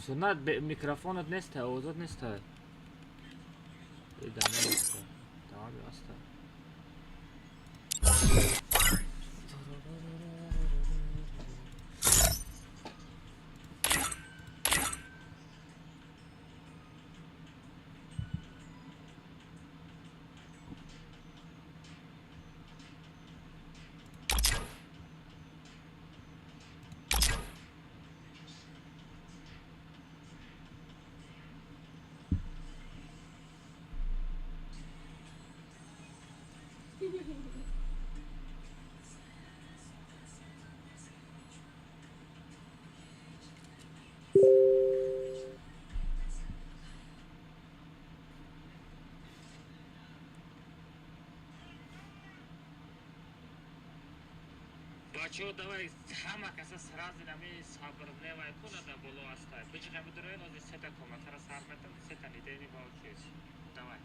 Суннат, микрофонат неста, овозат неста. Дамон аста. Тамом аста. Бачаҳо, давай ҳама каса сразу нами сабр невай кунада боло астай. Биҷиқа бидуроен, ози сета коматара сар метам, сета нидени баочиз. Давай.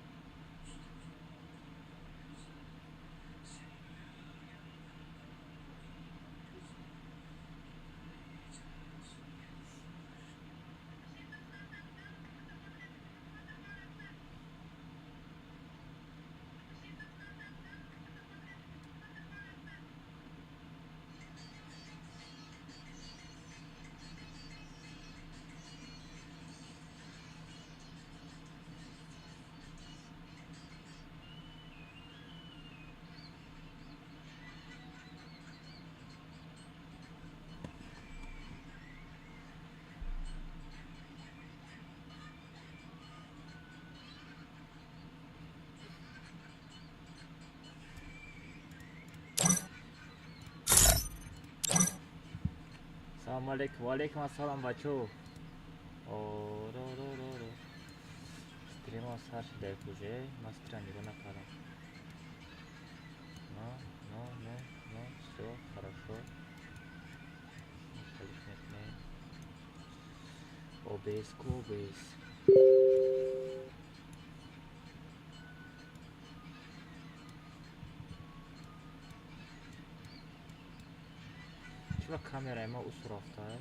Салом алейкум, ва алейкум ассалом, бачо. О-ро-ро-ро-ро. Стрима сар шуда уже, ман стрим нигоҳ накардам. Ну, ну, ну, ну, всё, хорошо. Халиш мекунем. OBS ку OBS. Чиба камераи ма усу рафтае?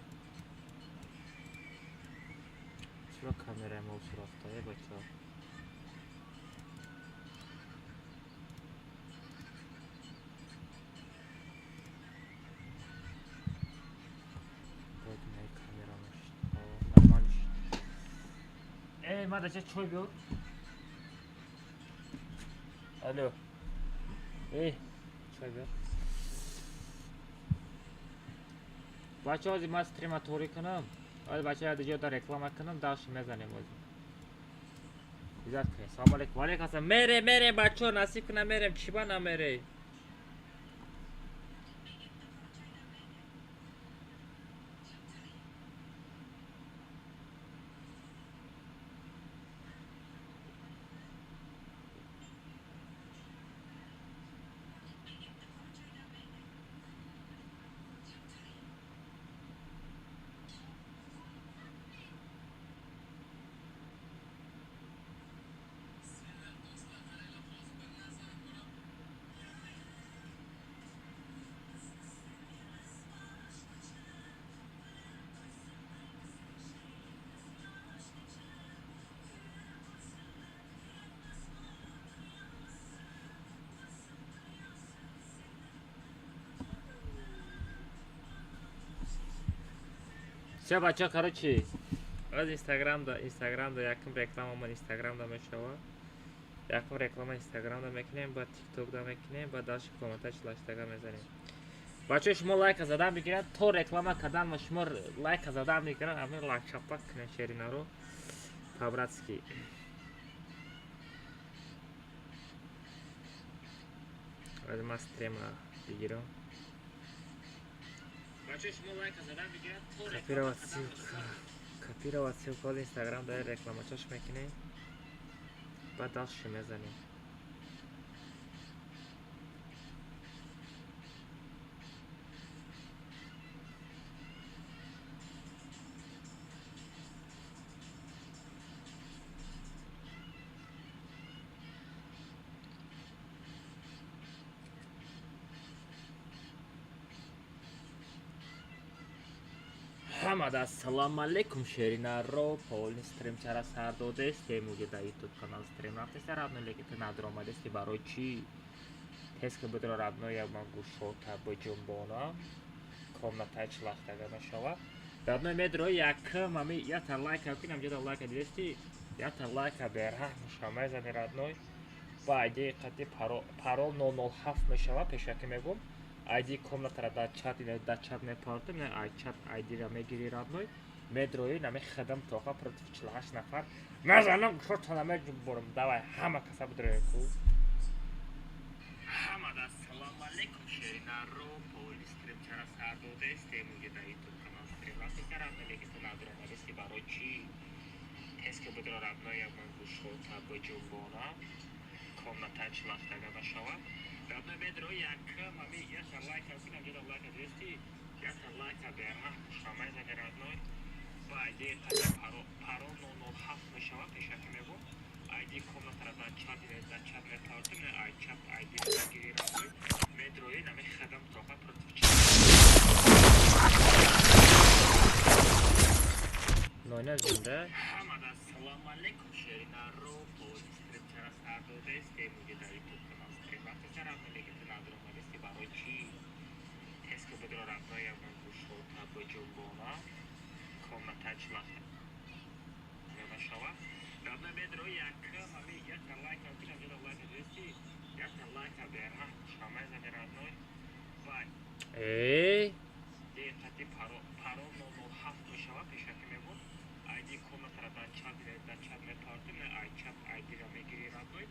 Чиба камераи ма усу рафтае, бачаҳо? Бояд инаи камера мешид. Нормал шид. Эй, ма дача чой биёр. Алло. Эй, чой биёр. Бачаҳо, ози ман стрима торӣ кунам. Ози бачаҳо яде ҷода реклама кунам, дальше мезанем ози. Изат кунед. Салом алейкум. Ва алейкум ассалом. Мерем, мерем, бачаҳо, насиб кунам мерем. Чиба намерем? Всё, бачаҳо, короче, аз Инстаграмда якум реклама ман Инстаграмда мешава. Якум реклама Инстаграмда мекунем, баъд ТикТокда мекунем, баъд дальше комментарий лаштага мезанем. Бачаҳо, шумо лайка задан бигиранд, то реклама кардан ма шумо лайка задан мегиранд, ҳамин лайк чапак кунед шеринаро. По-братски. Аз ман стрема бигирам. Копировать ссылка. Копировать ссылку аз Инстаграм дар реклама чаш мекунем. Баъд дальше мезанем. Ҳамада ассалому алейкум, шеринаро. Полный стрим чара сар додестем, уҷа дар ютуб канал стрим рафтеста, родной, лекин ту надромадести. Барои чӣ? Тез ки бидро, родной, як ман гӯшота биҷунбонам, комнатаи чилахтага мешава, родной. Медро якм ами ята лайка кунам, ҷода лайка дидести, ята лайка бераҳм меша мезани, родной. Ба айди қати парол 007 мешава. Пешакӣ мегум, айди комнатара дар чат мепартам, ай чат айдира мегири, родной, медрои нами хадам тоқа против 48 нафар мезанам, гӯшотона меҷунборам. Давай, ҳама каса бидрои ку. Ҳамада ассалому алейкум, шеринаро. Поли стрим чара сар додестем, уҷа дар ютуб канал стрим рафтеста, родной, лекин ту надромадести. Барои чӣ? Тез ки бидро, родной, як ман гӯшота биҷунбонам, комнатаи чилахтага мешава, родной. Медро якм ами ята лайка кунам, ҷода лайка дидести, ята лайка бераҳм меша мезани, родной. Ба айди қати парол 007 мешава. Пешакӣ мегум, айди комнатара дар чат мепартам, ай чат айдира мегири, родной, медрои нами хадам тоқа против нойна зинда. Ҳамада ассалому алейкум, шеринаро. Поли стрим чара сар додестем, уҷа дар ютуб канал стрим рафтеста, родной, лекин ту надромадести. Барои чӣ? Тез ки бидро, родной, як ман гӯшота биҷунбонам, комнатаи чилахта мешава, родной. Медро якм ами ята лайка кунам, ҷода лайка дидести, ята лайка бераҳм меша мезани, родной. Ба қати парол 007 мешава. Пешакӣ мегум, айди комнатара дар чат мепартам, ай чат айдира мегири, родной,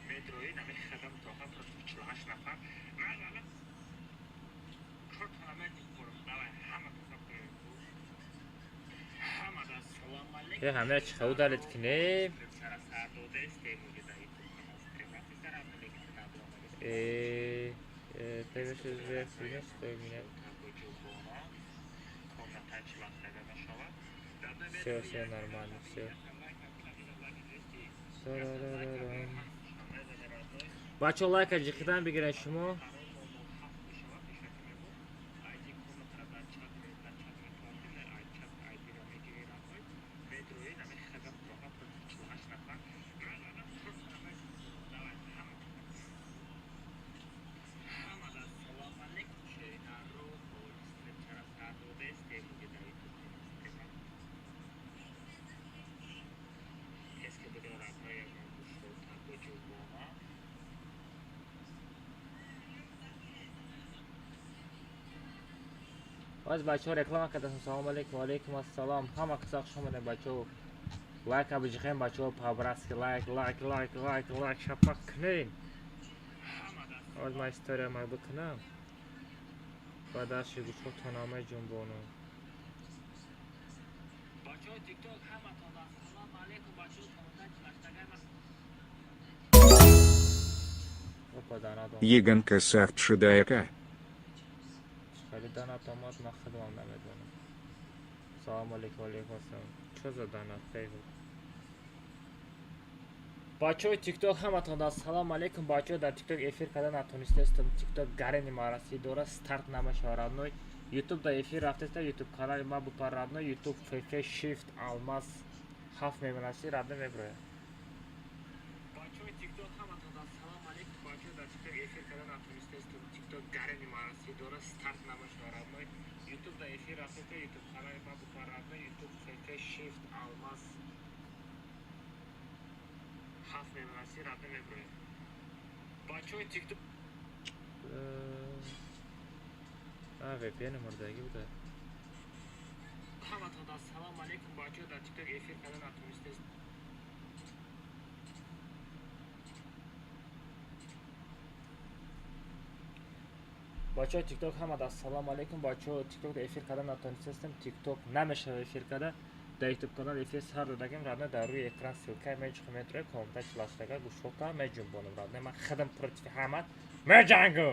медрои нами хадам тоқа против 48 нафар мезанам, гӯшотона меҷунборам. Давай, ҳама каса бидрои ку. Ҳамада ассалому алейкум. Ҳамая чӣ хел удалить кунем? Чара сар додестем, уҷа дар ютуб канал стрим рафтеста, родной, лекин ту надромадести. Ты меня. Все, все нормально, все. Бачо, лайка ҷиқидан бигиред шумо. Баъз бачаҳо реклама кардастам. Салому алейкум, алейкум ассалом, ҳама каса хуш омадем. Бачаҳо, лайка биҷиқем, бачаҳо, по-братски лайк, лайк, лайк, лайк, лайк шапак кунем. Оз ман история ма бикунам, баъд аши гӯшотона меҷунбонам. Бачаҳо, тикток, ҳаматон ассалому алейкум. Бачаҳо, комната. Опа, данадом. Еганка сафт шидаяка. Хеле данат омад, ман худам намедонам. Салому алейкум, алейкум ассалом. Чо за данат? Хейр. Бачаҳои тикток, ҳаматон ассалому алейкум. Бачаҳо, дар тикток эфир карда натонистестам, тикток гарени мараси дора, старт намешава, родной. Ютуб да эфир рафтеста, ютуб канали ма бупар, родной, ютуб фф shift алмаз ҳафт мемонаси, родной, меброяд. Бачаҳои тикток, ҳаматон ассалому алейкум. Бачаҳо, дар тикток эфир карда натонистестам, тикток гарени мараси дора, старт намешава, родной. Ютуб да эфир рафтеста, ютуб канали ма бупар, родной, ютуб фф shift алмаз ҳафт мемонаси, родной, меброяд. Бачаҳои тикток. VPN мурдагӣ буда. Ҳаматон ассалому алейкум. Бачаҳо, дар тикток эфир карда натонистест. Бачаҳои тикток, ҳамада ассалому алейкум. Бачаҳо, тикток эфир карда натонистестем, тикток намешава эфир карда. Дар ютуб канал эфир сар додагим, родной, дар рӯи экран ссылка меҷухи, метрои комната чилаштага гӯшота меҷунбонам, родной, ман худам против ҳамат меҷангу.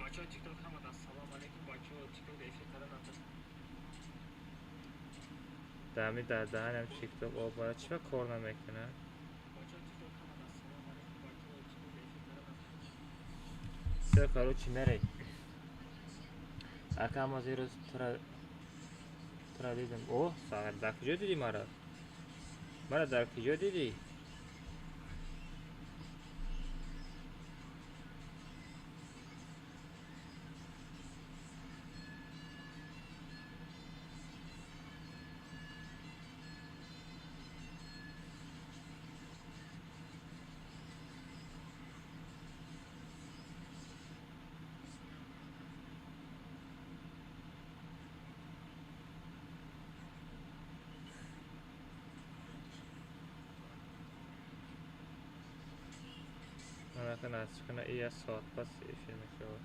Бачаҳои тикток, ҳамада ассалому алейкум. Бачаҳо, тикток эфир карда натон. Дами дар даҳанам тикток обара чиба кор намекунад? Все, короче, мерей. Ака, мо зирӯз тура Тура дидам. О, сағир, дар куҷо дидӣ мара? Мара дар куҷо дидӣ? Наздикана як соат пас эфир мешавад.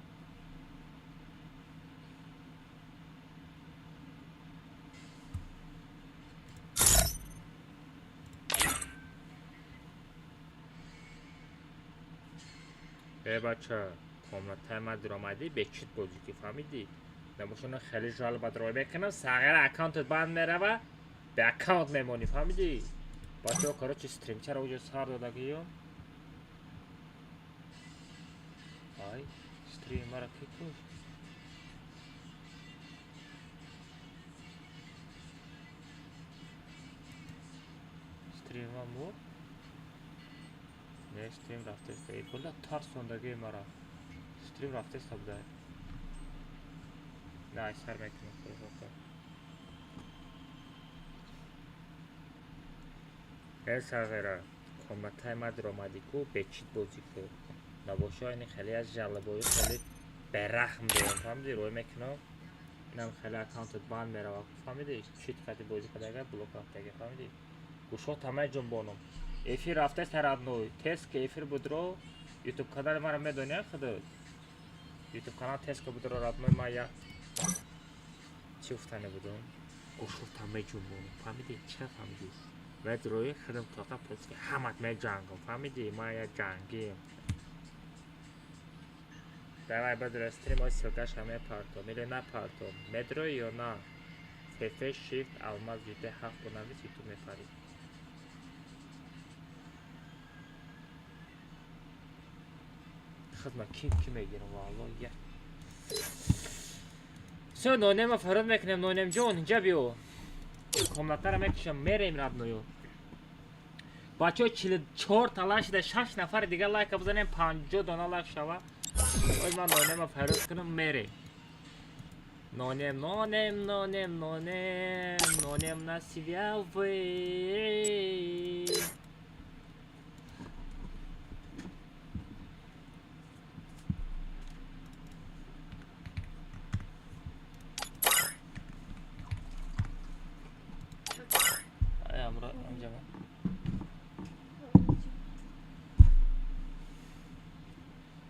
Э бача, комнатаи ман дуромадӣ, бечит бозӣ ки фаҳмидӣ? Набошона хеле жалоба рой мекунам, сағира аккаунтат банд мерава, бе аккаунт мемонӣ, фаҳмидӣ? Бачаҳо, короче, стримчаро уҷо сар додагиём. Ай, стрим мара ки кушт? Стрима мурд? Не, стрим рафтеста. Эй, била тарсондагии мара. Стрим рафтеста буда. Не, ай сар мекунам хулоса. Э сағира, комнатаи ма дуромадӣ ку, бечит бозӣ ку. Набошо ини хеле аз жалобои хеле бераҳм дорам, фаҳмидӣ? Рой мекунам. Инам хеле аккаунтат банд мерава, фаҳмидӣ? Чит қати бозӣ кардага, блок рафтага, фаҳмидӣ? Гӯшот ҳамаи ҷунбонам. Эфир рафтеста родной. Тез ки эфир будро, YouTube канали маро медонӣ худат? YouTube канал тез ки будро родной, ма я чӣ гуфтане будам? Гӯшот ҳамаи ҷунбонам, фаҳмидӣ? Чӣ фаҳмидӣ? Вай рои худам тоқа против ҳамат меҷангам, фаҳмидӣ? Ма я ҷангием. Давай бадро стрим ой ссылкаша мепартом или напартом. Медрои ё на? ФФ Shift Алмаз ЮТ 7 бонавис YouTube мепарӣ. Хидма ким ки мегирам валло я. Всё, нонема фарод мекунем, нонем ҷон, инҷа биё. Комнатаро мекушам, мерем родною. Бачаҳо 44 та лайк шуда, 6 нафари дигар лайка бизанем, 50 дона лайк шава. Ой, ман нонема фарод кунам, мерем. Нонем, нонем, нонем, нонем, нонем на себя вы. Ай, амра, амҷама.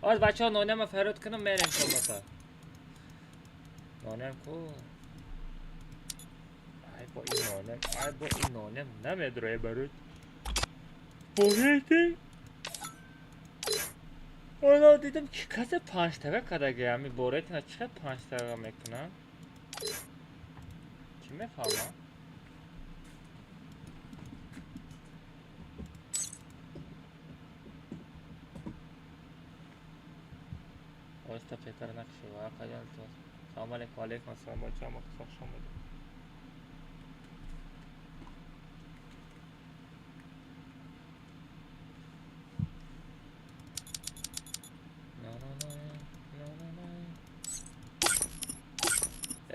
Оз бачаҳо нонема фарод кунам, мерем комната. Нонем ку? Ай бо ин нонем, ай бо ин нонем намедроe барои. Борете? Ола дидам ки касе панҷтага кадаги, ҳами боретина чӣ қадр панҷтага мекунанд? Чӣ мефаҳмам? Оҳиста петар накуши, акаҷон илтимос. Салом алейкум, алейкум ассалом, бачаҳо, ҳама кас хуш омадед.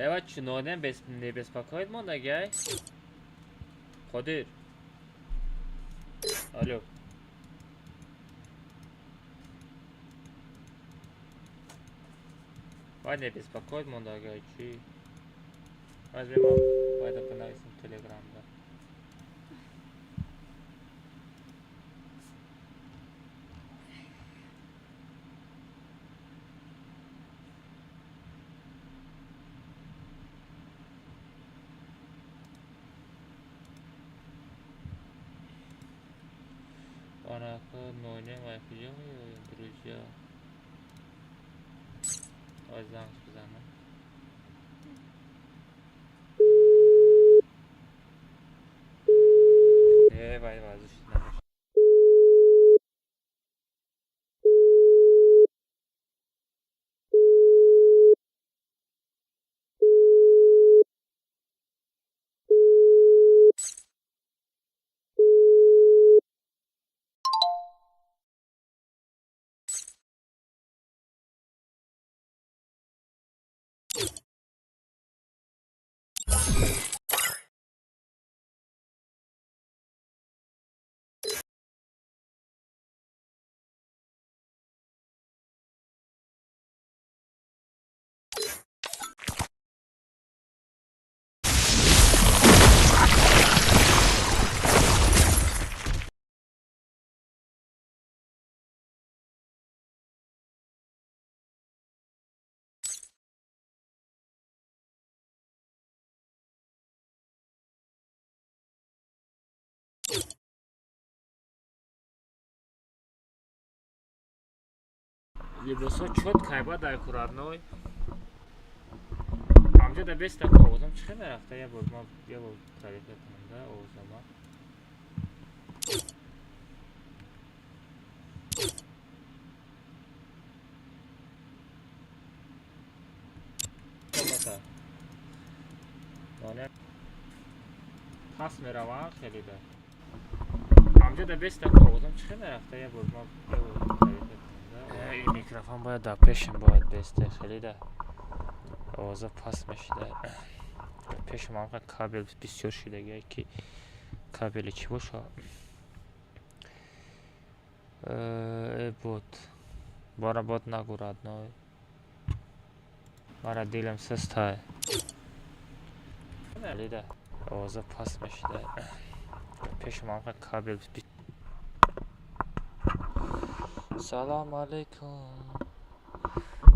Эва чунонем не беспокоит мондагиай? Қодир. Алло. Вай не беспокоит мондагиай чӣ? Аз бемам вайда бинависем телеграмда. Анака нонем ай куҷо меоем, друзья? Ой, занг бизанам. Э, вай вазиш намешавад. Либосҳо чот кайба дар курадной. Ҳамҷа да беста ко овозам чӣ хел мерафта? Я бор ма я бор проверка кунам да овозама. Пас мераванд хеле да. Ҳамҷа да беста ко овозам чӣ хел мерафта? Я бор ма я бор проверка кунам да. Ин микрофон бояд дар пешам бояд бесте хеле да. Овоза паст мешида. Пешам ҳамқа кабел бисёр шидагия ки кабели чӣ боша? Э бот. Бора бот нагу родной. Мара дилам састай. Хеле да. Овоза паст мешида. Пешам ҳамқа кабел. Салам алейкум.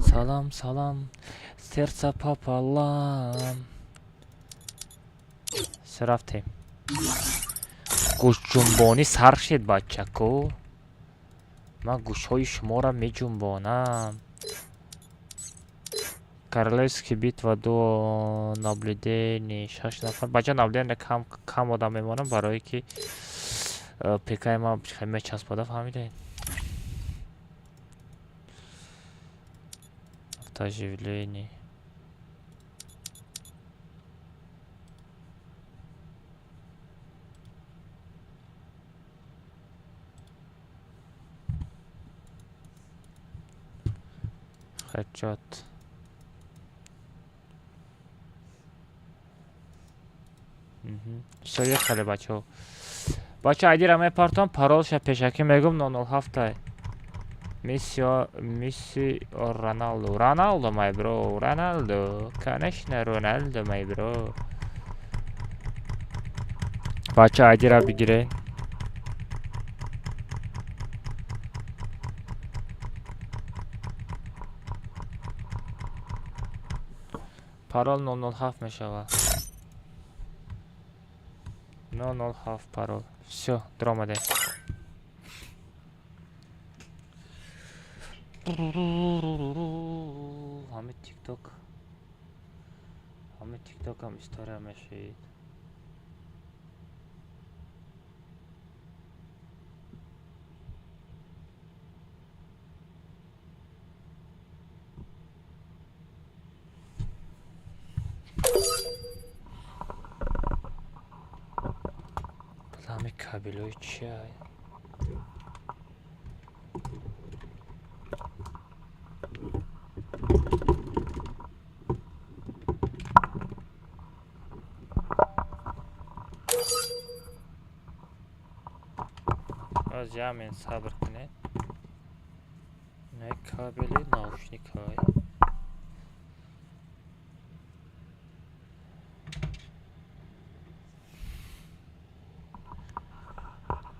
Салам, салам. Сердце пополам. Рафтем. Гӯшҷунбонӣ сар шид, бачако. Ман гӯшҳои шуморо меҷунбонам. Королевский битва ду наблюдение шаш нафар. Бача, наблюдение кам кам одам мемонам, барое ки ПКи ма мечаспада, фаҳмидед? Автооживление. Хедшот. Всё, ехали, бачаҳо. Бача, айдира мепартом, паролша пешакӣ мегум, 007. Миссио, Мисси, Роналду. Роналду, my bro. Роналду. Конечно, Роналду, my bro. Бача, айдира бигиред. Парол 007 мешавад. 007 парол. Всё, даромадем. Ҳами тикток, ҳами тиктокам история мешид. Ҳами кабелҳои чиай? Аз ямен сабр кунед. Не, кабели наушникай.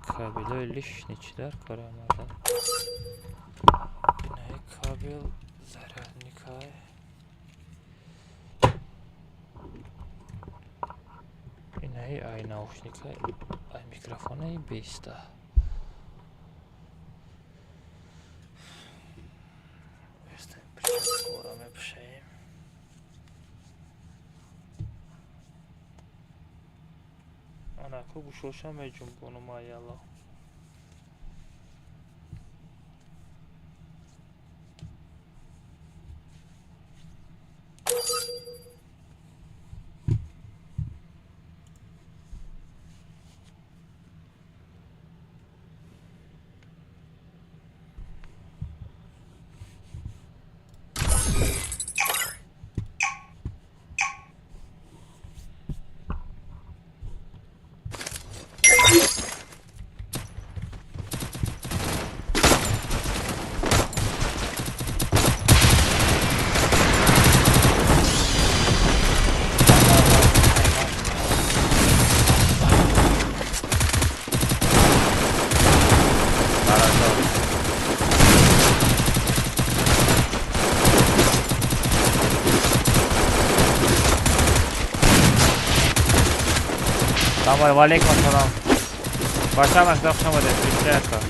Кабелҳои лишний чӣ дар кор омада? Инаи кабел зарядникай. Инаи ай наушникай, ай микрофонаи беиста. Перчаткора мепӯшаем. Анаку гӯшоша меҷунбонум, ай Алло. Салом алейкум, салом. Бача мактаб хуш омадед. Бисёр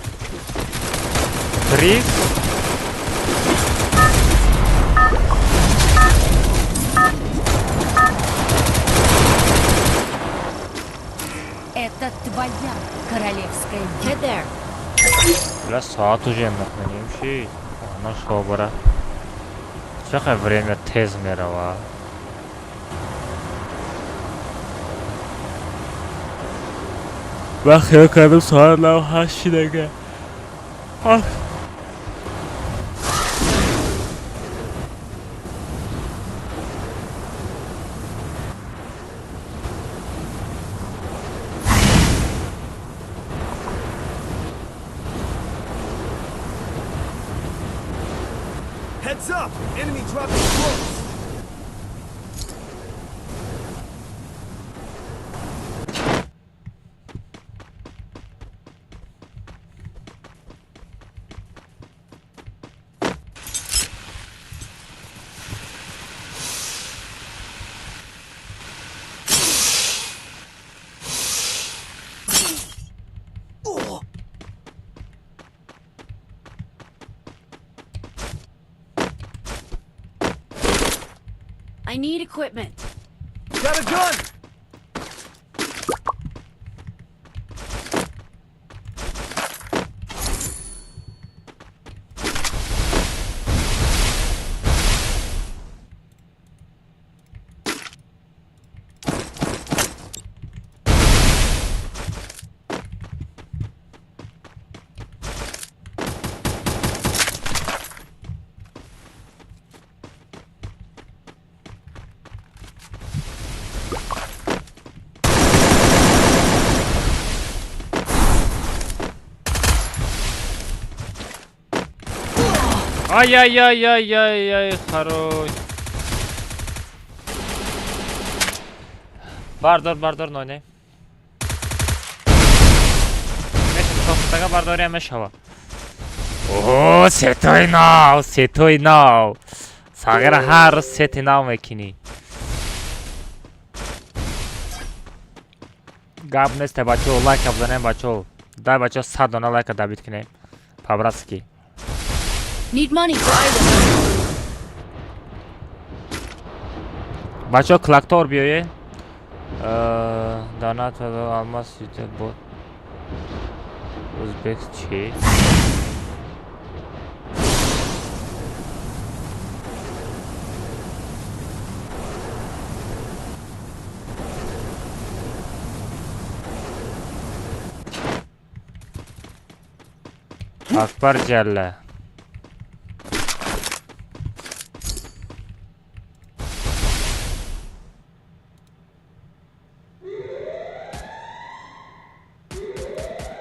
Трис. Это твоя королевская Head there. Бля, соат уже нахманем ши. Она шобара. Чақар время тез мерава. Ман хиёл кардам соат лав 8 дага. Heads up! Enemy dropping close! I need equipment. Got a gun! Ай-яй-яй-яй-яй-яй, хорош. Бардор, бардор, ноне. Мешава, бардория мешава. О, сетои нав, сетои нав. Сағира ҳар рӯз сети нав мекунӣ. Гап несте, бачо, лайка бизанем, бачо. Дай, бачо, 100 дона лайка добить кунем. По-братски. Need money for items. Бачо, клактор биёе. Донат алмаз бот. Узбек чи? Акбар ҷалла.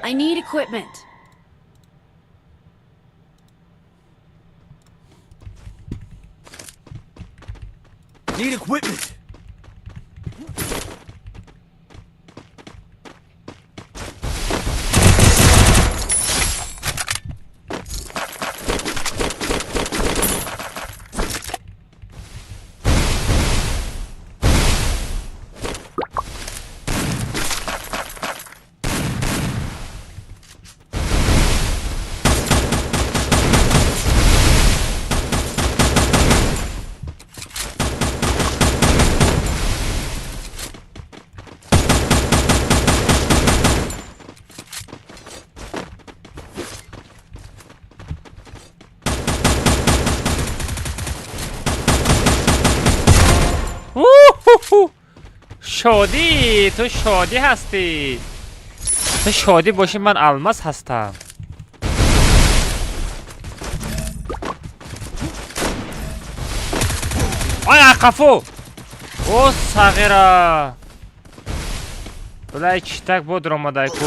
I need equipment. Need equipment! Шодӣ, ту шодӣ ҳастӣ. Ту шодӣ бошӣ, ман алмаз ҳастам. Ай, ақафу! О, сағира! Бля, читак бодро омадай ку.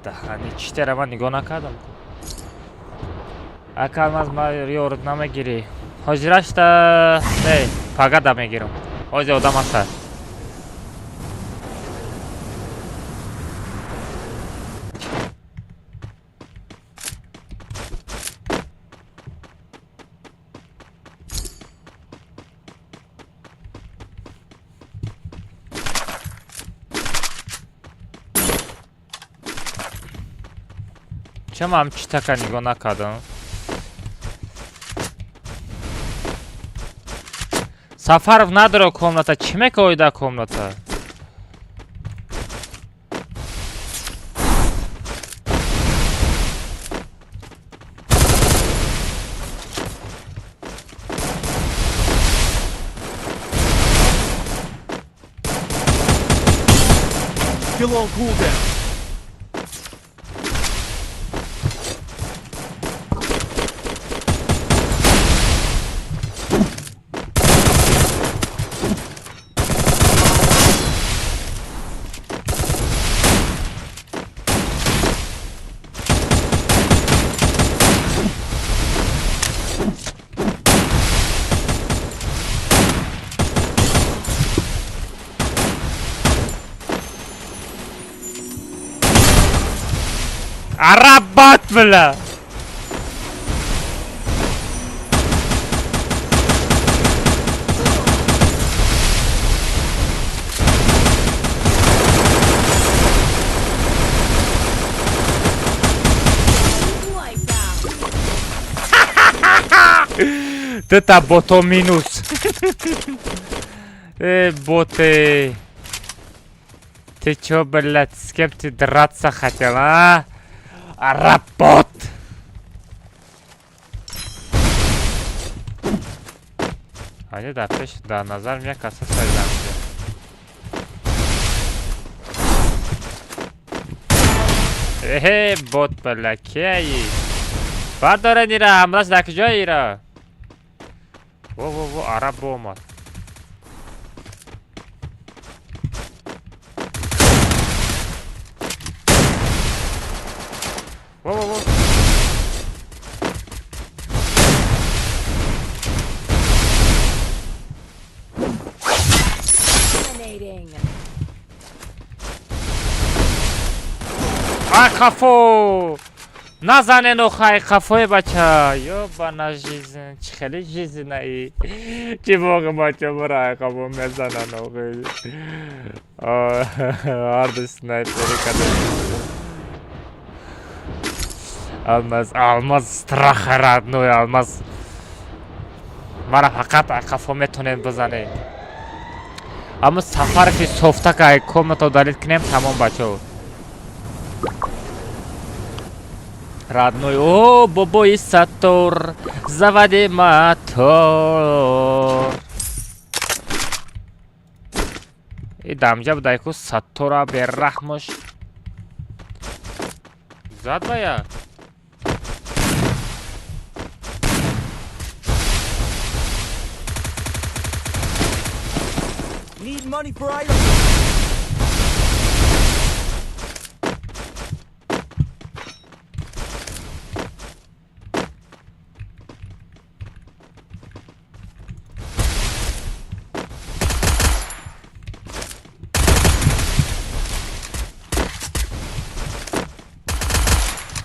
Даҳани читера ман нигоҳ накардам ку. Ака Алмаз, ма ёрд намегирӣ. Ҳозирашта не, пагада мегирам. Ҳозир одам аста. Чама ҳам читака нигоҳ накардам? Сафаров надоро комната. Чӣ мекои дар комната? Still on cooldown. Арабат, бля! Тета бото минус. Боты. Ты чё, блядь, с кем ты драться хотел, а? Аработ! Ани дар пеш дар назар як каса саридам. Эҳе, бот, бля, кияи? Бардорен ира, ҳамлаш дар куҷои ира? Во, во, во, араб бо омад. Во, во, во. Ай қафо! Назанен охай қафои бача. Ёбана жизнь, чӣ хеле жизнаи. Чӣ боғи бача бара ай қафо мезанан охи. Ҳарду снайпери када. Алмаз, Алмаз страха родной, Алмаз. Мара фақат ай қафо метонем бизанем. Аммо сафарфи софтака ай комната удалить кунем, тамом бачао. Родной, о, бобой Сатор, заводи мотор. И дамҷа будайку Сатора бераҳмош. Зад бая. Need money for items.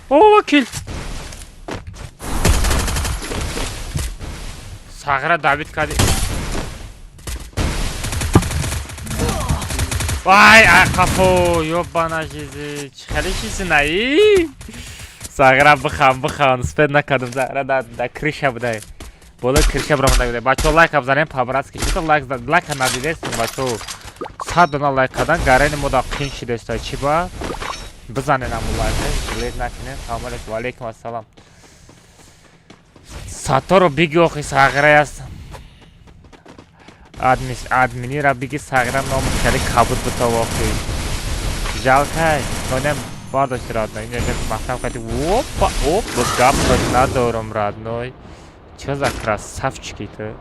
О, вакил. Сағира Давид кади. Вай, ай қафо, ёбана жизи. Чӣ хеле чизи наи? Сағира бихан, бихан, успед накардам. Сағира да крыша будай. Болои крыша биромада будай. Бачаҳо лайк бизанем по-братски. Чито лайк лайка надидестем бачаҳо. 100 дона лайк кардан гарени мо да қин шидеста. Чӣ ба? Бизанем аму лайка, жилет накунем. Салом алейкум, ва алейкум ассалом. Саторо биги охи сағира аст. Админира биги сағира номи хеле кабуд бутав охи. Жалка, нонем бардошти родной. Инҷа махкам кардӣ. Опа, опа, гап надорам родной. Чё за красавчики ты?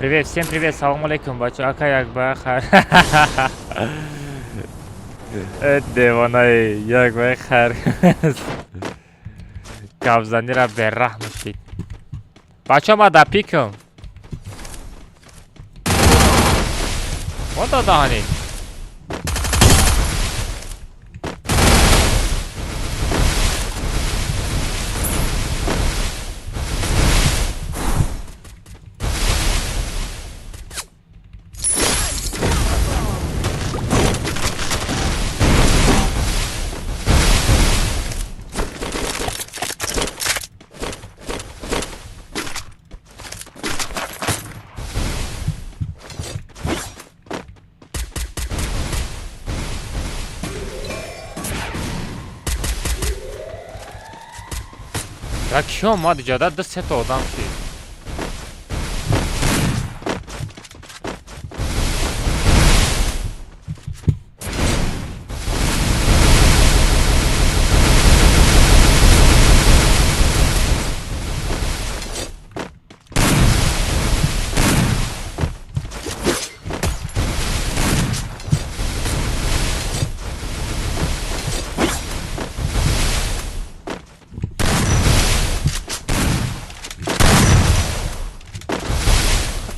Привет, всем привет, салом алейкум, бачо. Ака як ба хар. Э, девонаи, як ба хар. Гапзанира бераҳм шид. Бачо, ма да пикам. Мо да даҳани. Да ки омад иҷода ду сета одам шид.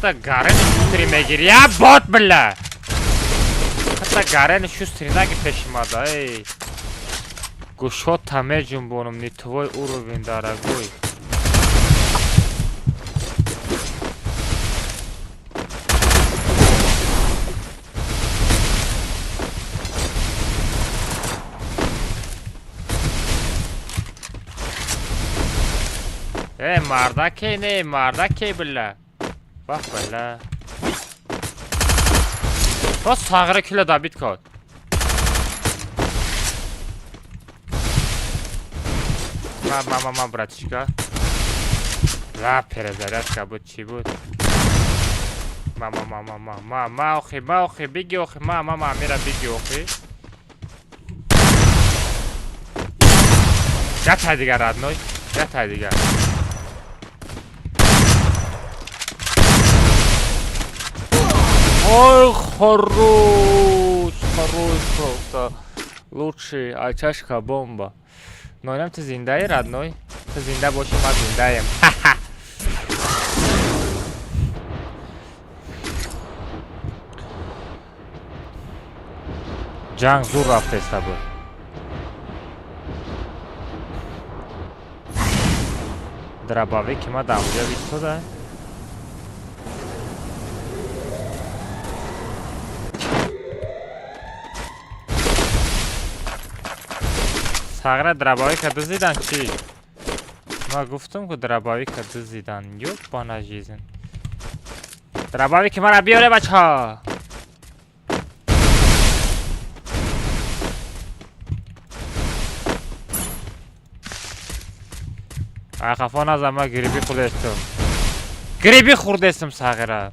Хата гарен шустри мегири. Я бот бля. Хата гарен шустри наги пешимада, эй. Гӯшота меҷунбонум, не твой уровень, дорогой. Эй, мардаке, не, мардаке, бля. Бах, бля. То сағира кило добит код. Ма, ма, ма, ма, братишка. Ла, перезарядка буд, чӣ буд? Ма, ма, ма, ма, ма, ма, ма, охи, ма, охи, биги, охи, ма, ма, ма, амира, биги, охи. Ятай дигар, родной, ятай дигар. Ой, хорош, хорош просто. Лучший, а чашка бомба. Но нам ты зиндаи, родной. Ты зинда больше, ма зиндаем. Ха-ха. Ҷанг зур рафтеста буд. Дробовик ки ма дамҷа истода. Сағра дробовика дуздидан чӣ? Ма гуфтам ку дробовика дуздидан. Ёбана жизнь. Дробовики мара биёре, бачаҳо. Ай хафо назан, ма гриби хӯрдестам. Гриби хӯрдестам, сағира.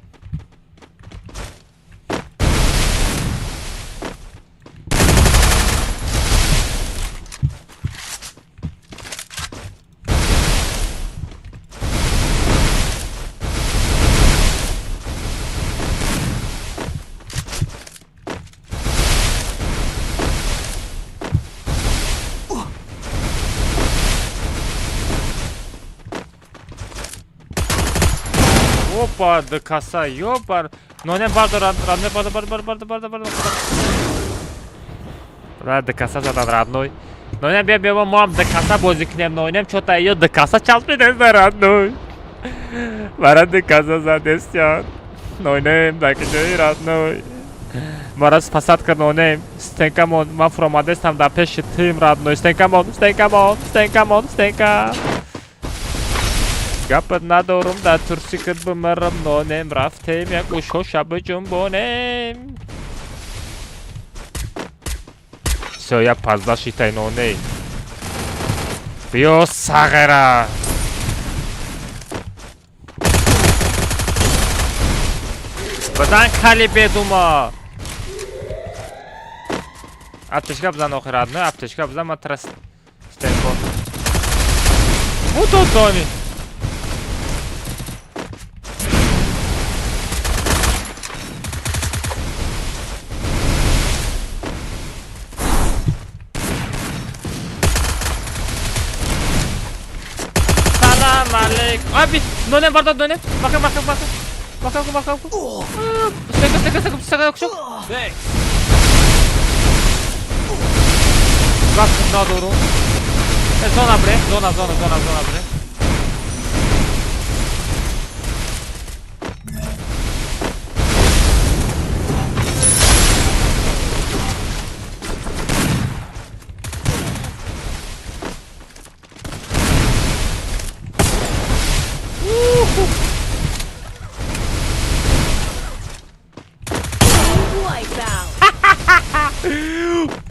Опа, до коса, ёпар. Но не бардор, родной, бардор, бардор, бардор, бардор, бардор. Ра, до коса задан, родной. Но не бе, бе, мам, до коса бозӣ кунем, но нем чё-то её до коса часпидеста, родной. Мара до коса задестян. Но нем, да киҷои, родной. Мара спасать кар, но нем. Стенкамон, ман фуромадестам дар пеши тим, родной. Стенкамон, стенкамон, стенкамон, стенка. Гапат надорум, дар турсикат бимирам, нонем, рафтем, як гӯшҳоша биҷунбонем. Всё, я пазда шитай, ноне. Биё, сағира. Бизан кали бедума. Аптечка бизан охир, родной, аптечка бизан, ма трас стенко. Буту дони. Салам алейкум. Аби, нонем бардор, нонем. Мака, мака, мака. Мака, мака, мака. Стека, стека, стека, стека, кушок. Рафт надору. Зона бре, зона, зона, зона, зона бре.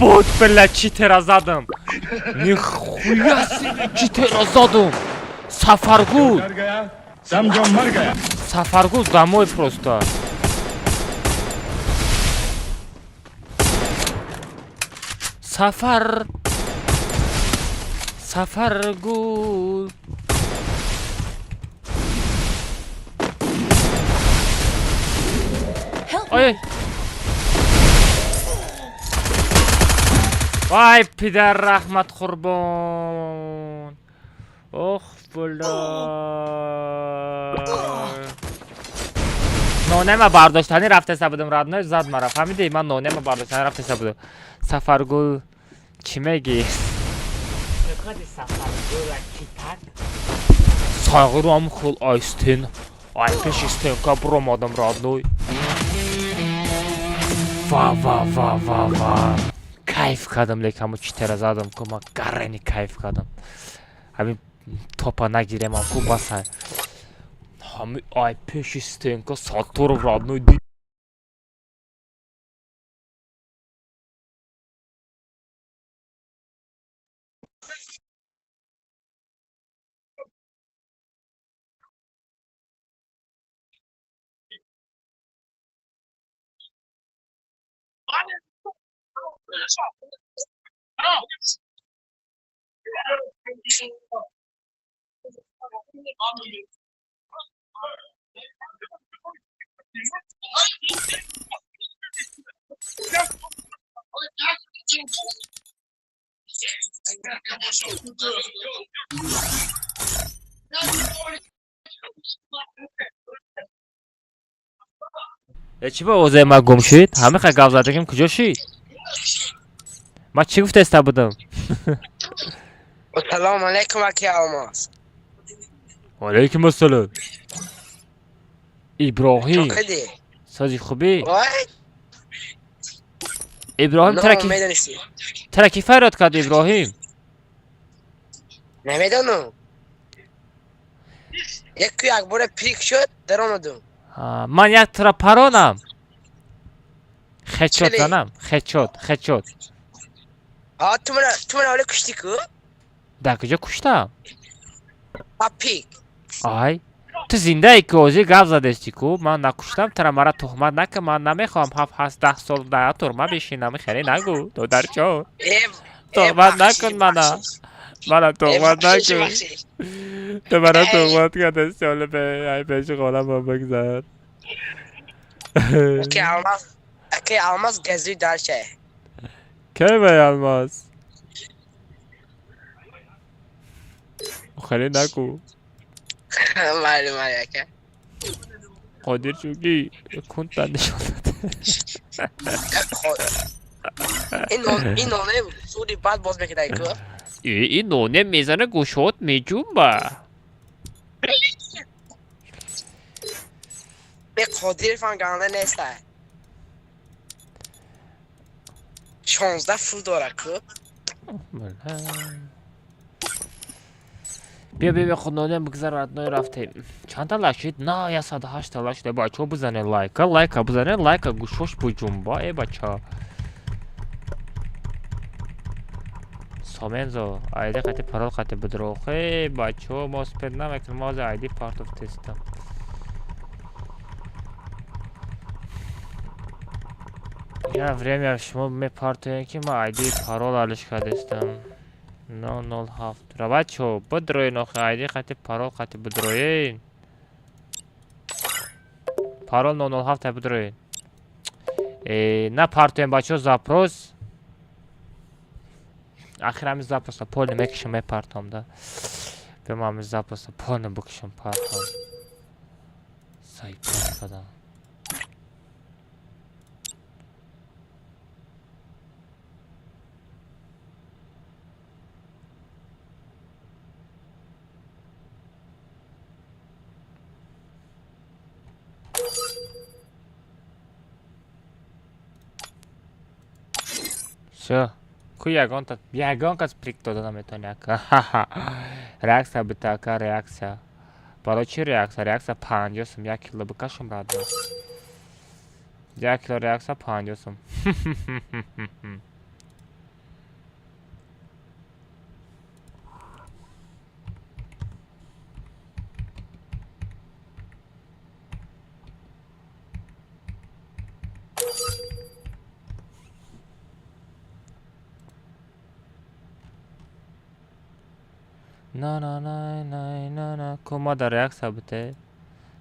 Буд, бля, читера задам. Нихуя себе читера задам. Сафаргул. Сафаргул домой просто. Сафар. Сафаргул. Ой. Вай, пидар раҳмат қурбон. Ох, бля. Нонема бардоштанӣ рафтеса будам, родной зад мара. Фаҳмидӣ? Ман нонема бардоштанӣ рафтеса будам. Сафаргул чӣ мегӣ? Сайғирам хел айстен. Ай пеши стенка буромадам, родной. Ва ва ва ва ва. Кайф кардам, лек ҳамо читера задам, ку ман гарани кайф кардам. Ҳамин топа нагиремам ку баса. Ҳами ай пеши стенка Сатторов родной ди. Чӣ ба овозаи ман гум шид? Ҳамиқа гап задагим куҷо шид? Ман чӣ гуфтаиста будам? Ассалому алайкум, аки Алмаз. Алайкум ассалом. Иброҳим. Чоқиди? Сози хубӣ? Вай? Иброҳим Но, тара ки медонисти. Тара ки фарёд кард Иброҳим? Намедонам. Яку як бора пик шуд, даромадум. Ман як тара паронам. Хечот Чили? занам, хечот, хечот. А ту мана оле кушти ку? Дар куҷо куштам? А пик. Ай, ту зиндаи ку ҳозир гап задести ку? Ман накуштам тара, мара туҳмат накун, ман намехоҳам ҳафт ҳаст даҳ сол дар турма бишинам, хеле нагӯ, додарҷон. Э, Туҳмат бахшиш, накун мана. бахшиш. Мана Э, туҳмат бахшиш, накун. бахшиш. Ту мара Эй. туҳмат кардасти, ҳоло бе ай пеши холамон бигзар. Аки Алмаз, аки Алмаз газуй дарча. Кай вай Алмаз? Хеле нагӯ. Майли, майли, ака. Қодир чуги кунта нишон дод. Ин ноне суди бад боз мекунад ку? Ин ноне мезана гӯшот меҷумба. Бе Қодир фан ганда неста. 16 фул дора ку? Биё, биё, биё, худ нонем бигзар, родной, рафтем. Чанда лайк шид? На, 108 лайк шуда. Бачаҳо, бизанед лайка, лайка бизанед, лайка гӯшош буҷумба, э бача. Сомензо, айди қати парол қати бидро. Хе, бачаҳо, мо спед намекунем, мо ҳозир айди партов тестам. Я время шумо мепартоем ки ман айди парол алиш кардастам. 007. Ра бачаҳо, бидроен охи айди қати парол қати бидроен. Парол 007 бидроен. На партоем бачаҳо запрос. Ахир ҳамин запросро пол мекашам мепартом да. Бе ман запаса полно бикушам партон. Сайпон кадам. Всё. Ку ягон кас прик дода наметавонӣ ака. Реаксия бита ака, реаксия. Барои чӣ реаксия? Реаксия 50 сум, 1 кило бикашам радно. 1 кило реаксия 50 сум. На на на на на на кума дар реаксия бите.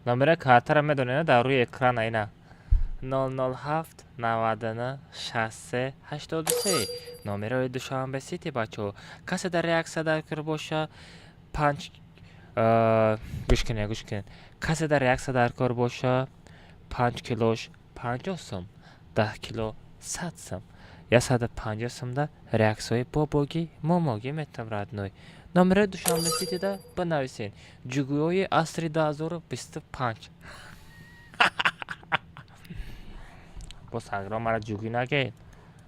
Номера картара медонед дар рӯи экрана ина. 007 99 63 83 номерои Душанбе Сити бачаҳо. Касе дар реаксия даркор боша 5 гӯш кунед, гӯш кунед. Касе дар реаксия даркор боша 5 килош 50 сум, 10 кило 100 сум. 150 сумда реаксияи бобогӣ момогӣ метам родной. Номерои Душанбе Ситида бинависед. Ҷугӯёи асри 2025. Бо сагро мара ҷугӯй нагед.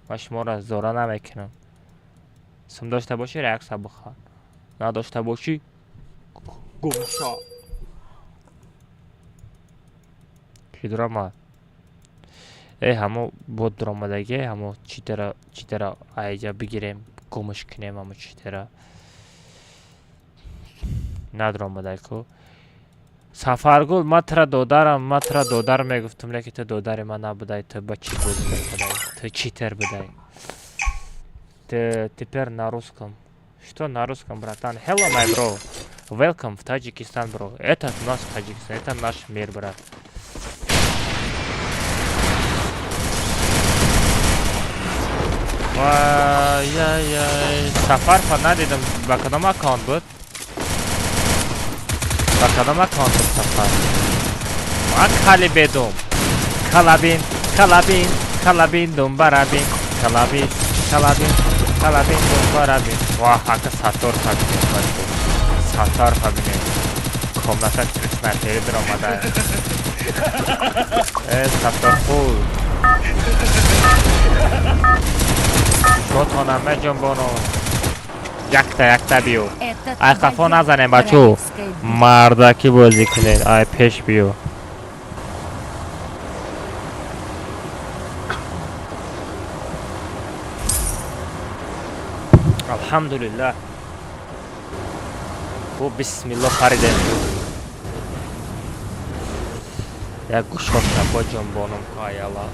Ман шуморо зора намекунам. Сум дошта бошӣ реаксия бихар. Надошта бошӣ гумша. Ки дурамад? Э ҳамо бот дуромадаги, ҳамо читера айҷа бигирем, гумш кунем ҳамо читера. Надромадаку. Сафаргул, ман тура додарам, ман тура додар мегуфтам, лекин ту додари ман набудай, ту ба чӣ бозӣ мекардай? Ту читер будай. Ты теперь на русском. Что на русском, братан? Hello, my bro. Welcome в Таджикистан, bro. Это у нас Таджикистан, это наш мир, брат. Ай-яй-яй. Сафар фа надидам, ба кадом аккаунт буд? Ба кадом аккаунт буд Сафар? Ман кали бедум. Калабин, калабин, калабин, думбарабин, калабин, калабин, калабин, думбарабин. Вах, ака сатор фабинем, бачо. Сатор фабинем. Комната снайпери даромада. Э, сатор хул. Шотона меҷунбону. Якта, якта биё. Ай қафо назанем, бачо. Мардакӣ бозӣ кунед. Ай пеш биё. Алҳамдулиллаҳ. Бо бисмиллоҳ паридем. Як гӯшотка бо ҷунбонум аяла.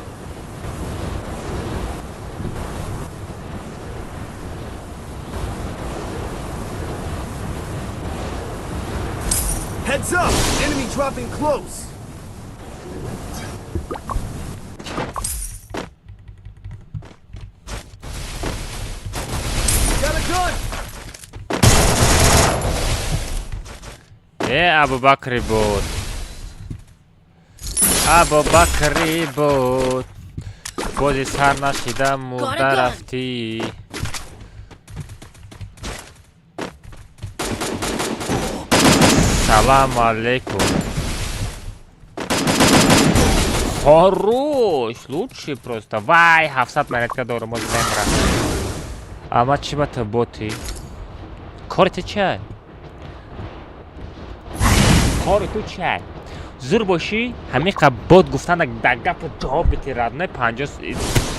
Heads up! Enemy dropping close! Got a gun! Э, Абубакри буд. Абубакри буд. Бози сар нашида мурда рафтӣ. Салам алейкум. Хорош, лучший просто. Вай, 700 монетка дорум, оз мемра. Ама чӣ ба ту боти? Кори ту чиай? Кори ту чиай? Зур бошӣ, ҳамиқа бот гуфтан дар гапу ҷавоб бити родной 50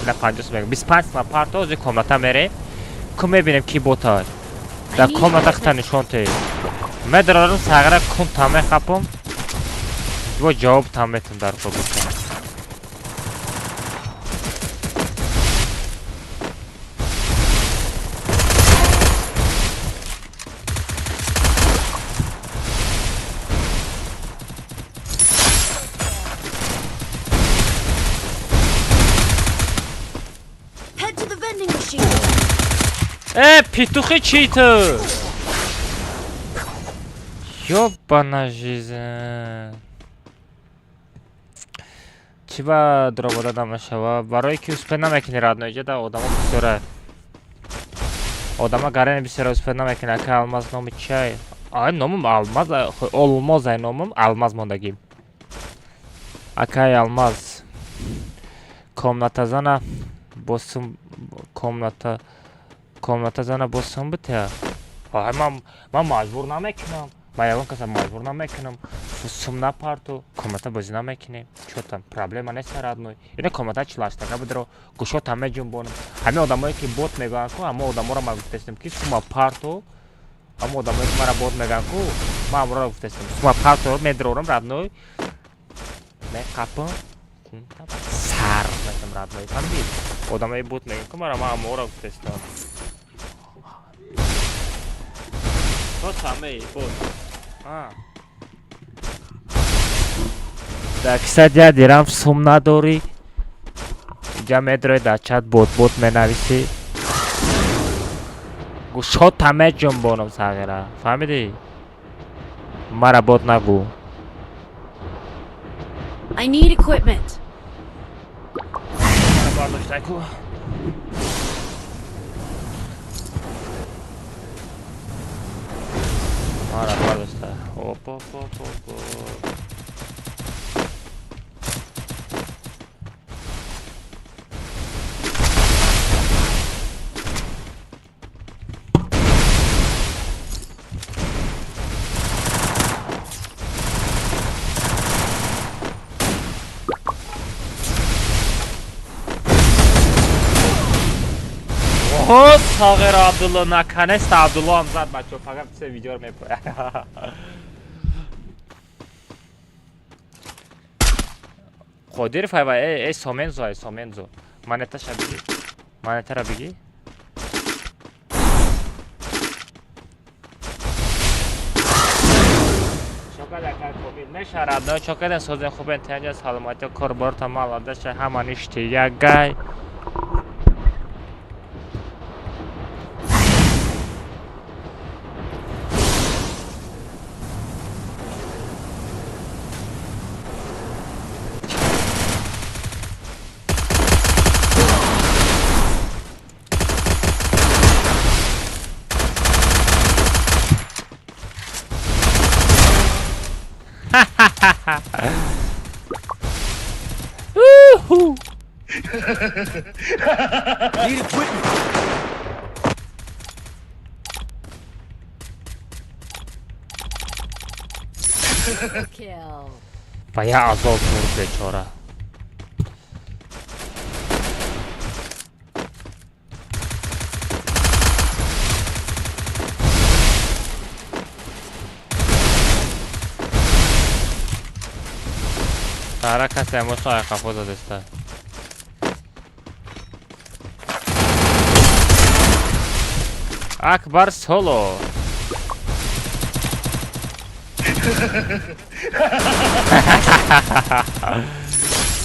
на 50 мегӯям. 25 сма парто ози комната мерем. Ку мебинем ки бота. Дар комната хита нишон те. Медарорам сағра кун там мехапам. Бо ҷавоб там метам дар кор бошам. Head to the vending machine. Э, петухи чӣ ту? Ёбана жизнь. Чӣ ба дуробода намешава? Барое ки успе намекунӣ, родной, ҷада одамо бисёра. Одама гарани бисёра, успе намекунӣ. Ака, Алмаз номи чай? Ай, номам Алмаз, Олмоз ай номам, Алмаз мондагим. Акай Алмаз. Комната зана босум, комната зана босум битя. Ай, ман маҷбур намекунам. Ман ягон каса маҷбур намекунам. Сум напарту, комната бозӣ намекунем. Чё там, проблема нест, родной. Ина комната чилаштага бидро, гӯшота меҷунбонам. Ҳамин одамое ки бот мегӯянд ку, ҳама одаморо ман гуфтастам ки сума парту, ҳама одамое ки мара бот мегӯянд ку, ман ҳамонро гуфтастам. Сума парту медрорам, родной. Меқапам, кунта сар мекунам, родной. Фаҳмидӣ? Одамое бот мегӯянд ку мара, ман ҳамонро гуфтастам. То самей бот. Дар кисат як дирам сум надорӣ, инҷа медрои, дар чат бот-бот менависӣ. Гӯшота меҷунбонам, сағира. Фаҳмидӣ? Мара бот нагӯ. I need equipment. Мара бардоштай ку. Мара бардошта. Оп, оп, оп, оп, оп. О, Сағир Абдулло, наконец-то Абдулло ҳам зад, бачаҳо, фақат се видеоро мепояд. Қодиров ай, эй, эй, Сомензо, ай, Сомензо. Монеташа бигӣ. Монетара бигӣ. Чокада акай Комил мешарад, но чокада созен хубен тянҷа саломатӣ корборта маладаша ҳама ништи ягай. Уху! Need equipment. Kill. Ба як азоб мурд бечора. Сара касе амошо ай қафо задаста. Акбар соло.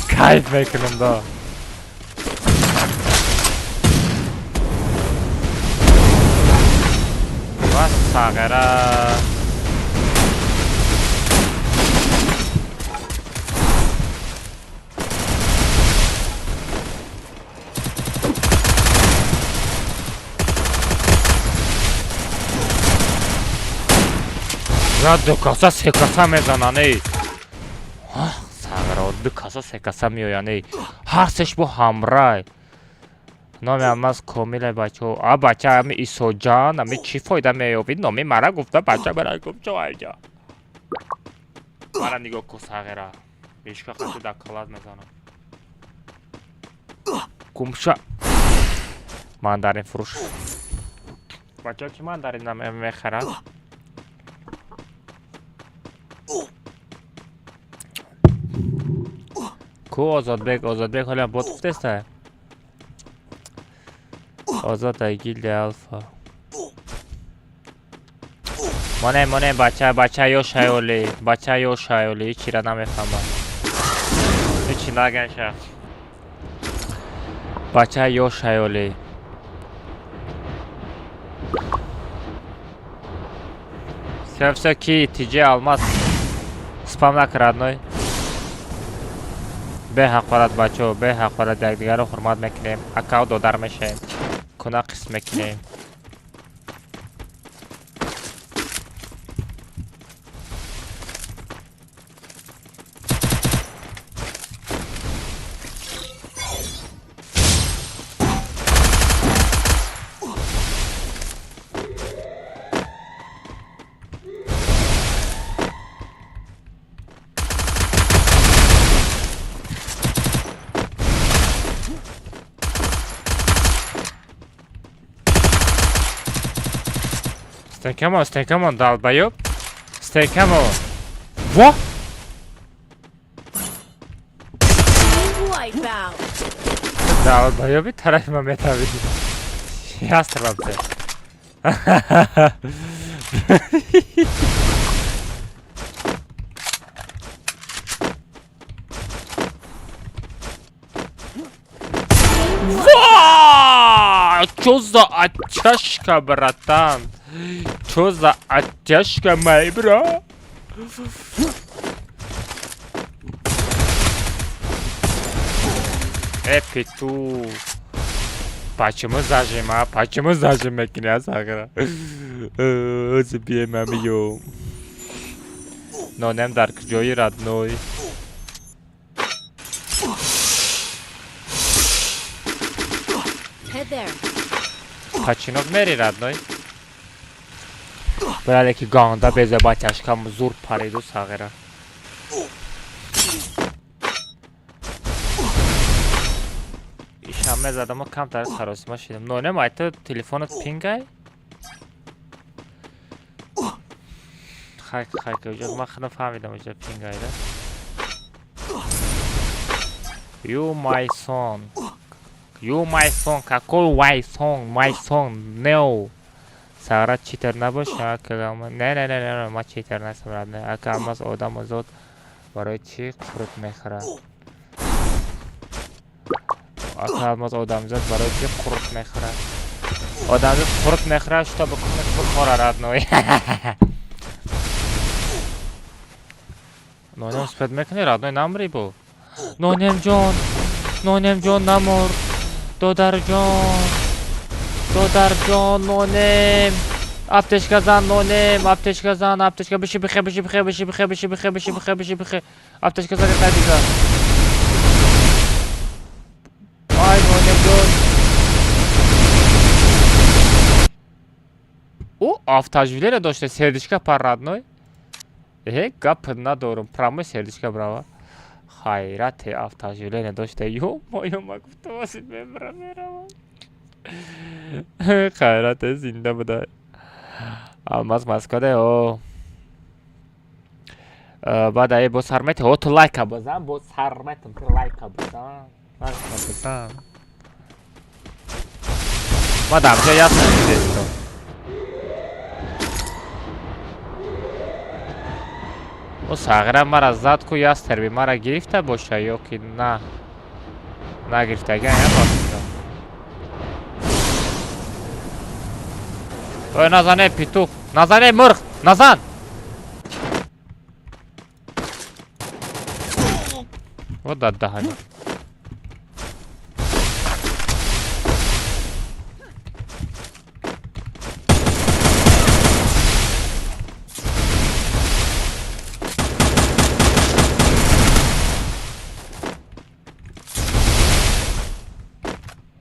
Кайф мекунам да. Ва сағира. За ду каса се каса мезананд, эй. Сағира, ду каса се каса меоянд, эй. Ҳар сеш бо ҳамрай. Номи Алмаз Комилай, бачаҳо. А бача, ами Исоҷан, ами чӣ фоида меёбид? Номи мара гуфта, бача мара гуфт, чо айҷа. Мара нигоҳ ку, сағира. Ишка қати дар калат мезанам. Гумша. Мандарин фурӯш. Бачаҳо, ки мандарин мехарад? Ку Озодбек, Озодбек ҳолиам бот гуфтеста? Озод ай гилдия Алфа. Моне, моне, бача, бача ёш айоли, бача ёш айоли, ҳечира намефаҳмад. Ҳечи нагаша. Бача ёш айоли. Всё, всё, ки ТЖ Алмаз. Спам накар, родной. Бе ҳақорат, бачаҳо, бе ҳақорат, якдигарро ҳурмат мекунем, акав додар мешавем, куна қисм мекунем. Stay, come on, stay, come on, долбоёб. Stay, come on. Во! Долбоёби тарафи ман метавид. Ястраб те. Во! Чё за оттяжка, братан? Чё за оттяжка, мой бро? Петух. Почему зажим, а? Почему зажим мекиня сахара? Забей мамию. Но нем дар куҷои, родной? Head there. Починок мери, родной? Бале ки ганда беза батяшкам зур париду сағира. Ишам мезадам, камтар саросима шидам. Нонем, айто телефонат пингай? Хайк, хайк, уҷа ман худам фаҳмидам, уҷа пингайда. You my son. You my son. Какой my son? My son. No. Сағра читер набош, не, не, не, не, ма читер нестам, родной. Ака Алмаз, одам озод барои чӣ қурут мехӯрад? Ака Алмаз, одамзод барои чӣ қурут мехӯрад? Одамзод қурут мехӯрад, чтобы кунад бихӯра, родной. Нонем успед мекунӣ, родной, намри бу. Нонем ҷон, нонем ҷон, намур. Додарҷон, додарҷон, нонем. Аптечка зан, нонем, аптечка зан, аптечка биши бихе, биши бихе, биши бихе, биши бихе, биши бихе, биши бихе. Аптечка зан, яка дига. Ай, нонем ҷон. Ӯ автожвилера дошта, сердечка пар, родной. Э, гап надорум, прямой сердечка брава. Хайрате автожвилера дошта. Ё-моё, ма гуфтам, аси мемра меравам. Хайрате зинда буда. Алмаз Москвада, о. Баъд ай бо сармете, о, ту лайка бизан, бо сарметам, ту лайка бизан. Лайка бизан. Ма дамҷа ясно дидестам. О, сағира мара зад ку, ястерби мара гирифта боша ё ки на? Нагирифтага, я бошам. Ой, назане, петух, назане, мурғ, назан! Вот дар даҳани.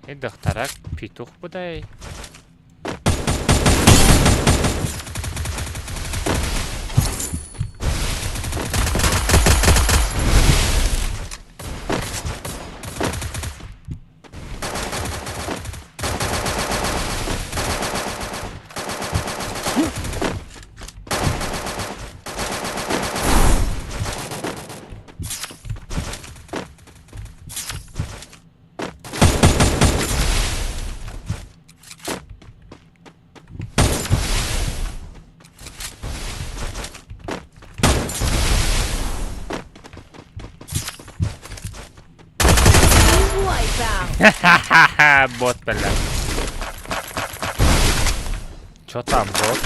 Ин духтарак петух будай. Бот, бля. Чё там, бот?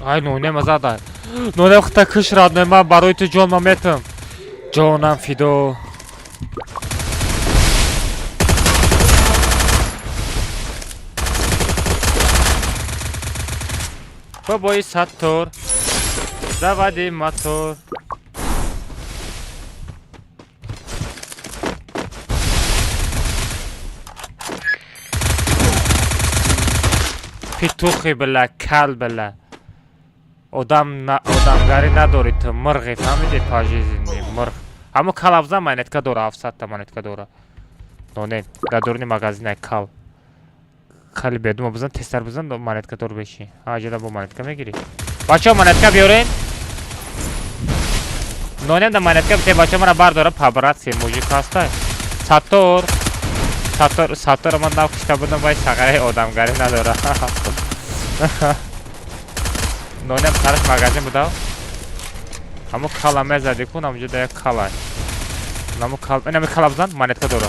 Ай, нонема зада. Нонем хита киш родной, ман барои ту ҷонма метам. Ҷонам фидо. Бобои Саттор. Заводи мотор. Петухи била, кал била. Одам одамгарӣ надорӣ ту, мирғи, фаҳмидӣ по жизни, мирғ. Ҳамо кал абзан монетка дора, 700 та монетка дора. Нонем, дар дуруни магазинай кал. Кали бедума бизан, тезтар бизан, монетка дор беши. Ҳа, бо монетка мегирӣ. Бачаҳо монетка биёрен. Нонем да монетка бите, бачаҳо мара бардора по-братски, мужик ҳастай. Саттор. Саттор, Саттор ман нав кишта будам, вай сағараи одамгарӣ надора. Нонем сараш магазин будав. Ҳамо кала мезади кун, ҳамҷо да як кала. Намо кал, инами кала бизан, монетка дора.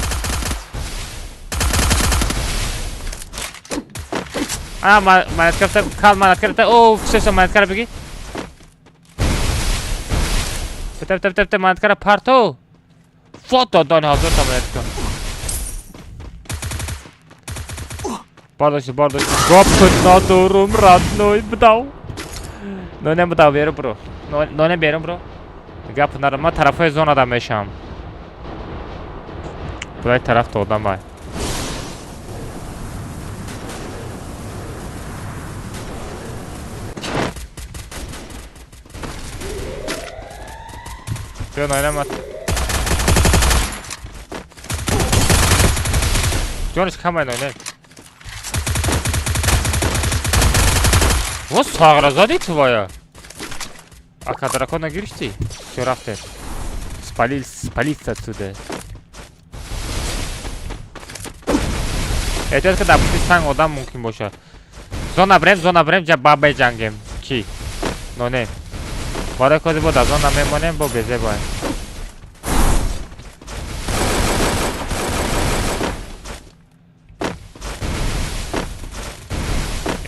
А, монетка бта, кал монетка бта. О, всё, всё, монеткара бигӣ. Бта, бта, бта, бта, монеткара парто. Фото дан 1000 та монетка. Бардошти, бардошти. Гап надорум, родной, бидав. Нонем бидав, беру бро. Нонем берум бро. Гап надорум, ман тарафҳои зонада мешавам. Булай тарафта одам бай. Биё нонем ат. Ҷониш камай нонем. Во сағра зади твоя. Ака дракона гирифтӣ? Всё рафтем. Спалил, спалиться отсюда. Эҳтиёт ки дар пушти санг одам мумкин бошад. Зона брем, зона брем, ҷа ба беҷангем. Чӣ? Нонем. Барои кози бо дар зона мемонем, бо безе боем.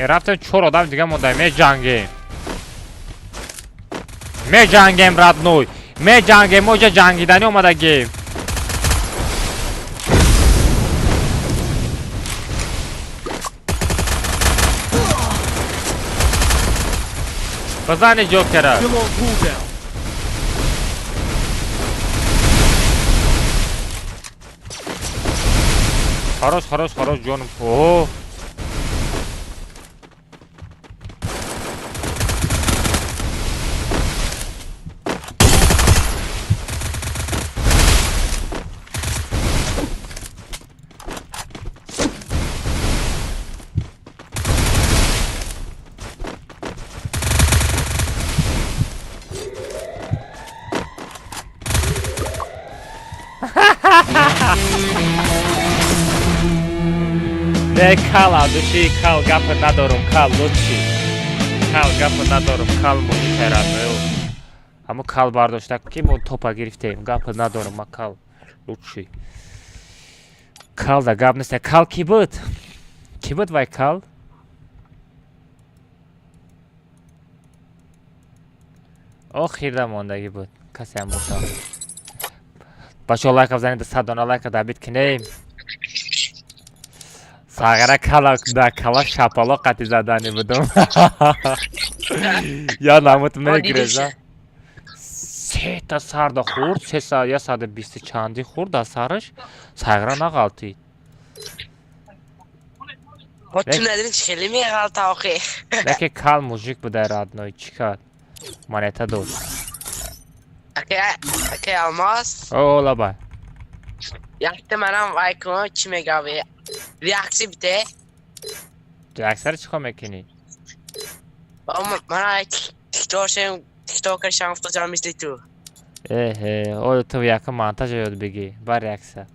Рафтем чор одам дига мондаем, меҷангем. Меҷангем, родной. Меҷангем, мо ҷа ҷангиданӣ омадагем. Бизани ҷокера. Still on cooldown. Хорош, хорош, хорош, ҷонум. О! Не кал души кал гапа надорум, кал лучший. Кал гапа надорум, кал мужик родной. Ҳамо кал бардошта ки мо топа гирифтем, гапа надорум, ма кал лучший. Кал да гап нест. Кал ки буд? Ки буд вай кал? Охирда мондагӣ буд. Касе ҳам боша. Бачаҳо лайка бизанед, 100 дона лайка добить кинем. Сағара кала да кала шапало қати задани будум. Я намут мегиреза. Сета сарда хӯрд, се я саду бисту чанди хӯрд дар сараш, сағра нағалтид. Бо ту надори чӣ хеле меғалта охи. Леки кал мужик будай родной, чӣ кард? Монета дод. Ака Алмаз. О, лабай. Якта манам вай кун, чӣ мегави? Реаксия бите. Реаксияро чӣ кор мекунӣ? Мана тиктокшем, тиктокершам фотожам мисли ту. Эҳе, оё ту якум монтажа ёд бигӣ, ба реаксия.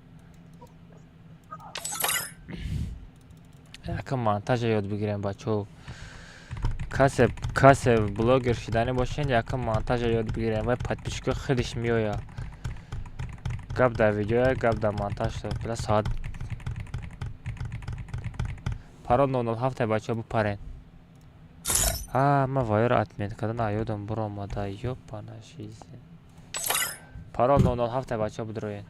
Якум монтажа ёд бигирем, бачаҳо. Касе блогер шиданӣ бошед, якум монтажа ёд бигирем, вай подписчикҳо хелиш меояд. Гап дар видеоя, гап дар монтаж. Била соат парол 007 бачаҳо бипарен. А, ман вайро отмет кардан аёдам буромада. Ёпана жизнь. Парол 007 бачаҳо бидроен.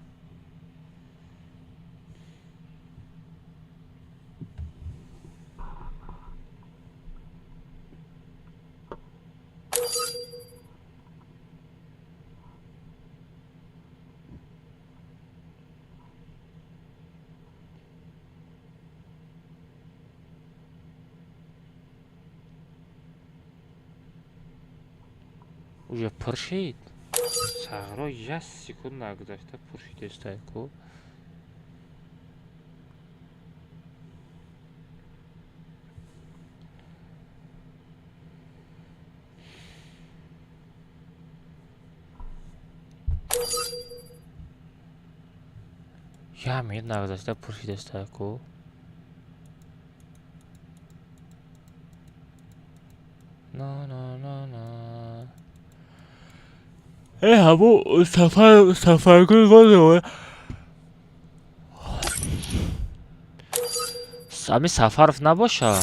Уже пур шид. Сағро як секунд нагузашта пур шидестай ку. Як минут нагузашта пур шидестай ку. На на на на. Э, ҳамо сафар сафаргул возе. Ами Сафаров набоша?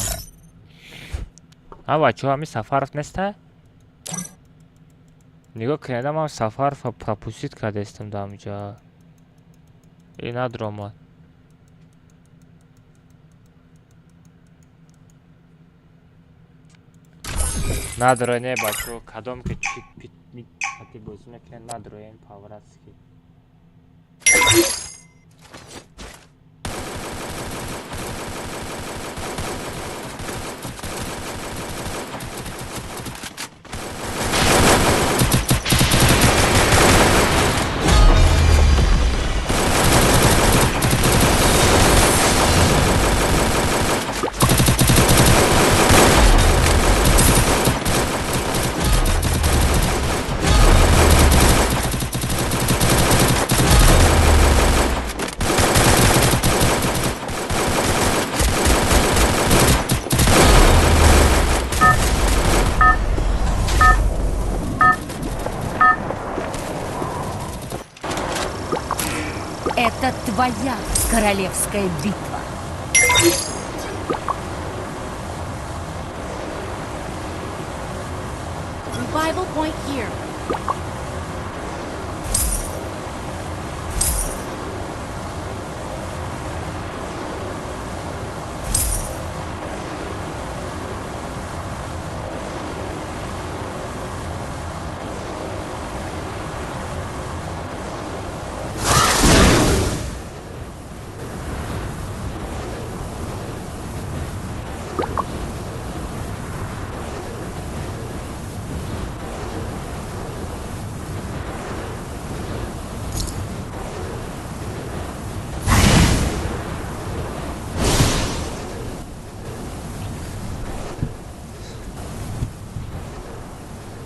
А бачаҳо, ами Сафаров неста? Нигоҳ кунед, ман Сафарова пропустить кардастам дар ҳамҷа. И надромад. Надроe не бачаҳо, кадом ки чи хати бозӣ мекунед, надроен по-братски. Это твоя королевская битва. Revival point here.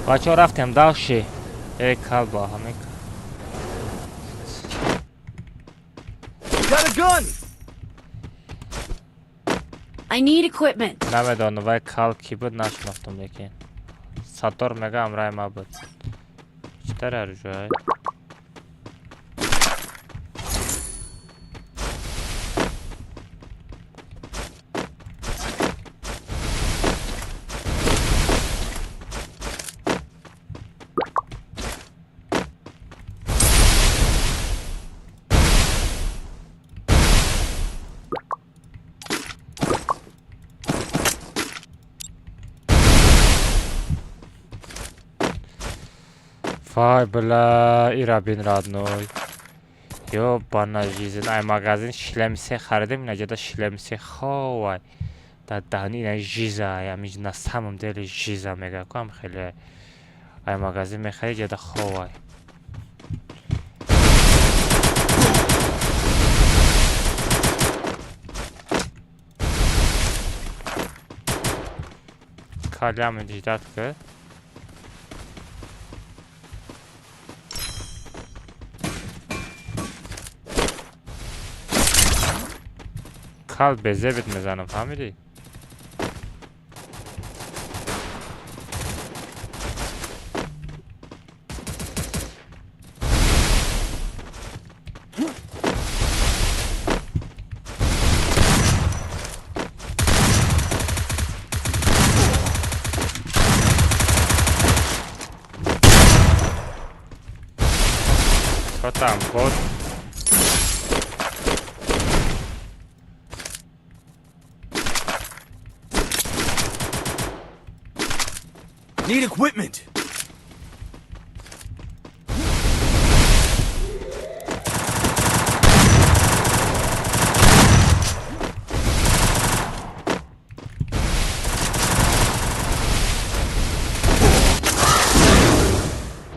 Бачаҳо рафтем дальше. Эй калба, ҳамин. Got a gun! I need equipment. Намедонам вай кал ки буд, нашинохтам лекин. Саттор мега ҳамраи ма буд. Чӣ тари аружай? Вай, бля, ира бин родной. Ёбана жизнь. Ай магазин шлемсе харидем, инаҷода шлемсе ховай. Дар даҳни ина жиза, ами на самом деле жиза мега кам хеле. Ай магазин мехари ҷода ховай. Калям ждать ки. Кал безебит мезанам, фаҳмидӣ? Чё там, бот? Need equipment.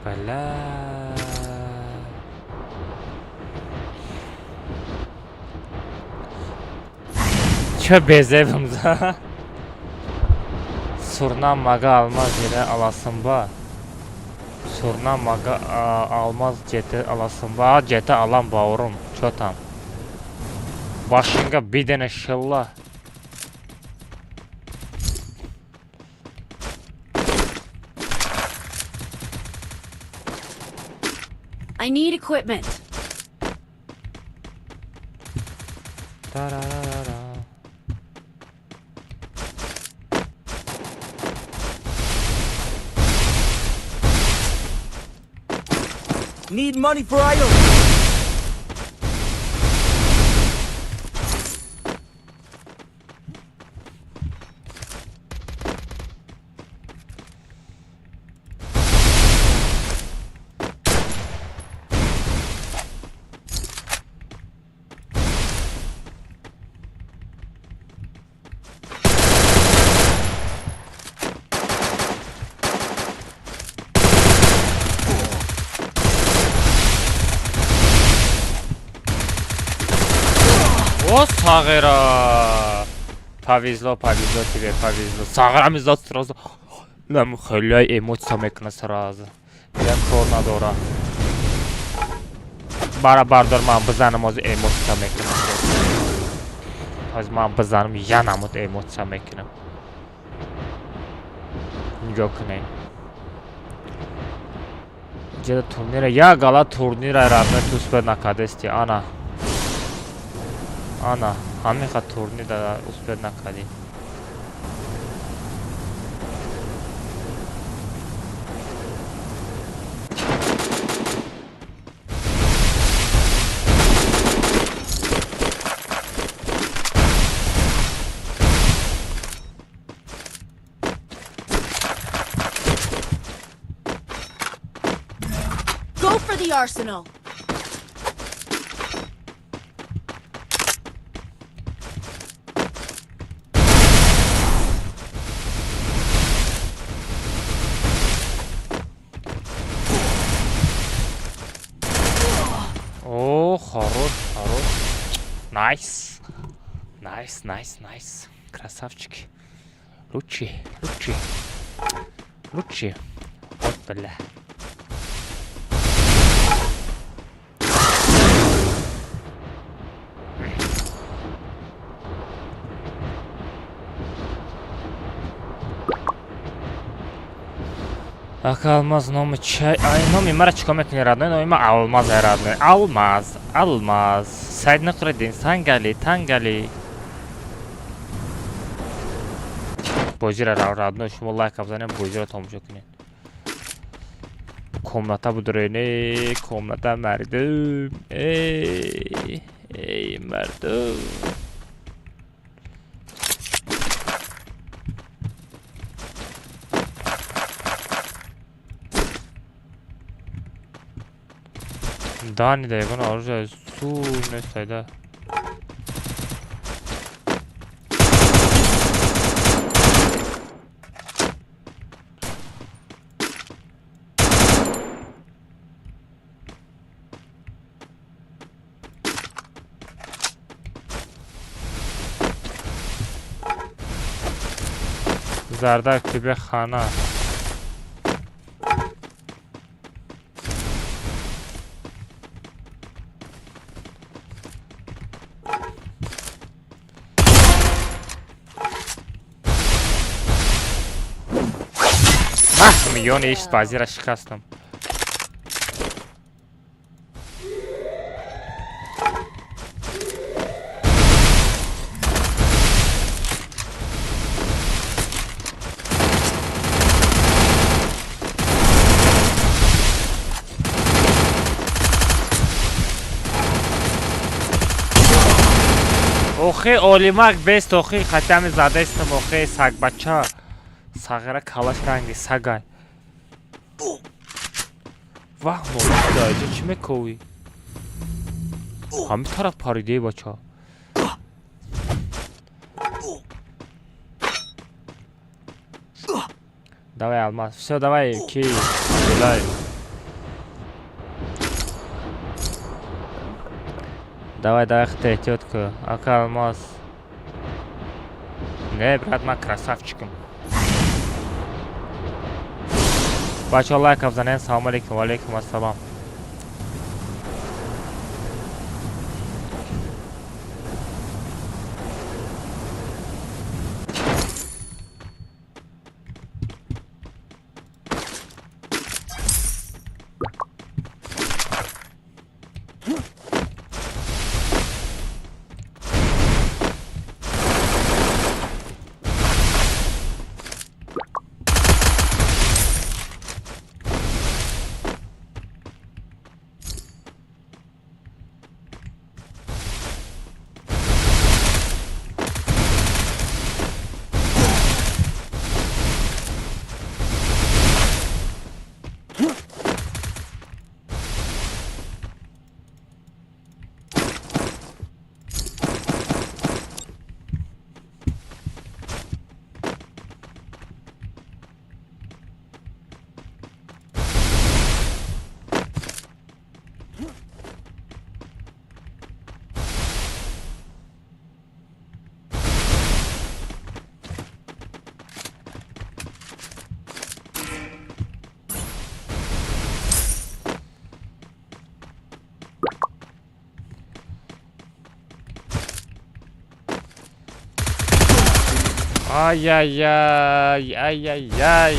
Бля. Чё безебим за? Сурна мага алмаз yerə alasın ba. Сурна мага алмаз жети аласın ба. Жети алам бауырым. Чё там? Башыңа bir dənə şılla. I need equipment. Tararara. Need money for items. О, сағира! Повезло, повезло тебе, повезло. Сағира мизад сразу. Нам хеле эмоция мекуна сразу. Я кор надора. Бара бардор ман бизанам оз эмоция мекунам. Оз ман бизанам я намуд эмоция мекунам. Нигоҳ кунед. Ҷеда турнира, я гала турнира равна туспе накадести, ана. Ана, ҳамиқа турнира успел накардӣ. Go for the arsenal. О, хорош, хорош. Nice. Nice, nice, nice. Красавчики. Лучший, лучший. Лучший. Вот, бля. Ака Алмаз номи чай? Ай, номи мара чикор мекунӣ, родной? Номи ма Алмаз, ай, родной. Алмаз, Алмаз. Сайд Нуқриддин, Сангали, Тангали. Бозира родной, шумо лайка бизанем, бозира тамошо кунед. Комната будурене, комната мардум. Эй, эй, мардум. Дани да ягон оружие су нестайда. Зардак тебе хана. Миёни иш базира шикастам. Охи олимак бест охи хатами задаистам охи сагбача. Сағира калаш ранги сагай. Вах нолида иҷа чӣ мековӣ? Ҳамин тараф паридеи бача. Давай, Алмаз. Всё, давай, ки. Давай. Давай, давай, хте, тетка. Ака, Алмаз. Не, брат, ман красавчиком. Бача, лайков занен. Салом алейкум, ва алейкум ассалом. Ай-яй-яй, ай-яй-яй.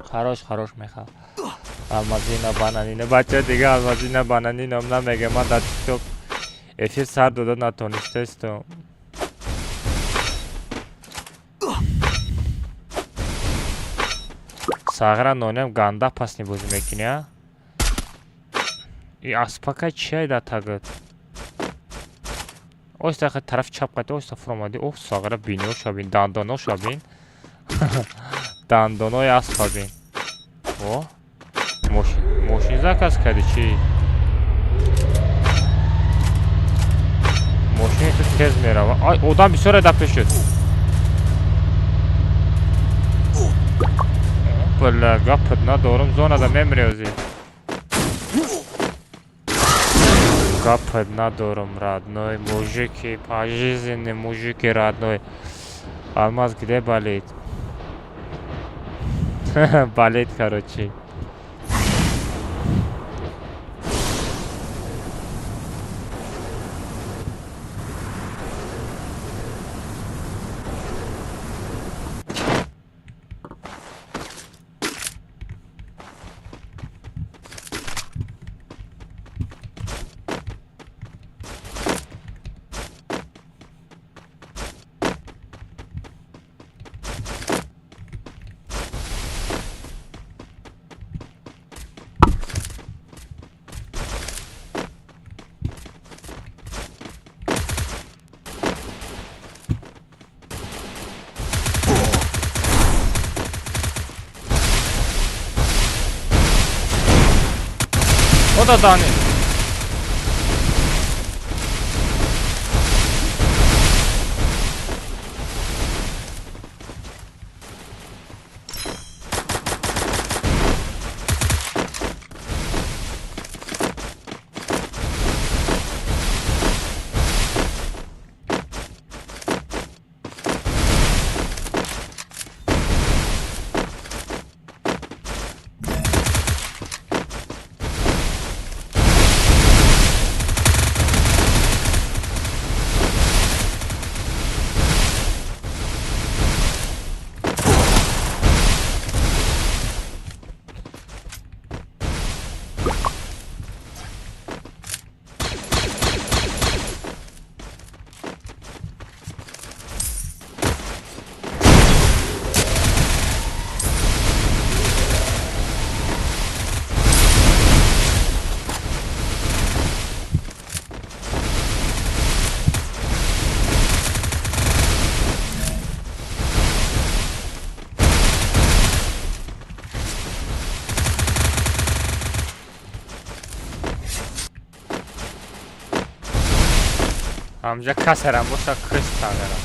Хорош, хорош, меха. Алмазина бананина. Бача дига алмазина бананина намеге. Ман дар TikTok эфир сар дода натонистестам. Сағира нонем ганда пасни бозӣ мекунӣ, а? И аспака чиай дар тагат? Оста хе тараф чап қати, оста фуромадӣ. Оф, сағира биниҳоша бин, дандоноша бин. Дандонои аспа бин. О, мошин заказ кардӣ чӣ? Мошини ту тез мерава. Ай, одам бисёре дар пеш шуд. Бля, гапат надорам, зонада мемрезӣ. Гапат надорам, родной, мужики, пожизненный мужики, родной. Алмаз где болит? Болит, короче. O da Dani. Амҷа касерам боша кӯс тағира.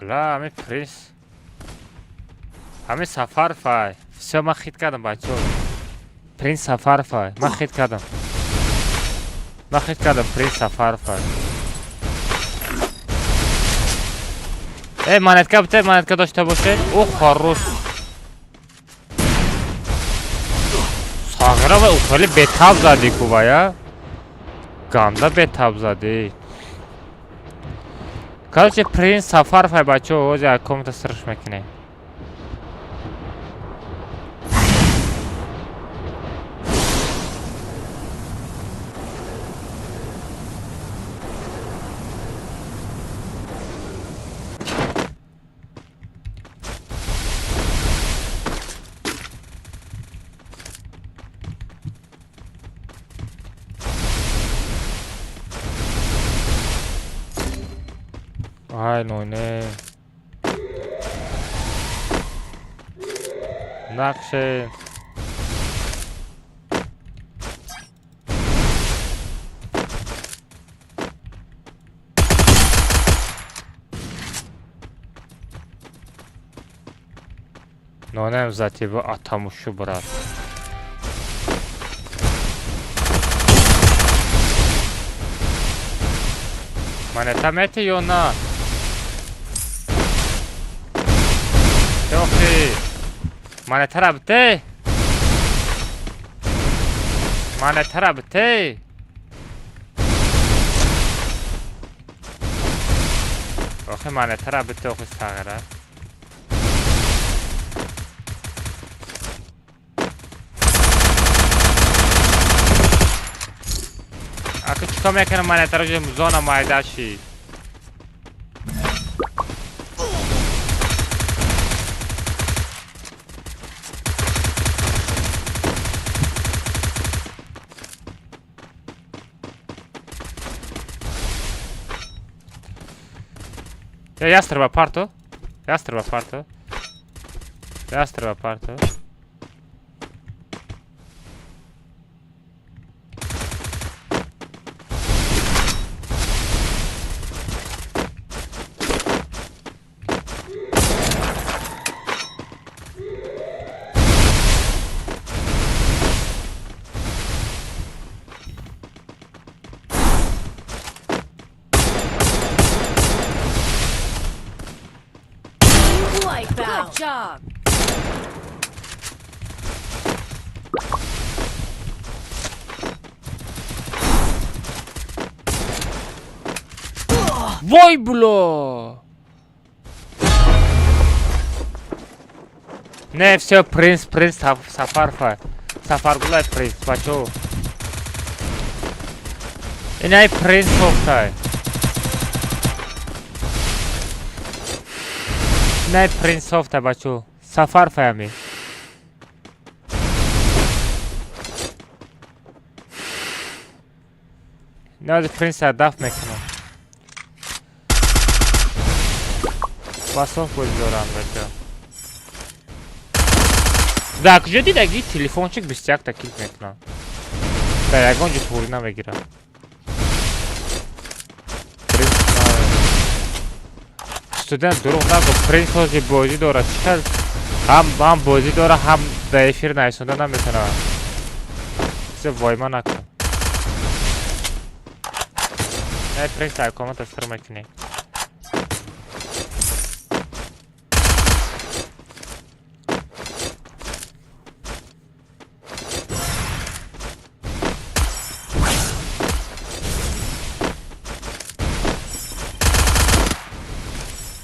Бла, ҳами принс. Ҳами Сафарфай. Всё, ман хит кардам, бачаҳо. Принс Сафарфай. Ман хит кардам. Ман хит кардам принс Сафарфай. Э, монетка бите, монетка дошта бошед. О, хорош. Сағира ва хеле бетаб зади ку вая. Ганда бетаб зади. Короче, принс Сафарфай, бачаҳо, ҳозир як комната сирш мекунем. Ай, ноне. Нақше. Нонем за тебя атамушу, брат. Монета мети ё на? Охи. Монетара бите. Монетара бите. Охи монетара бите, охи сағира. Ака чикор мекунам монетаро зона майда шид. Ястреба парто. Ястреба парто. Ястреба парто. Good job. Вой, бля! Не, все, принц, принц Сафарфа. Сафаргулай принц, бачо. Инай принц сохтай. Инай принц сохтай, бачо. Сафарфа ами. Нази принц даф мекунам. Басов бозӣ дорам, бачо. Дар куҷо дидаги телефончик 21 та килт мекунам. Дар ягон ҷо туғрӣ намегирам. Студент дурӯғ нагӯ, принс ҳозир бозӣ дорад. Чӣ хел ҳам бозӣ дорад, ҳам дар эфир нависонда наметавонад. Чизе войма накун. Эй, принс, дар комната сир мекунӣ.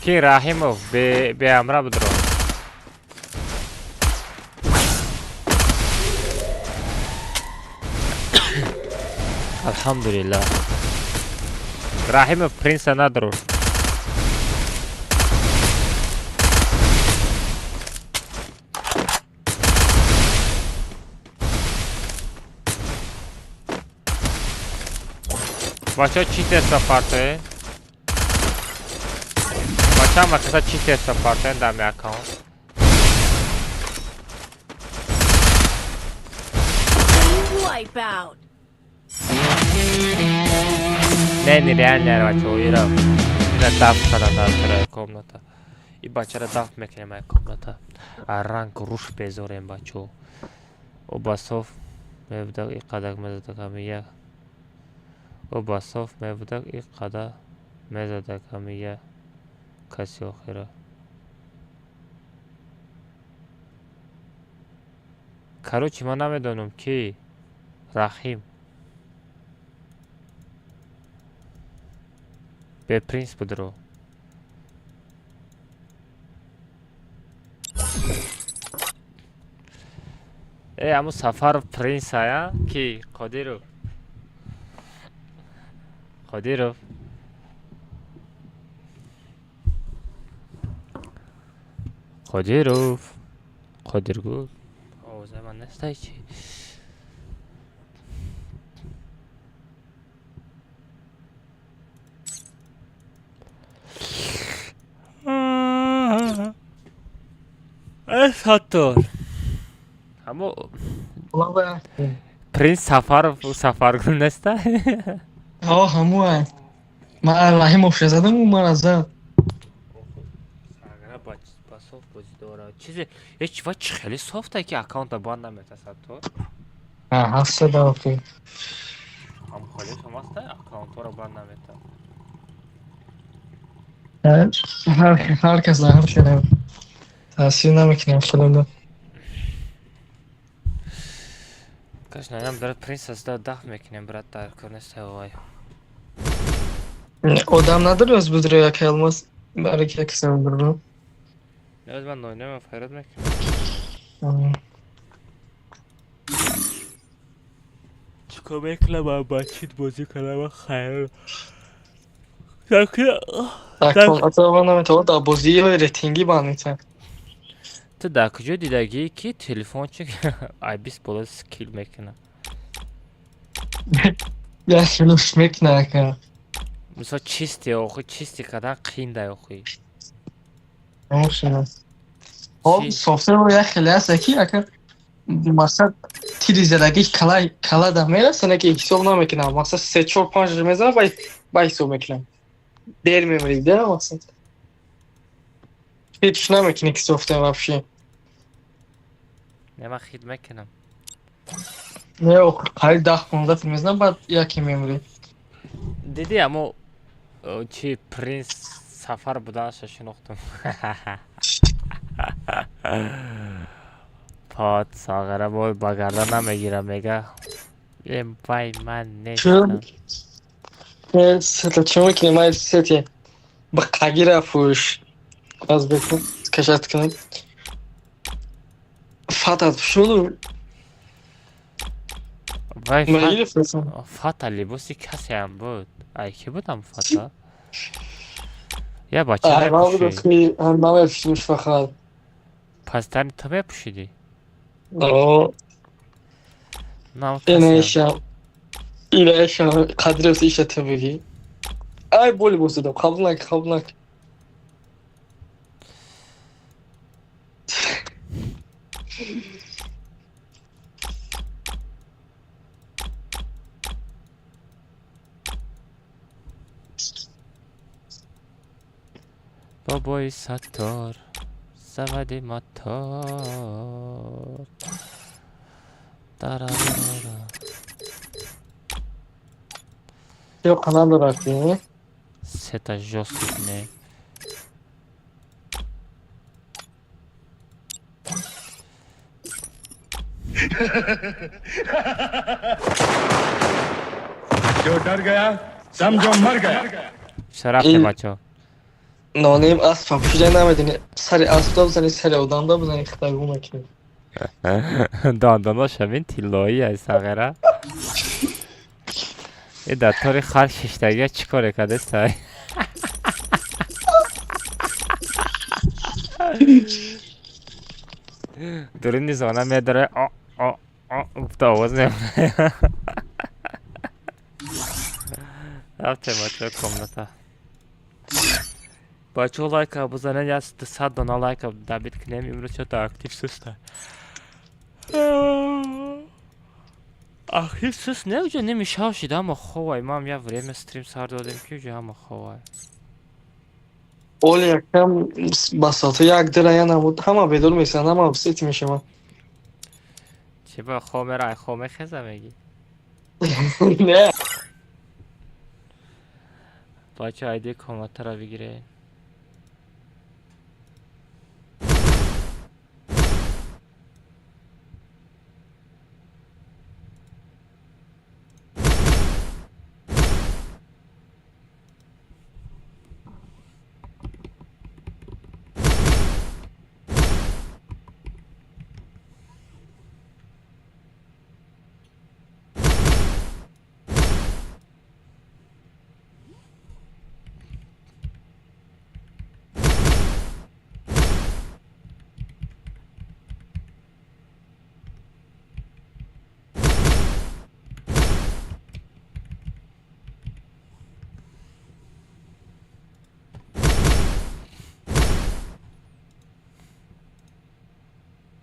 Ки Раҳимов беамра будро. Алҳамдулиллаҳ. Раҳимов принса надро. Бачаҳо, читерса партоен. Бачаҳо, макаса читерса партоен дар ми аккаунт. Wipeout. Не, нереально, бачаҳо, ира дафт кардам дар тараи комната. И бачара дафт мекунем ай комната. А ранг руш безорем, бачаҳо. Обасов мебудак и қадак мезадак ҳами як. Обасов мебудак и қада мезадак ҳами як каси охира. Короче, ман намедонам ки Рахим. Бепринс будро. Э, аму Сафаров принс ая? Ки? Қодиров. Қодиров. Қодиров. Қодиргул. Овозаи ман нестай чи? Э, Саттор. Ҳамо принс Сафаров Сафаргул нестай? Ҳо, ҳамуай. Ман Раҳимов задам, ӯ мара зад. Сагра ба соф бозӣ дора. Чизе, ҳеч ва чи хеле софта ки аккаунта банд намета, Саттор. Ҳафтсада охи. Ҳам хеле сом аста аккаунтҳоро банд намета. Ҳар кас дар ҳар хеле таъсир намекунам хелода. Каш наям брат, принс аста даф мекунем, брат, дар кор нестай вай. Одам надори аз будро як алмаз барои ки як каса будро. Не, ман нойнема файрод мекунам. Чикор мекунам, ман бачит бозӣ кардам, хайр. Наметавонад дар бозиҳои рейтингӣ банд метавонад. Ту дар куҷо дидагӣ ки телефончик ай 20 боло скил мекунад? Як хелош мекунад, ака. Мисол, чисти охи, чисти кардан қииндай охи. Хоб, софтверо як хеле аст ки, ака, мақсад тири задагиш кала калада мерасана ки ҳисоб намекунам. Мақсад се, чор, панҷ мезанам, бай ҳисоб мекунам. Дер мемирӣ да, мақсад. Ҳеч намекунӣ ки софтвер вообще. Не, ман хит мекунам. Не, қариб 10-15 тир мезанам, баъд яке мемирӣ. Диди, амо чи принс Сафар буданаша шинохтум. Пот сағара бо ба гардан намегирам, мега. Э, вай, ман нестам. Сета чӣ мекунӣ? Ман сети ба қагира фурӯш аз бекун кашат кунам. Фатат шуду. Вай, фата либоси касеам буд. Ай ки будам фата? Я бача мепӯшид. Ман фақат. Пас тани ту мепӯшидӣ? О. Инаишам. Инаишам қадрес иша ту бигӣ. Ай, боли босидам, қабул нак, қабул нак. Бобои Саттор завади мотор. Тарарара. Ё канал дорад ки? Сета жёсткий не. जो डर गया समझो मर गया. Всё, рафтем, бачаҳо. Нонем аспам пӯшида намедонӣ, сари аспда бизанӣ, сари одамда бизанӣ, хатагӯ мекунӣ. Дандонош ҳамин тиллоӣ ай, сағира. Э, дар тори хар шиштагия чӣ коре кардестай? Дуруни зона медора, о о о гуфта овоз мемонад. Рафтем, бачаҳо, комната. Бачаҳо, лайка бизанед, я 200 дона лайка добить кунем. Имрӯз чё-то актив суста. Актив суст не, уже ними шав шид, ҳама ховай. Мам я время стрим сар додем, ки уже ҳама ховай. Оли якам ба соати як дира намуд, ҳама бедор мешаванд, ҳама сети мешаванд. Чи ба хов мера, ай хов мехеза мегӣ? Не. Бача, айди комнатаро бигиред.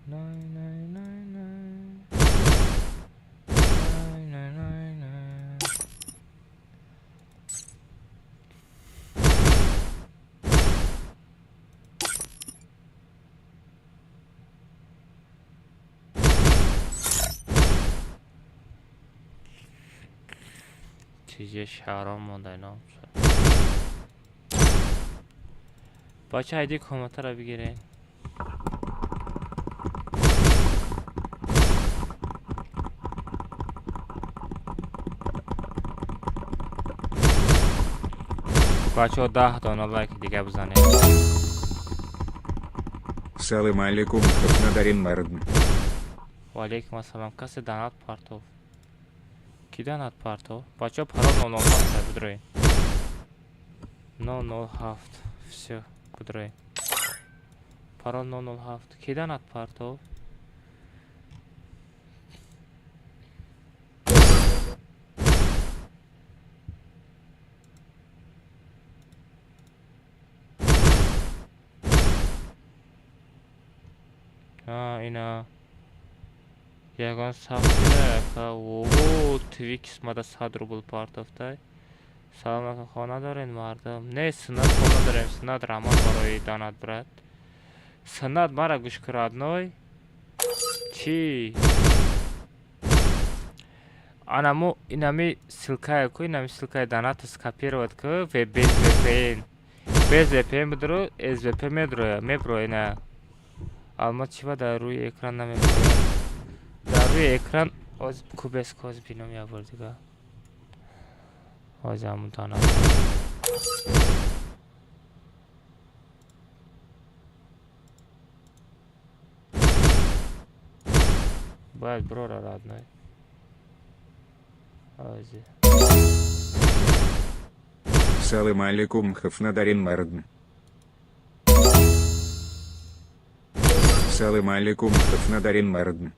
Най, най, най, най. Най, най, най, най. Чизе шаҳром монда ино. Бача, айди комнатаро бигиред. Бачаҳо, 10 дона лайк дига бизанед. Салам алейкум, надарин мардм. Ва алейкум ассалом. Касе донат партов? Ки донат партов? Бачаҳо, парол 007, бидроед. 007, всё, бидроед. Парол 007. Ки донат партов? Ина ягон сахтира. О, твикс мада 100 рубл партофтай. Салом ака, хона дорен мардум? Не, суннат хона дорем. Суннат, раҳмат барои донат, брат. Суннат, мара гӯш кун, родной. Чӣ анамо инами ссылкае ку, инами ссылкаи донат скопировать ку, без VPN, без VPN бидро, СВП медроя, меброя. Ина алмаз чиба дар рӯи экран намеброяд? Дар рӯи экран оз кубес коз бином, як бор дига оз ҳамун донат бояд брора, родной. Ози. Салам алейкум, хафнадарин мардм. Салам алейкум, хафнадарин мардм.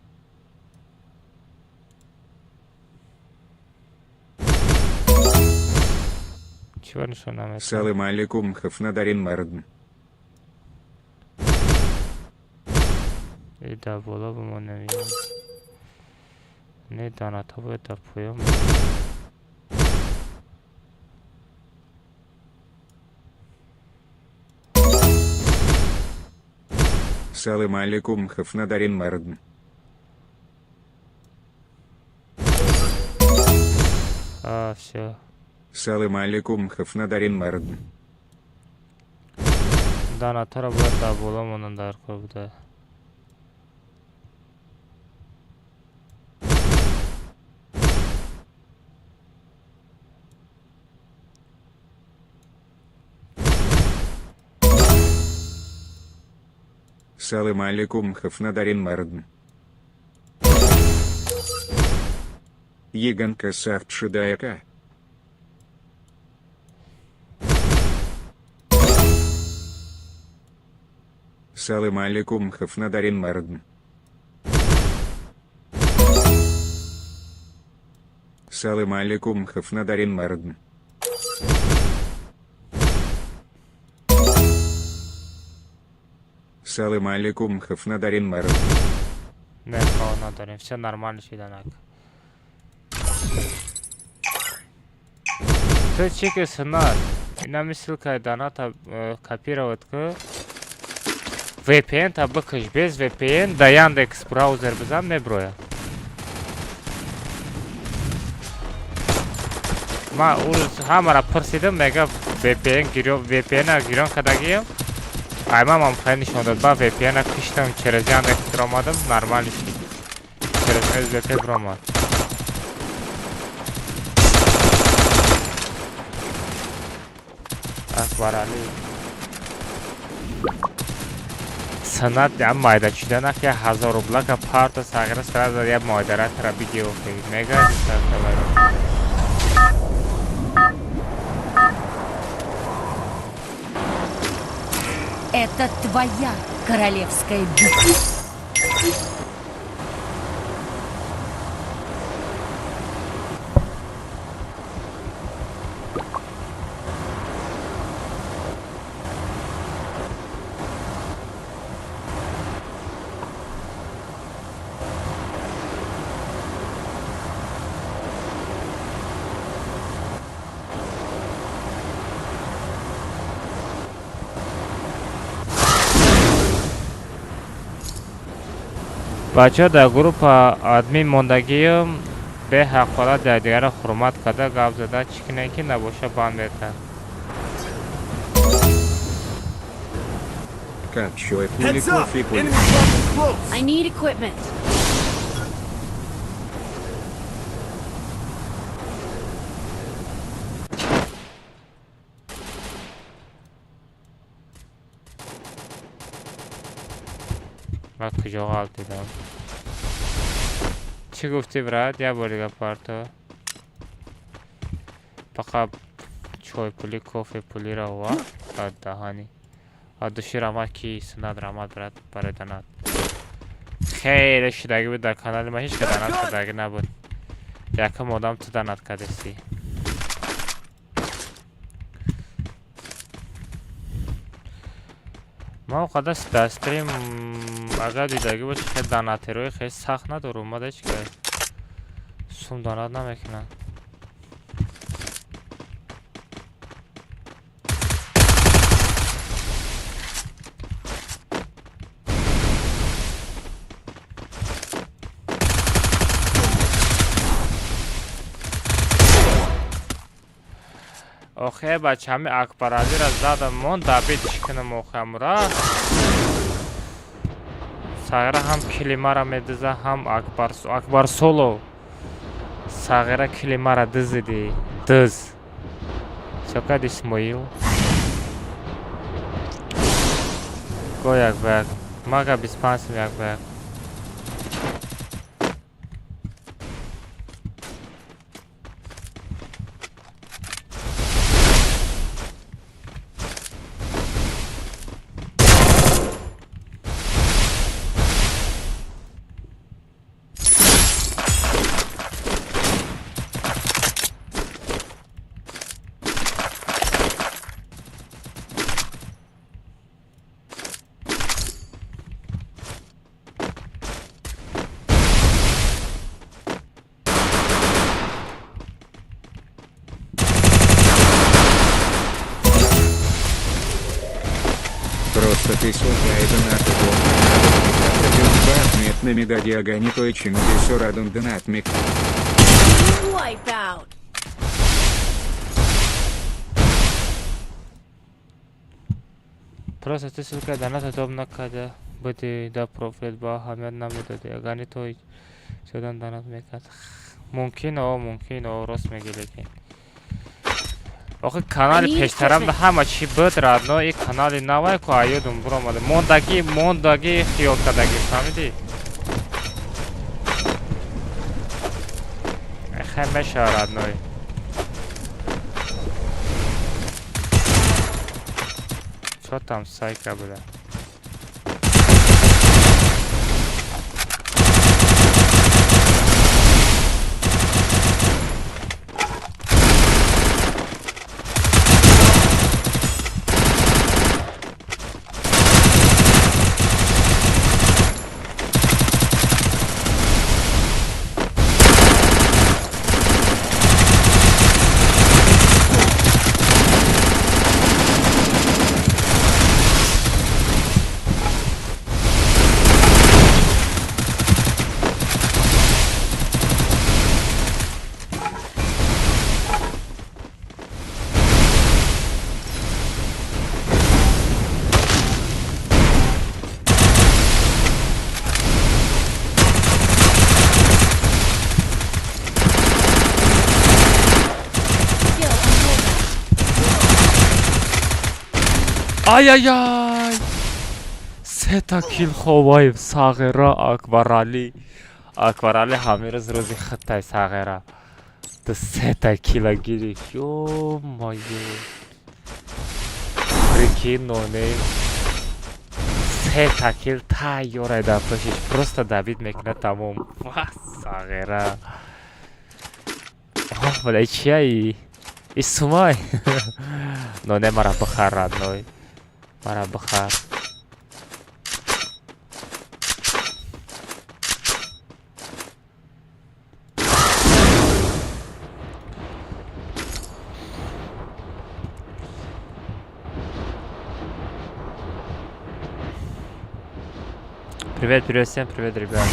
Чего нишон наметавонад? Салам алейкум, хафнадарин мардм. И дар боло ба мо намеёд. Не, донатҳо бояд дар поён. Салам алейкум, хафнадарин мардм. А, всё. Салам алейкум, хафнадарин мардм. Донатҳоро бояд дар боло монанд, дар кор буда. Салам алейкум, хафнадарин мардм. Еган касавчидаяка. Салам алейкум, хафнадарин мардм. Салам алейкум, хафнадарин мардм. Салам алейкум, хафнадарин мардм. Не, хо надорем. Всё нормально шиданак. Ту чӣ ки сунат? Инами ссылкаи доната копировать ку. VPN та бикаш. Без VPN да Яндекс браузер бизан меброяд. Ман ӯ ҳамаро пурсидам, мега VPN гирё VPN-а гирён кардагиям. Ай ман хеле нишон дод. Ба VPN-а киштам, через Яндекс биромадам, нормально шид. Через SVP биромад. Акбар Али. Санат я майда чиданак я 1000 рублака парта сағира сразу я модератора биги охи. Мега давай. Это твоя королевская битва. Бачаҳо дар группа админ мондагиам беҳаққорат якдигарро ҳурмат карда гап зада чӣ кунем ки набоша банд метаҳад. Капчой пули Heads up! кофе пули. Enemy dropping close! I need equipment. Ман куҷо ғалтидам? Чӣ гуфтӣ, брат? Як бори дига парто. Фақат чойпулӣ, кофепулиро овард ба даҳани. А души рамад ки сунат рамад, брат, барои донат. Хеле шудагӣ буд дар канали ман ҳеҷ ка донат кардагӣ набуд. Якум одам ту донат кардастӣ. Ман он қадар дар стрим агар дидагӣ бошӣ хеле донатерои хеле сахт надорум. Омада ҳеҷ ка сум донат намекунанд. Охе бача ҳами Акбаралиро задам мон дабид чӣ кунам охе амра? Сағира ҳам килимаро медиза ҳам Акбар Акбар Соло. Сағира килимаро дизидӣ. Диз. Чокад Исмоил. Го як ба як. Мага 25 сум як ба як. Просто ты сука донат донат. Wipeout. Просто ты ссылка доната доб накарда буди да профилет ба аҳамият намедодӣ. Агар не то зиёдан донат мекард. Мумкин о, мумкин о, рост мегӣ лекин. Охи канали пештарам да ҳама чӣ буд родно, и канали навай ку аёдум буромада. Мондагӣ, мондагӣ хиёл кардагӣ, фаҳмидӣ? Хай мешава родной. Чё там сайка, бля? Ай-яй-яй! Сета кил ховаев Сағира Акбарали. Акбарали ҳамирӯз рӯзи хиттай Сағира. Ту сета кила гирифт. Ё-моё. Прикинь, нонейм. Сета кил тайёрай дар пешиш. Просто давид мекунад тамом. Ва Сағира. Оҳ, бля, чияи? И сумай. Ноне мара бихар, родной. Мара бихар. Привет, привет всем, привет, ребят.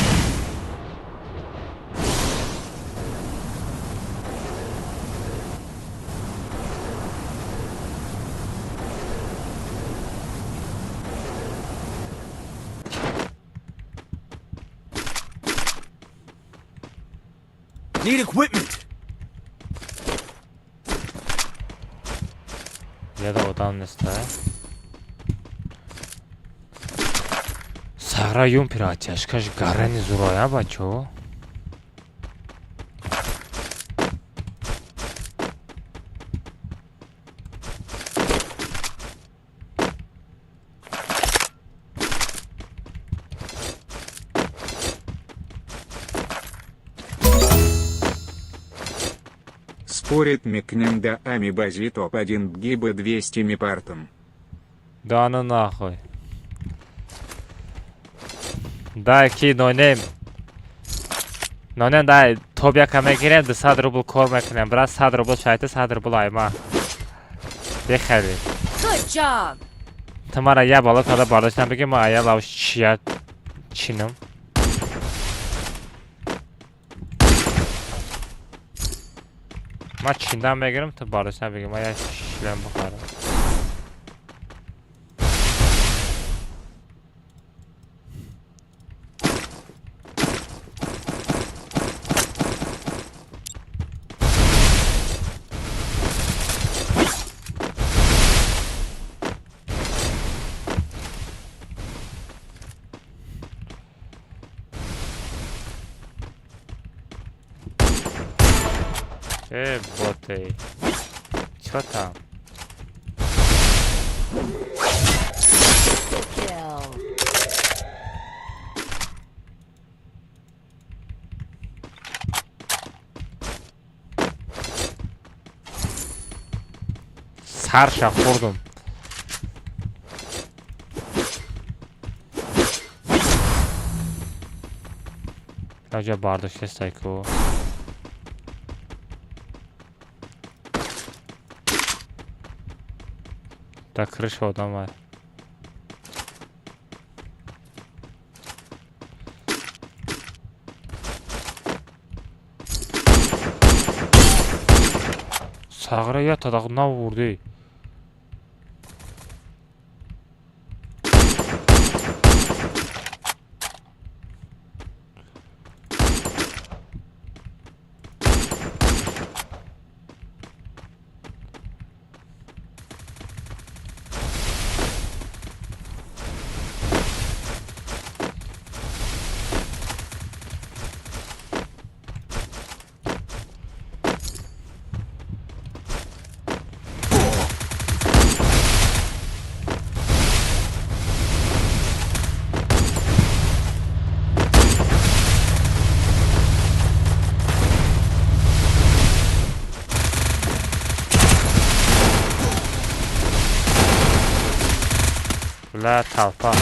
Need equipment. Я да одам неста. Сағра юм пиратяшкаш гарани зуроя бачо. Спорит мекнем да ами бази топ-1 гиба 200 мипартом. Да ну нахуй. Дай ки нонем. Нонем дай топ яка мегирем 200 рубл кор мекунем. Брат 100 рубл шайта 100 рубл айма. Бихари. Good job. Ту мара я бало када бардоштам бигем ма ая лавш чия чинам. Ма чиндан мегирам ту бардоштам бигем ма я шлем бихарам. Боты. Чё там? Kill. Сарша хӯрдум. Раҷа бардоштестай ку. Да крыша одам ай. Сағра я тадаг навурди. Бля, толпа.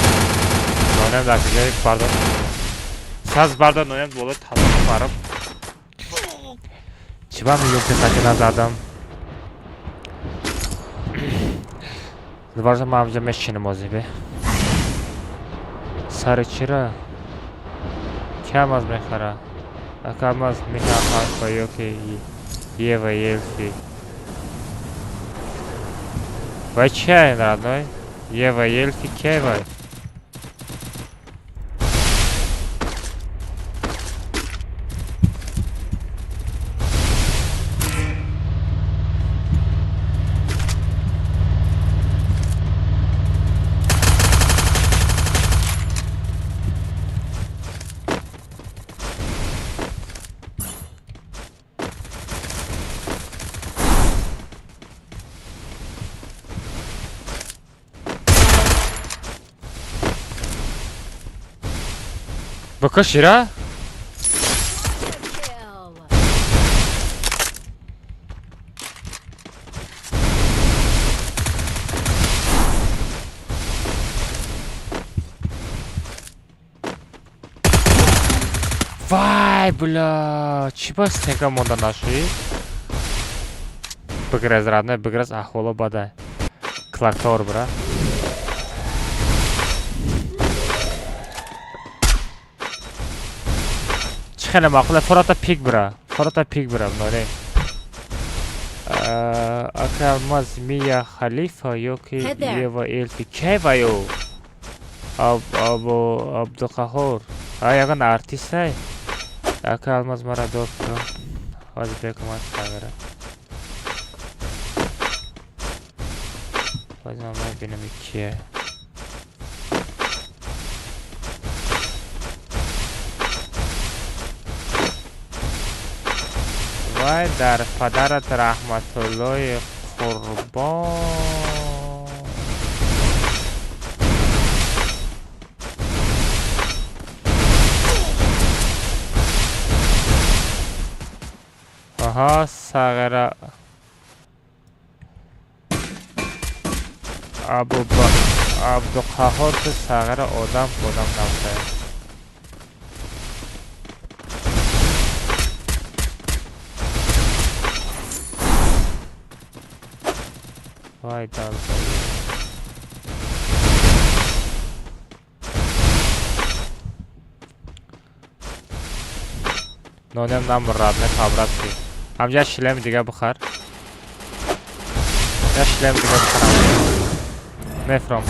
Нонем дар куҷои бардор. Саз бардор нонем болои толпа барам. Чӣ ба меём писаки назадам? Дубора ман ҳамҷа мешинам озибе. Сари чира? Кам аз мехара? Акам аз мехара ёки Ева Елфи. Вай чай, родной? Ева Елфи кевай. Бикушира? Вай, бля, чӣ ба стенка монда нашуд? Бигрез, родной, бигрез, аҳволо бадай. Клактор, бра. Чӣ хеле маъқуле, фората пик бра. Фората пик бра, норе. Ака Алмаз Мия Халифа ёки Ева Элфи. Кай ваё? Абу Абдуқаҳор. А ягон артистай? Ака Алмаз мара дод кун. Ҳозир бекуман тағира. Ҳозир ман мебинам кие. Вай дар падарат раҳматуллои қурбон. Аҳа, сағира Абдуқаҳор ту сағира одам одам набуда. Вай далба. Нонем намурад, не по-братски. Ҳамҷа шлем дига бихар. Я шлем дига бихарам. Мефром.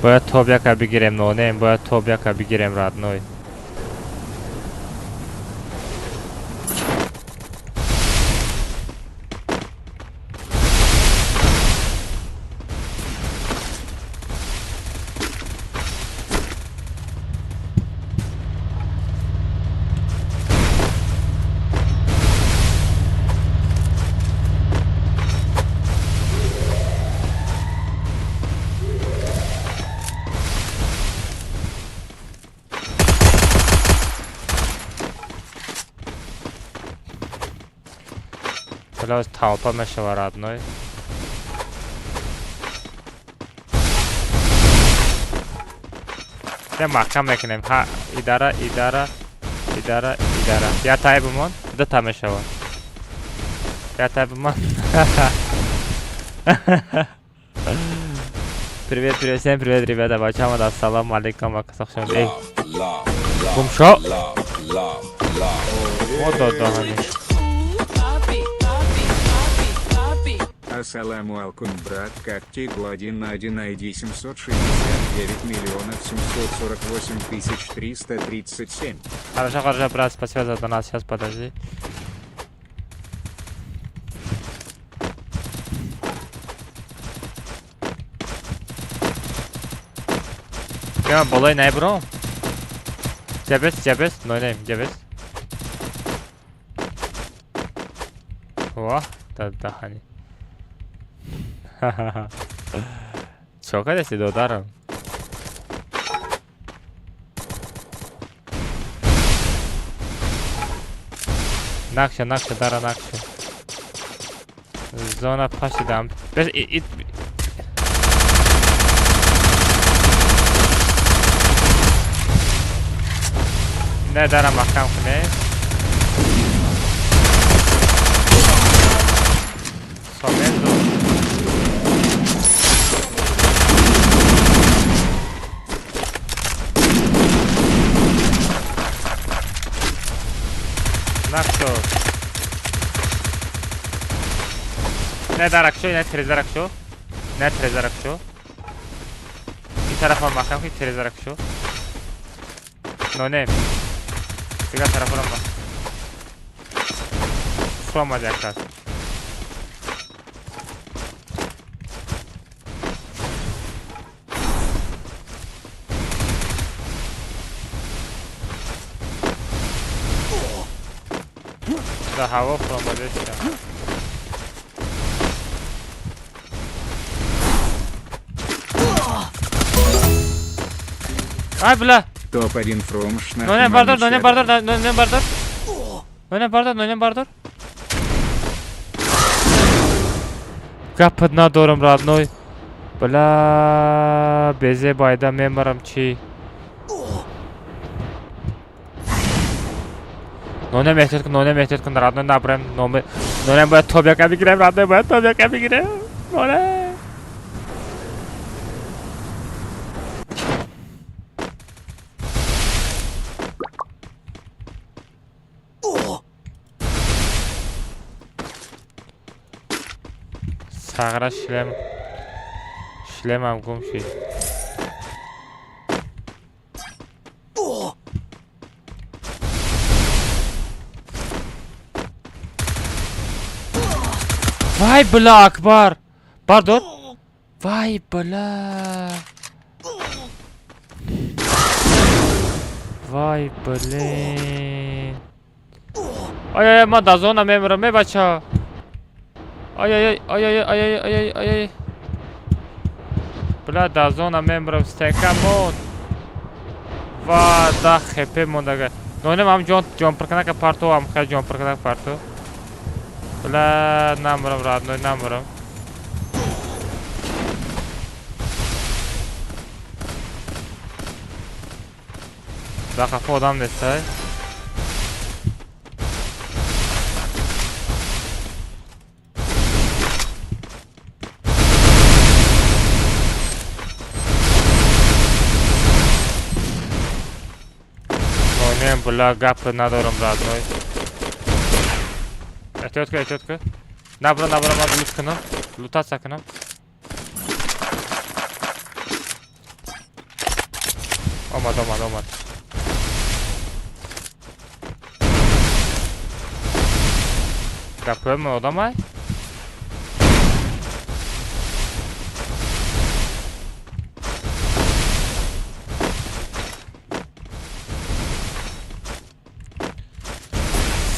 Бояд топ яка бигирем, нонем, бояд топ яка бигирем, родной. Плюс толпа мешава, родной. Я маҳкам мекунем. Ҳа, идара, идара, идара, идара. Я тай бимон, ду та мешава. Я тай бимон. Привет, привет, всем привет, ребята. Бачам, ассалому алейкум, ва касахшам. Эй. Гумшо. Мо додоҳани. Ассаламу алкум, брат, как тигл 1 на 1 ID 769 748 337. Хорошо, хорошо, брат, спасибо за донат, сейчас подожди. Я болой най бро. Жабес, жабес, нойнем, жабес. Ва, да дахани. Чо кадаси додарам? Нақша, нақша, дара нақша. Зона пашидам. Бес ит не дара маҳкам кунем. Сомензо. Нақшо. Не даракшо, не трезаракшо. Не трезаракшо. Ин тарафа маҳкам ки трезаракшо. Нонем. Дигар тарафаро ма. Фромад як кас. Да ҳаво фуромадеста. Ай, бля! Топ-1 from Шнах. Нонем бардор, нонем бардор, нонем бардор. Нонем бардор, нонем бардор. Гапат надорам, родной. Бля, безе байда мемарам чӣ. Нонем эҳтиёт кун, нонем эҳтиёт кун, родной, набарем. Нонем бояд топ яка бигирем, родной, бояд топ яка бигирем. Нонем. Сағра шлем. Шлемам гум шид. Вай, бля, Акбар! Бардор? Вай, бля. Вай, блин. Ай, ай, ман дар зона мемирам, эй, бача. Ай, ай, ай, ай, ай, ай, ай, ай. Бля, дар зона мемирам, стека мод. Ва, да хп мондага. Нонем ам ҷон ҷон пирканака парту, ам хай ҷон пирканака парту. Бля, намирам, родной, намирам. Да қафо одам нестай. Нонем, бля, гап надорам, родной. Эҳтиёт кун, эҳтиёт кун. Набра, набра, ман лут кунам. Лутаться кунам. Омад, омад, омад. Гапои ман одамай?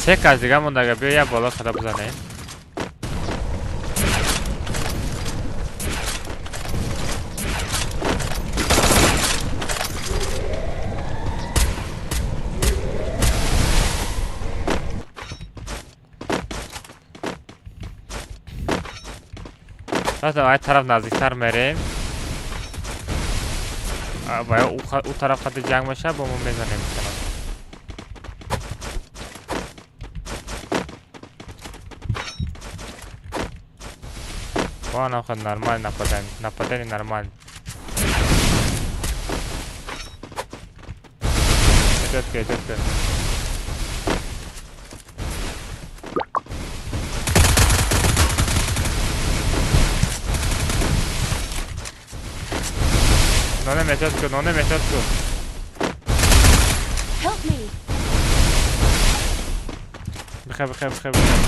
Се кас дига мондага, биё як боло када бизанем. Рафтам ай тараф наздиктар мерем. Бая ӯ тараф қади ҷанг мешавад, бо мо мезанем тараф. Вон нам нормально нападаем. Нападение нормально. Эҳтиёт кун, эҳтиёт кун. Нонем эҳтиёт кун, нонем эҳтиёт кун. Help me. Бихай, бихай, бихай, бихай.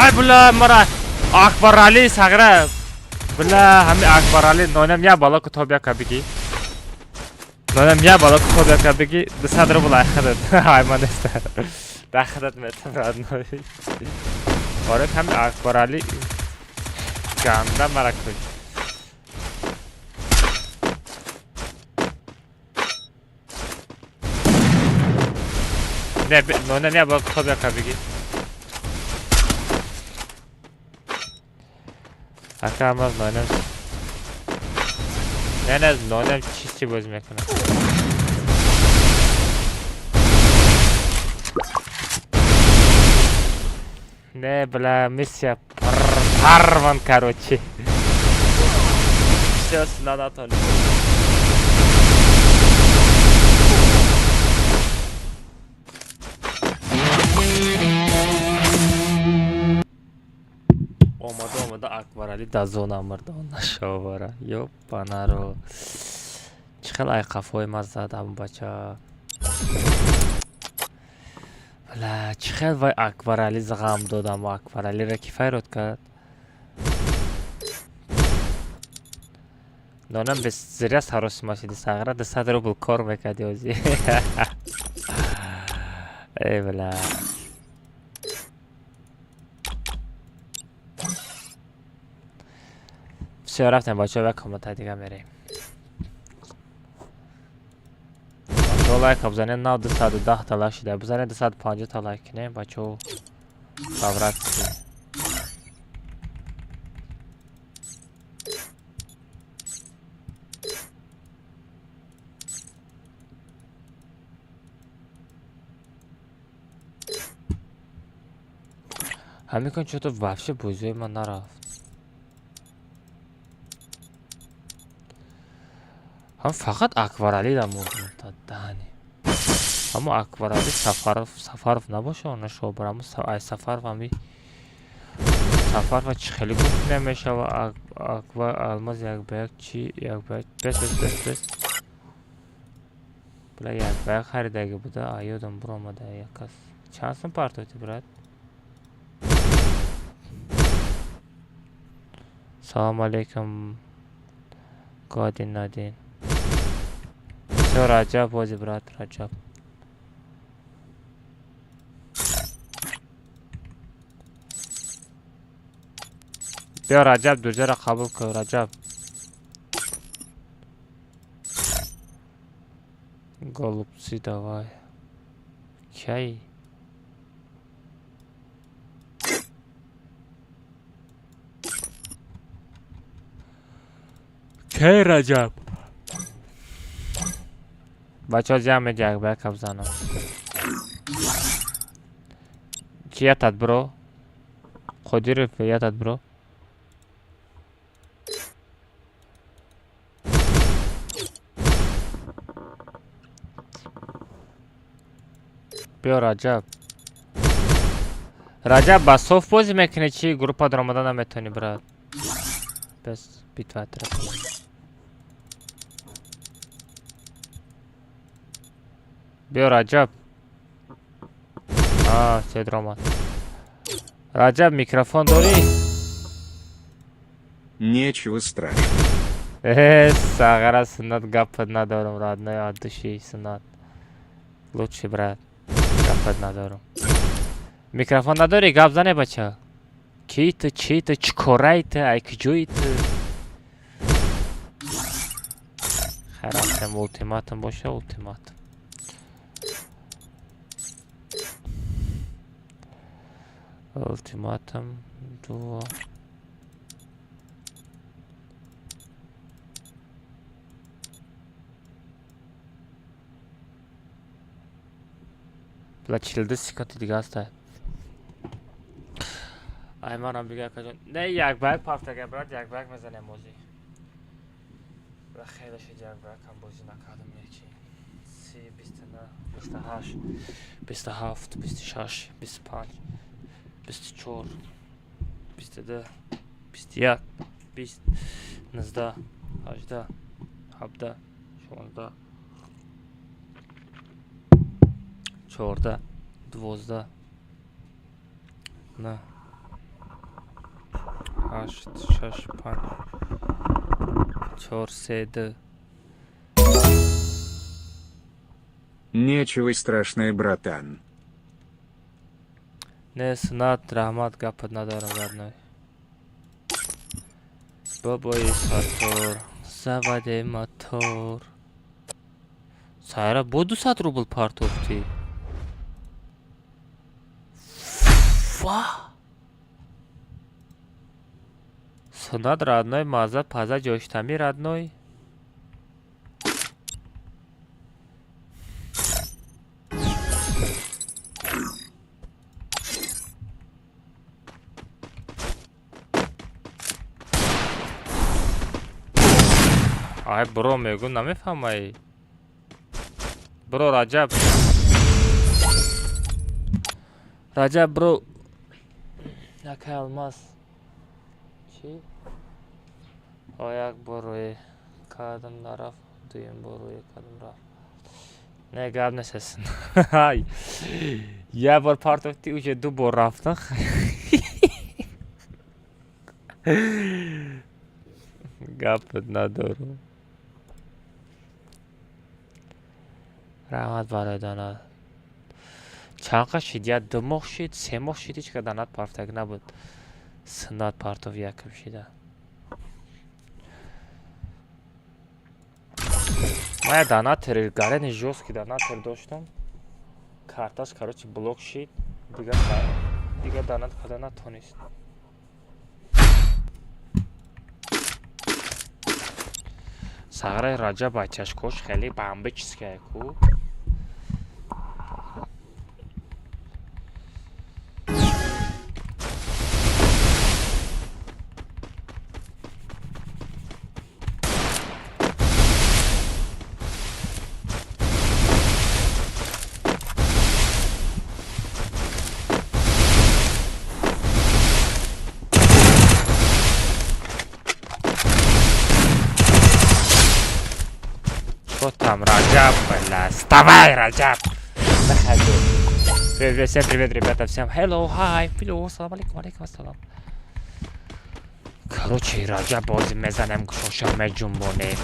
Ай, бля, мара Акбарали сағра. Бля, ҳами Акбарали нонем я бало ку тоб яка бигӣ. Нонем я бало ку тоб яка бигӣ, 200 рубл айхадат. Ай ман неста. Дахадат метам, родной. Оре ҳами Акбарали ганда мара куш. Не, нонем я бало ку тоб яка бигӣ. Ака амаз нонем. Не, не, нонем чисти боз мекунам. Не, бля, миссия парван, короче. Всё, надо. Омада, омада, Акбарали дар зона мурдон нашовара. Ёпанаро. Чӣ хел айқафҳои ман зад ҳамун бача. Бля, чӣ хел вай Акбарали зағам додам, Акбаралиро ки файрод кард. Донам без зря саросима шиди, сағра 200 рубл кор мекарди ҳозир. Эй, бля. Всё, рафтем, бачаҳо, як комната дига мерем. Бачаҳо, лайка бизанед, нав 210 та лайк шуда. Бизанед, 250 та лайк кунем, бачаҳо. Бабратски. Ҳамин кун, чё-то вообще бозиҳои ман нарафт. Ҳам фақат Акбаралида мурдам та даҳани. Аммо Акбарали Сафаров, Сафаров набоша, она шобар, аммо ай Сафаров ҳами Сафарова чӣ хеле гуфт намешава. Акбар Алмаз як ба як чӣ, як ба як, бес бес бес бес. Бля, як ба як харидаги буда, а ёдам буромада як кас. Чанд сум партофти, брат? Салом алейкум. Годин надин. Всё, Раҷаб бози, брат, Раҷаб. Биё, Раҷаб, дурҷаро қабул кун, Раҷаб. Голубцы, давай. Кай? Кай, Раҷаб? Бачаҳо, зиям медиҳак ба як бизанам. Чи ятад, бро? Қодиров ятад, бро. Биё, Раҷаб. Раҷаб, ба соф бозӣ мекунӣ чӣ? Группа даромада наметавонӣ, брат. Бес битва тра. Биё, Раҷаб. А, се даромад. Раҷаб, микрофон дорӣ? Нечего страшного. Э, сағара суннат, гапат надорам, родной, от души, суннат. Лучший брат. Гапат надорам. Микрофон надорӣ, гап зане, бача. Ки ту, чӣ ту, чӣ кораи ту, ай куҷои ту? Хайр, рафтем, ултиматум боша, ултиматум. Ултиматум дуо. Бла, 42 секунди дига ҳаста. Ай, манам бига, акаҷон. Не, як ба як партага, брат, як ба як мезанем бозӣ. Бла, хеле шуд, як ба якам бозӣ накардам, яки. 30, 29, 28, 27, 26, 25, 24, 22, 21, 20, 19, 18, 17, 16, 14, 12, 9, 8, 6, 5, 4, 3, 2. Нечего страшное, братан. Не, сунат, раҳмат, гапат надорам, родной. Бобои Саттор, заводи мотор. Сайра, бо 200 рубл партофтӣ. Ва! Сунат, родной, маза паза ҷоштами, родной. Ай, бро, мегӯ, намефаҳмай. Бро, Раҷаб. Раҷаб, бро. Якай Алмаз. Чӣ? О, як бор рӯи кардам, нарафт, дуюм бор рӯи кардам, рафт. Не, гап несесин. Як бор партофти, уже ду бор рафтан. Гапат надорам. Раҳмат барои донат. Чанд қа шид? Я 2 моҳ шид, 3 моҳ шид, ҳеҷ ка донат партофтаг набуд. Суннат партоф якм шида. Ман я донатери гарени жёсткий донатер доштам. Карташ, короче, блок шид. Дига донат карда натонист. Сағраи Раҷаб бачашкош хеле бомбическая ку. Что там, Раджаб, бля? Вставай, Раджаб! Заходи. Привет, всем привет, ребята, всем hello, hi, hello, салам алейкум, алейкум ассалам. Короче, Раджаб, бози мезанем, гӯшоша меҷунбонем.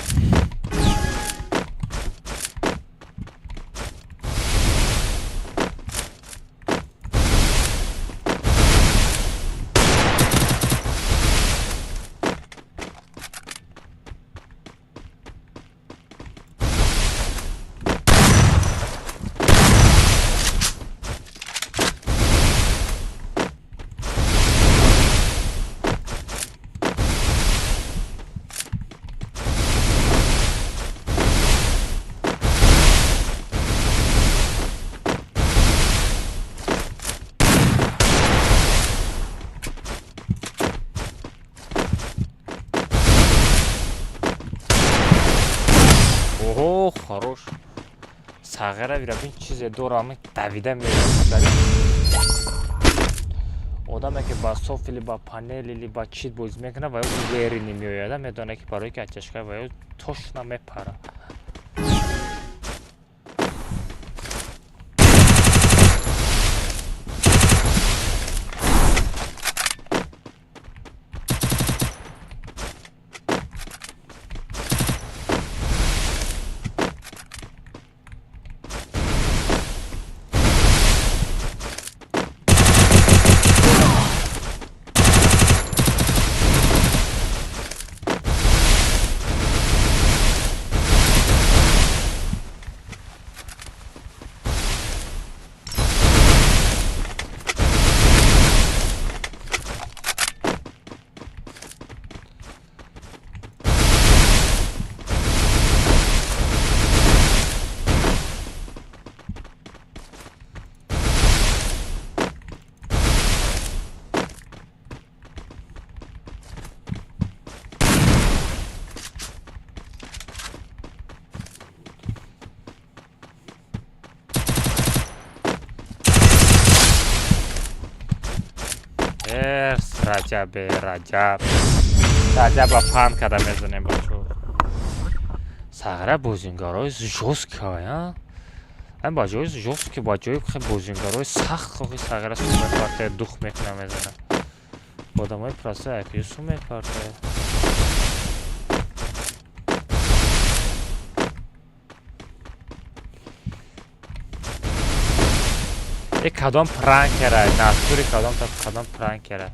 Ого, хорош. Сағира вирабин чизе дорам, давида мерасад. Одаме ки ба софт или ба панел или ба чит бозӣ мекунад, ва ё уверенный меояд, медонад ки барои ки оттяжка ва ё точно мепара. Раҷабе, Раҷаб. Раҷаба фан када мезанем бачо. Сағра бозингарои жёсткая, а? Ам ба ҷои жёсткий, ба ҷои хе бозингарои сахт хохи сағра су мепартая, дух мекуна мезана. Одамои простой акиё су мепартая. Э кадом пранкера, натури кадом та кадом пранкера.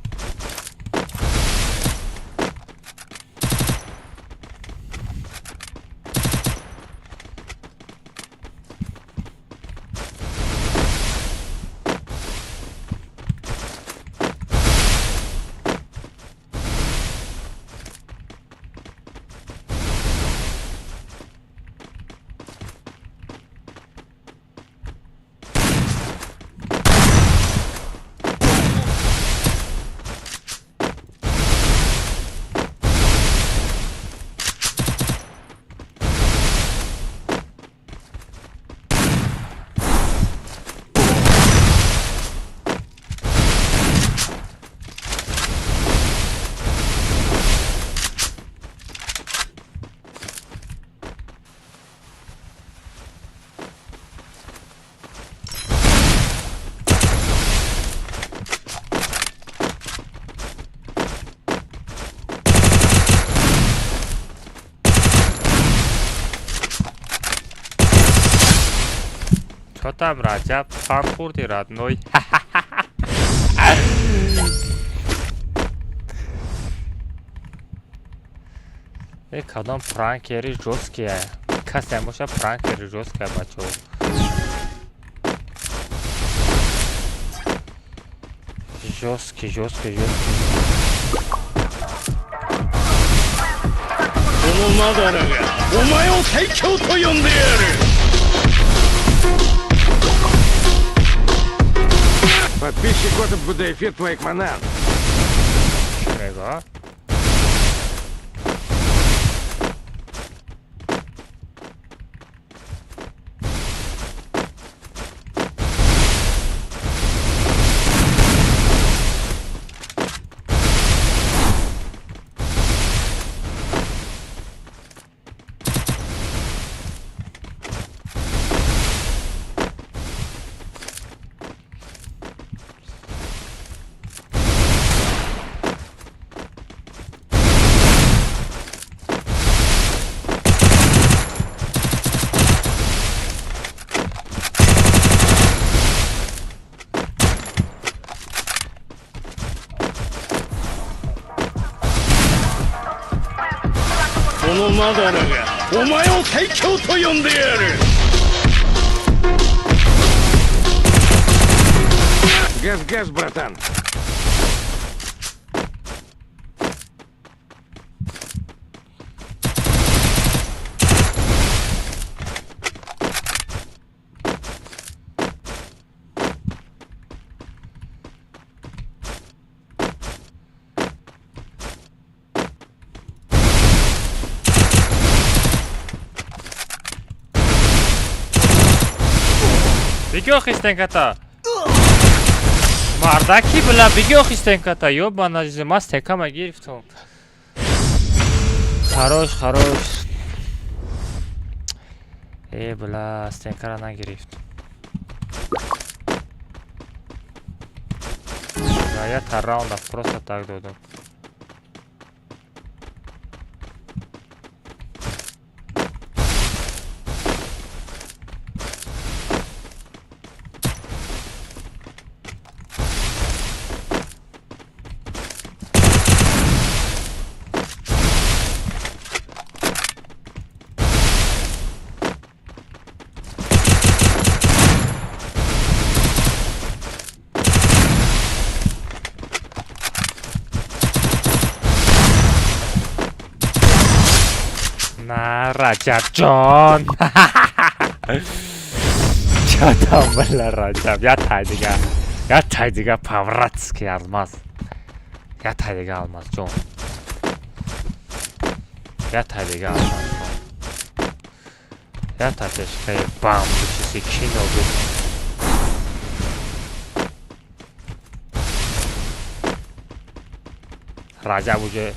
Чё там, Раҷаб? Фан хӯрди, родной? Э, кадом пранкери жёсткие. Касе боша, пранкери жёсткие, бачаҳо. Жёсткий, жёсткий, жёсткий. このマダラがお前を最強と呼んでやる。 Подписчик от буде эфир твоих манан. Чӣ мега? このマダラがお前を最強と呼んでやる。 Газ-газ, братан. Бигё хистенката. Мардаки, била, бигё хистенката. Ёбана жизнь, ман стекама гирифтам. Хорош, хорош. Э, била, стенкара нагирифт. Да, я та раунда просто так додам. На, Раҷабҷон. Чатам, била, Раҷаб. Я тай дига. Я тай дига, по-братски, алмаз. Я тай дига, алмаз, ҷон. Я тай дига, алмаз, ҷон. Я та тешкаи бам бучиси кино бит. Раҷаб уже.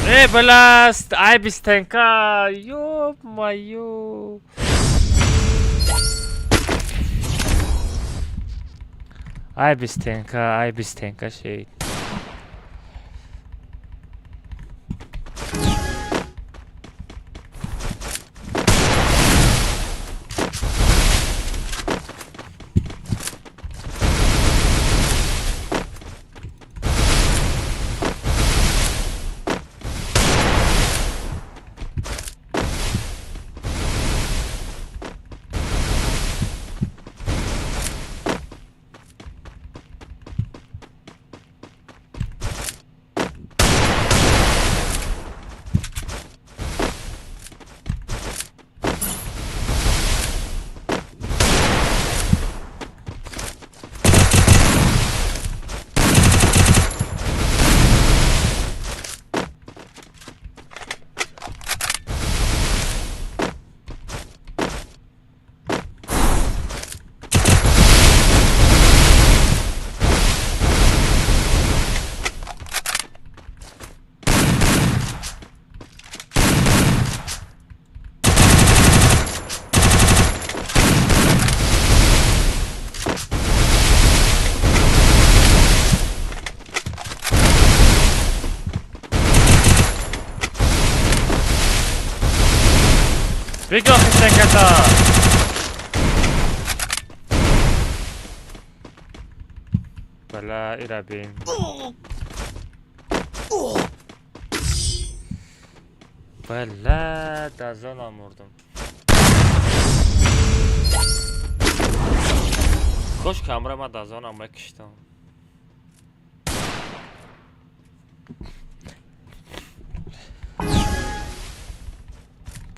Эй, бласт, ай бистенка, ё-моё. Ай бистенка, ай бистенка шейд. Бигӯ хисеката. Бала ира бин. Бала дазона мурдум. Кош камра ма дазона мекиштам.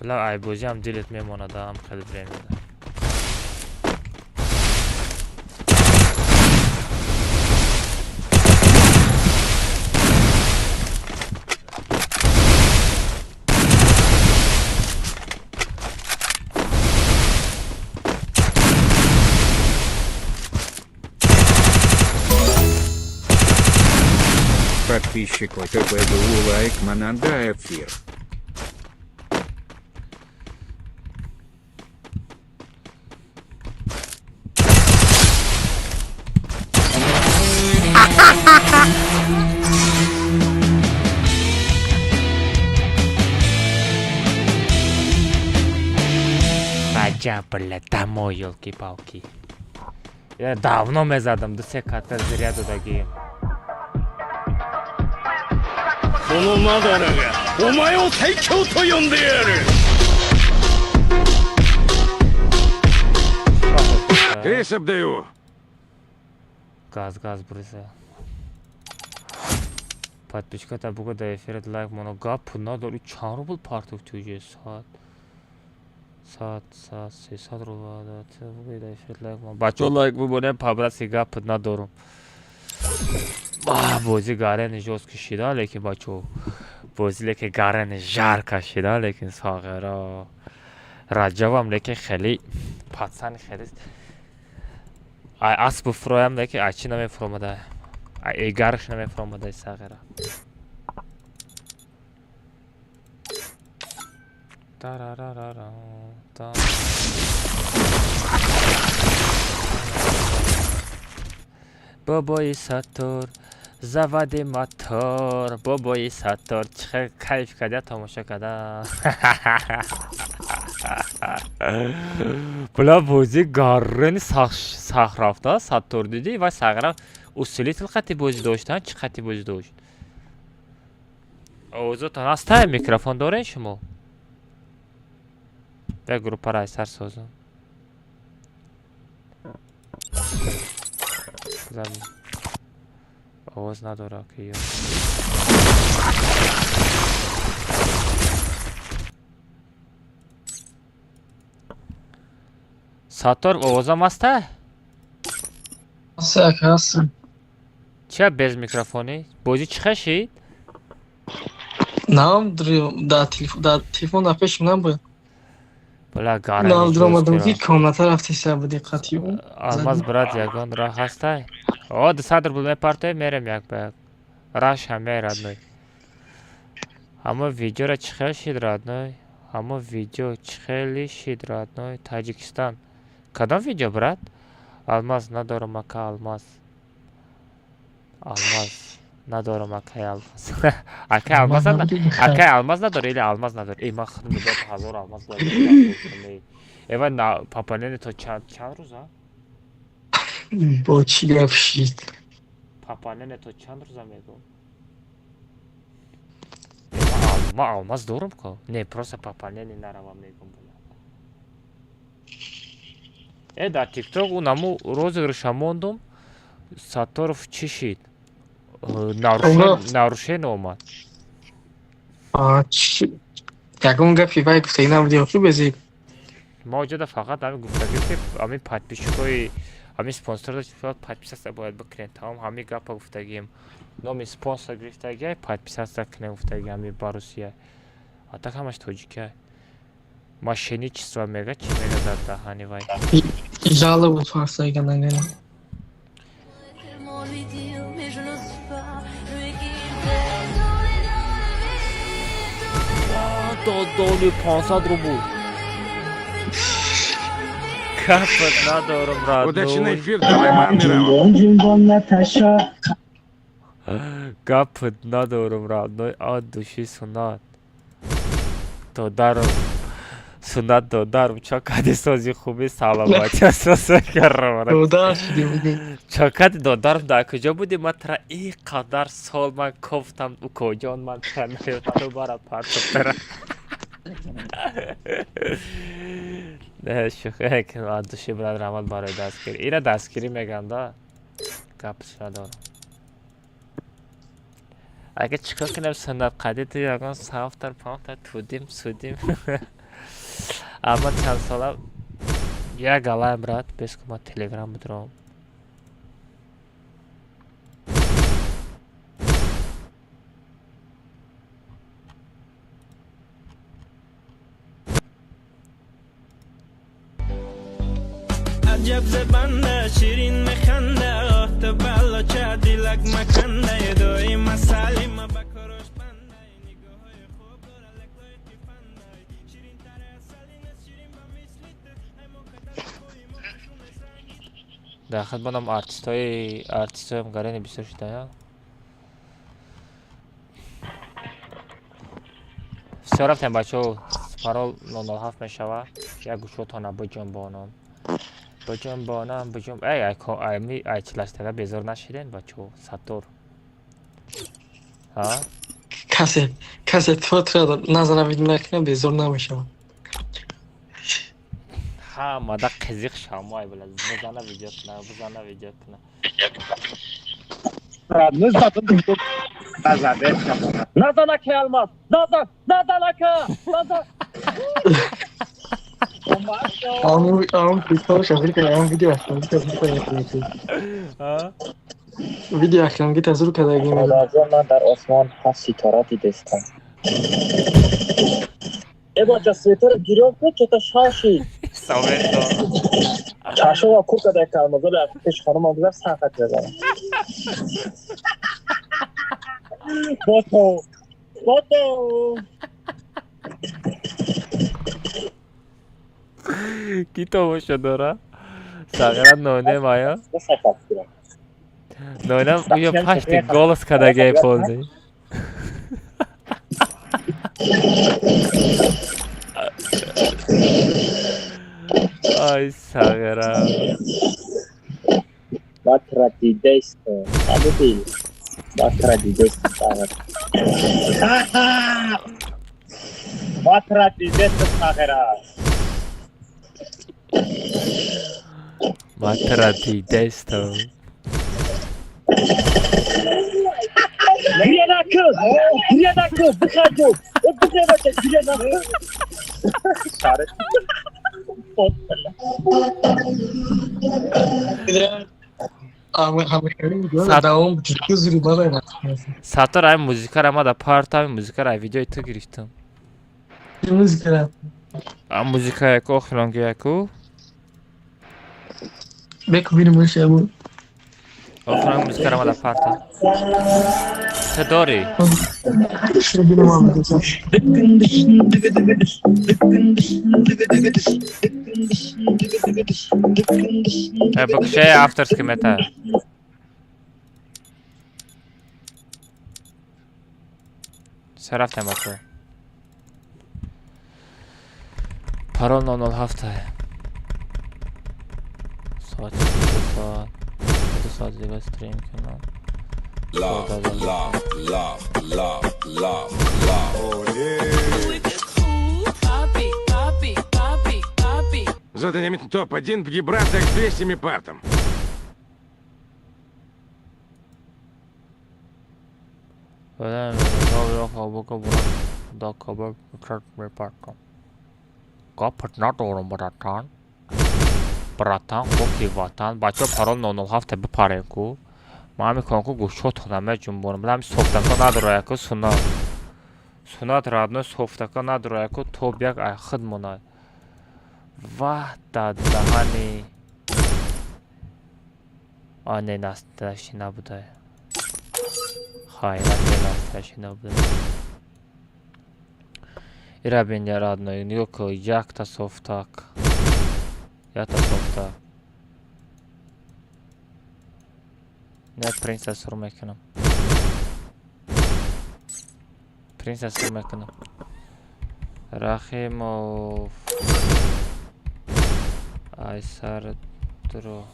Бла айбозиам дилет мемонада ам хеле времеда. Подписчик ОТБДУ лайк мананда эфир. Раджаб, бля, домой, ёлки-палки. Я давно мезадам, ду се ката зря додагием. このマダラがお前を最強と呼んでやる。 Крисоп даю. Газ, газ, брыза. Подписчиката буго да эфират лайк моно гап надори чанд рубл партов туҷе саат саат саат 300 рубл буго да эфират лайк моно бачо лайк бубонем по-братски гап надорум. Бозӣ гарени жёстко шида, лекин бачо бозӣ лекин гарени жарко шида, лекин сағира Раҷабам лекин хеле пацани хеле ай асбу фуроям, лекин ай чӣ намефуромада, ай эгарш намефуромада сағира. Тарарарара, та. Бобои Саттор, заводи мотор, бобои Саттор, чӣ хел кайф карда тамошо карда. Бла бозӣ гаррени сах рафта, Саттор дидӣ ва сағира усилитель қати бозӣ доштан, чӣ қати бозӣ дошт? Овозотон ҳаста, микрофон доред шумо? Бя группаро аз сар созам. Овоз надора ки ё. Саттор овозам ҳаста? Ҳаст, ака, ҳаст. Чия без микрофонӣ? Бозӣ чӣ хел шид? Нам дар телефон дар пешим набуд. Бла Нам гарани дуромадам ки жёстко. комната рафтеса буди қатъи ӯ. Алмаз брат ягон раҳ ҳастай? О, 200 рубл мепартоем, мерем як ба як. Раш ҳаме родной. Ҳамо видеоро чӣ хел шид родной? Ҳамо видео чӣ хели шид родной? Таҷикистон. Кадом видео, брат? Алмаз надорам ака, алмаз. Алмаз надорам акай алмаз. Акай алмаз акай алмаз надори или алмаз надори? Э, ман худам мегӯям ҳазор алмаз бояд дошта. Эва на пополнение то чанд чанд рӯза? Бо чӣ гап шид? Пополнение то чанд рӯза мегӯм? Ман алмаз дорам ко? Не, просто пополнение наравам мегӯм. Э, дар ТикТок ӯ наму розыгрыша мондум. Сатторов чӣ шид? Нарушение омад. Ягон гапи вай гуфтагӣ набуди охи безӣ? Ма оҷода фақат ҳамин гуфтагӣ ки ҳамин подписчикои ҳамин спонсорда подписаться бояд бикунед, тамом ҳамин гапа гуфтагием. Номи спонсор гирифтагиай, подписаться кунем гуфтаги ҳамин ба Русия. А так ҳамаш тоҷикия. Мошенничество мега, чӣ мега дар даҳани вай. Жалобу фарсайга нагана. Додоли 500 рубл. Капат надорам Удачи на родной. эфир, давай мамирам. Гапат надорам родной, от души сунат. Додарам. Суннат додарм, чо кади сози хуби саломатӣ асоса карам. Додар шудӣ бугӯ. Чо кади додарм, дар куҷо будӣ? Ман тара ин қадар сол ман кофтам, укоҷон, ман тара наёфту бара партофтара. Не, шӯхӣ кунам, души брат, раҳмат барои дастгирӣ. Ира дастгирӣ мегӯям да. Гапш надорам. Агар чӣ кор кунем, суннат қади ту ягон сафтар памфтар тудим судим. Аммо чанд сола як галаем, брат, бес ку ман телеграм бидорам. عجب زبنده شیرین میخنده آه تو بلا چه دلک مکنده دوی مسالی ما بکروش بنده نگاه های خوب داره لک لایقی فنده شیرین تر اصلی نیست شیرین با مثل تو ای مقدس خوی ما Дар хидматам артистои артистоям гарени бисёр шудая. Всё, рафтем, бачаҳо, парол 007 мешава. Як гӯшотона биҷунбонам. Биҷунбонам, биҷун. Эй, ай ко ай ми ай чилаштага безор нашиден, бачаҳо, Саттор. Ҳа? Касе тра назара видео накунад, безор намешавад. Ҳамада қизиқ шамай била. Бизана видео куна, бизана видео куна. Назан ака Алмаз! Назан! Назан ака! Назан! Ам прикол шафир кара, ам видео ахрам гита зур када. Ҳа? Видео ахрам гита зур када гим. Модарҷон, ман дар осмон ҳафт ситора дидестам. Э бача, светора гирён кун, чота шаши. Совето. Чашова кур када як Алмаз, оля пеш хонумам гузашт, сан хат мезанам. Бото! Бото! Ки тамошо дора? Сағира нонем ая? Нонем уё пашти голос кадагай полди. Ай сағира. Батра дидесто. Абуди. Батра дидесто сағира. Батра дидесто сағира. Батра дидесто. Гиря накун! Гиря накун! Бихаҷу! Бихе бача, гиря накун! Шаре. Ам ам давом ҷудо зури бадай. Саттор, ай музикара ма да парта, ай музикара ай видеои ту гирифтам. Музикара. А музика яку охиронги яку? Бек бинем шабу. Охиронги музикара ма да парта. Ту дорӣ? Бинем ам. Э, букшаи авторский мета. Всё, рафтем, бачаҳо. Парол 007. Соат 2 соат. 2 соат дига стрим кунам. Love, love, love, love, love, love. Задонемит топ-1 бгибратах 200 партом. Братан, братан, хоки ватан. Бачаҳо, парол 007 бипарем ку. Ман мекунам ку гӯшотона меҷунбонам. Ҳами софтака надорая ку суннат. Суннат родной софтака надорая ку топ як ай худ монай. Ваҳ да даҳани. А не насташи набудай. Хайрат не насташи набудай. Ира бин родной, нигоҳ ку, якта софтак. Якта софтак. Не принцесс сур мекунам. Принцесс сур мекунам. Рахимов. Айсар дро.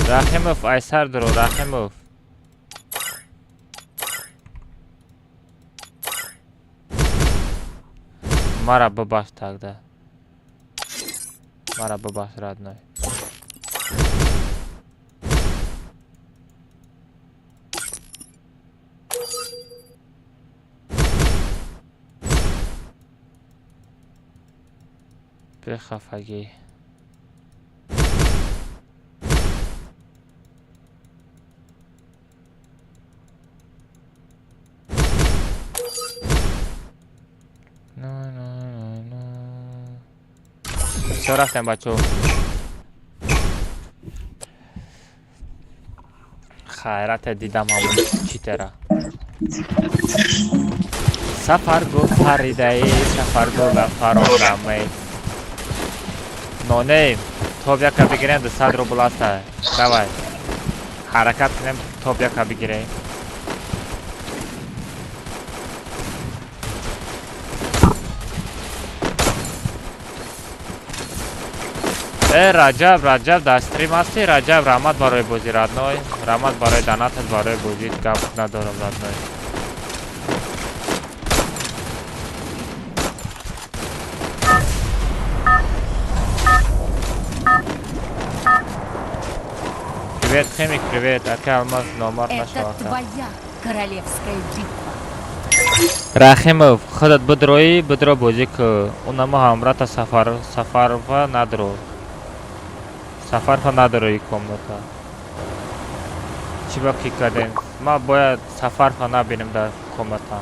Рахимов айсар дро, Рахимов. Мара бабаш тогда. Мара бабаш, родной. Бехафаги. Всё, рафтем, бачо. Хайрате дидам ҳамон читера. Сафар гул паридаи, сафар гул фарорамай. Нонейм, топ яка бигирем, 200 рубл аста. Давай. Ҳаракат кунем, топ яка бигирем. Э, Раҷаб, Раҷаб, дар стрим ҳастӣ? Раҷаб, раҳмат барои бозӣ, родной. Раҳмат барои донатат, барои бозӣ. Гап надорам, родной. Привет, Химик, привет. Ака Алмаз, номар Это нашава. твоя королевская битва. Рахимов, худат бидроӣ, бидро бозӣ ку. Унамо ҳамрата Сафар, Сафарова надро. Сафарова надрои комната. Чӣ ба ки кардем? Ма бояд Сафарова набинем дар комната.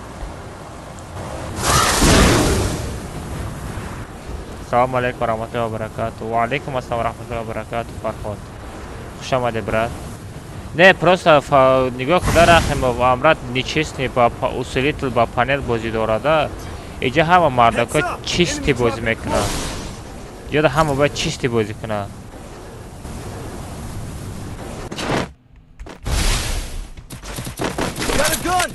Салому алейкум ва раҳматуллоҳи ва баракату. Ва алейкум ассалом ва раҳматуллоҳи ва баракату, Фарҳод. Хуш омадед, брат. Не, просто нигоҳ куда, Рахимов, амрат нечестный ба усилитель ба панел бозӣ дорада. Иҷа ҳама мардако чисти бозӣ мекунанд. Иҷода ҳама бояд чисти бозӣ кунанд. Got a gun!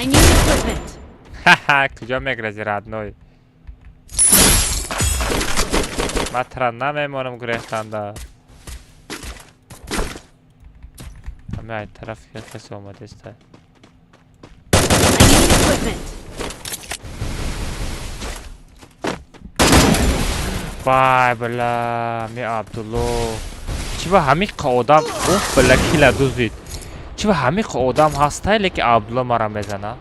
I need equipment. Ха-ха, куҷо мегрези, родной? Ман тра намемонам гурехтанда. Ҳами ай тараф касе омадеста. I need equipment. Вай, бла, ми Абдулло. Чӣ ба ҳамин одам, уф, бла, кила дуздид. Чӣ ба ҳамин одам ҳастай, лекин Абдулло мара мезана?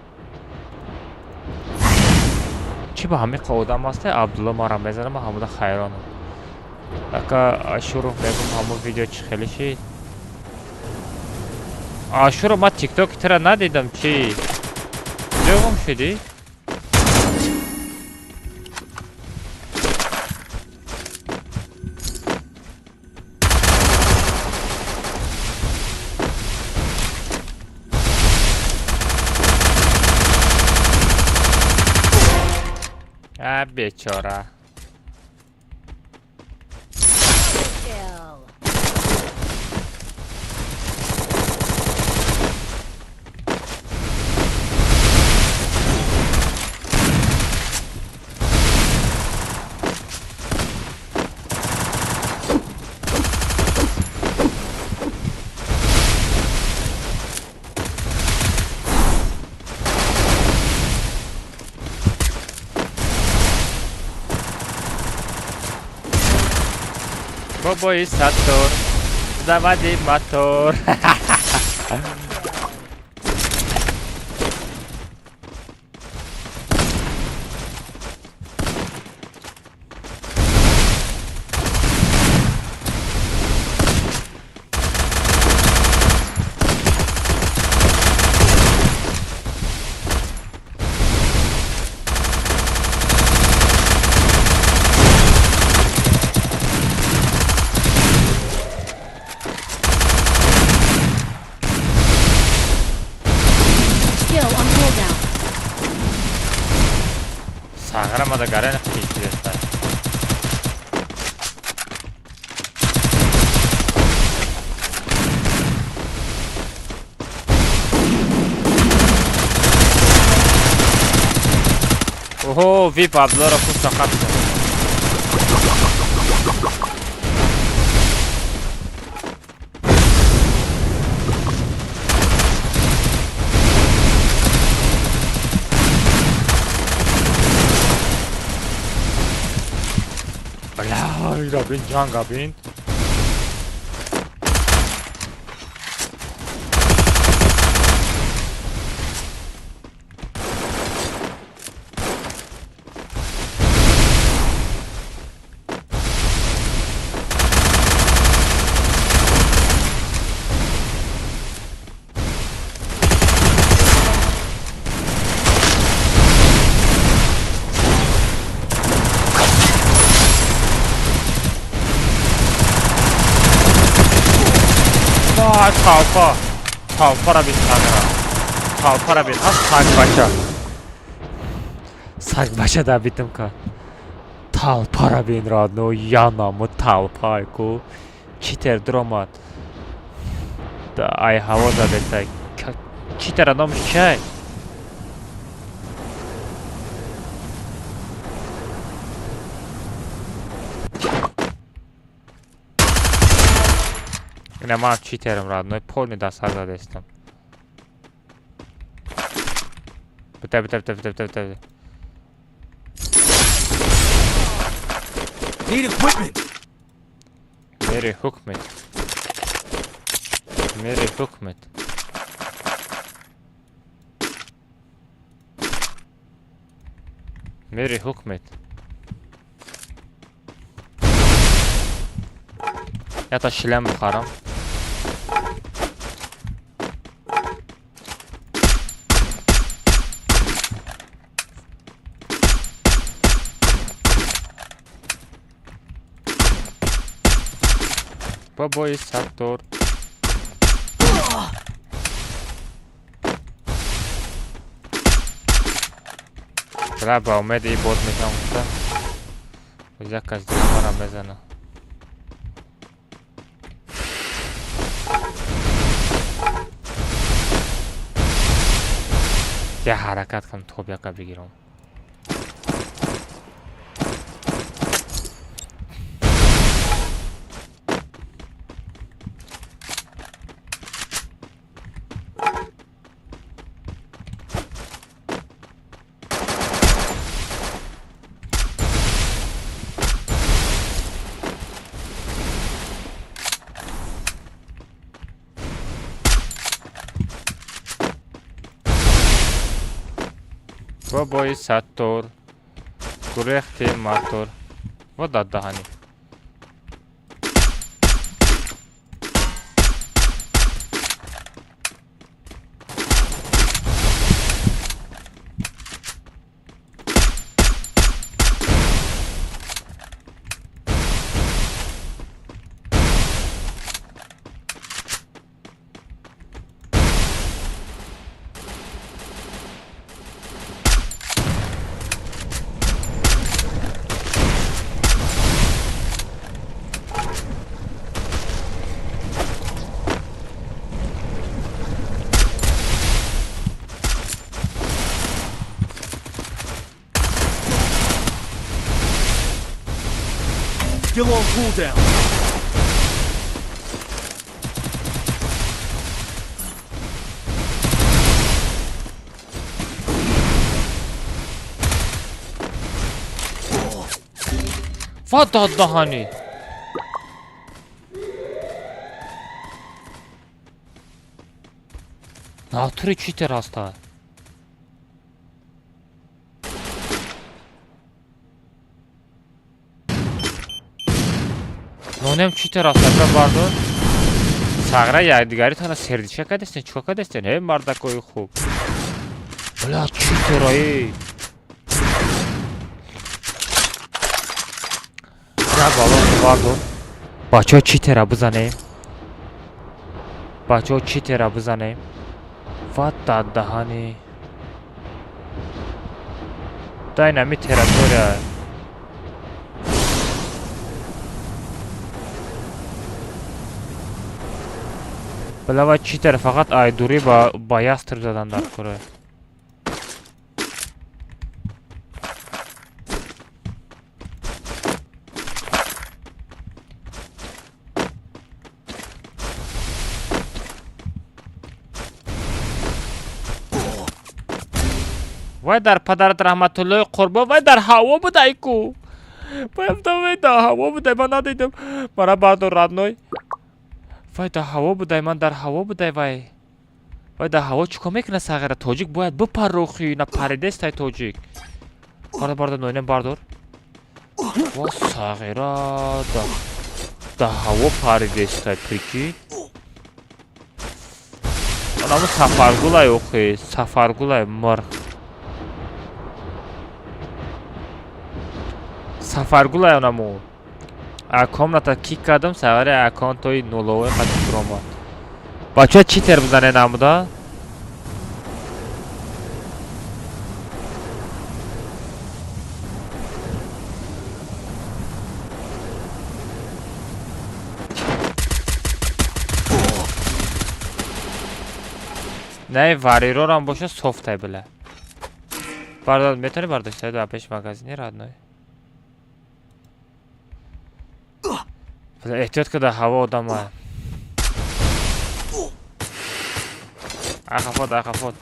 Чӣ ба ҳамин одам ҳастай, Абдулло мара мезана, ман ҳамуда хайронам. Ака Ашуров мегум, ҳамун видео чӣ хеле шид? Ашуров, ман тиктоки тира надидам, чӣ? Куҷо гум шудӣ? А, бечора. Kill. Бобои Саттор, заводи мотор. Skill on cooldown. Сағырамада гарен кешірестай. Оҳо, вип Абдуллоро пушта қат кард. Бля, ира бин ҷанга бин. Толпа. Толпара бин тагра. Толпара бин. Ҳа сагбача. Сагбача да битам ка. Толпара бин родной янаму толпай ку. Читер дромад. Да ай ҳаво задеса. Читера номиш чай? Ина ман читерам родной, полный дастар задестам. Бита, бита, бита, бита, бита, бита. Need equipment. Мери ҳукмет. Мери ҳукмет. Мери ҳукмет. Ята шлем бихарам. Бобои Саттор. Бля, ба умеди и бот метавон гуфта. Як кас дига мара мезана. Я ҳаракат кунам топ яка бигирам. Бобои Саттор. Гурехти матор. Вот даҳани. Still on cooldown. Ва дод даҳанӣ. Натури читер ҳаста. Нонем читер ҳаста бра бардор. Сағра якдигаритона сердича кардестен, чикор кардестен? Эй мардакои хуб. Бля, читера эй. Як балон бардор. Бачаҳо читера бизанем. Бачаҳо читера бизанем. Ва даҳани. Дай нами территория. Бля, читер фақат айдурӣ ба ястреб задан дар кора. Вай дар падарат раҳматуллои қурбон, вай дар ҳаво будай ку. Вай дар ҳаво будай, ман надидам. Мара бардор, родной. Вай дар ҳаво будай, ман дар ҳаво будай вай. Вай дар ҳаво чӣ кор мекунад сағира? Тоҷик бояд бипарохӣ, на паридестай тоҷик. Бардор, бардор, ноинам бардор. Ва сағира дар ҳаво паридестай, прикинь. Анаму Сафаргулай охи, Сафаргулай мирх. Сафаргулай анаму. А комната кик кардам, сағира аккаунтҳои нуловой қати фуромад. Бачаҳо читер бизанед намуда? Не, варирорам боша софтай била. Бардор, метавонӣ бардошта дар пеш магазини родной? Эҳтиёт ка, дар ҳаво одама. Ақафот, ақафот.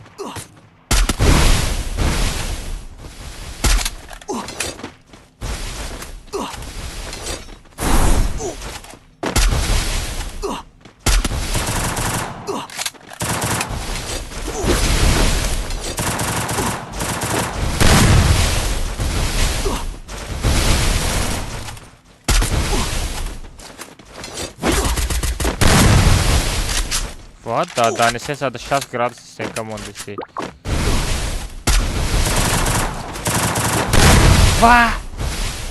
Вот, да, да, не 360 градусов стенка мондиси. Ва!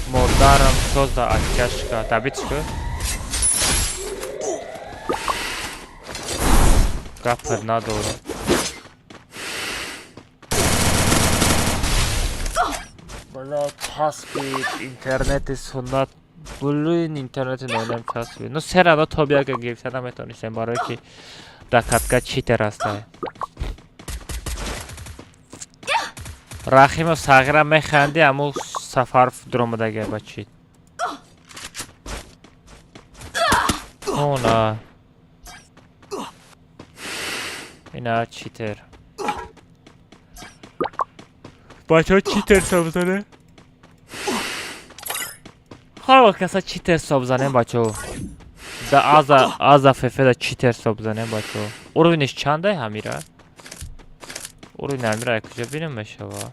Модарам созда оттяжка. Табичка. Гапыр надорам. Бля, часпид, интернети суннат. Блин, интернети ноинам часпид. Ну, се равно то бияга гирифта наметонистем, барое ки дакатка читер ҳастай. Рахимов сағира механди, аму сафар дуромадагай ба чит. Она. Ина читер. Бачаҳо читер ҳисоб бизанем? Ҳар вақт каса читер ҳисоб бизанем, бачаҳо. Да аза аза фефе да читер ҳисоб бизанем, бачаҳо. Уровенеш чандай ҳамира? Уровень ҳамира куҷо бинем мешава?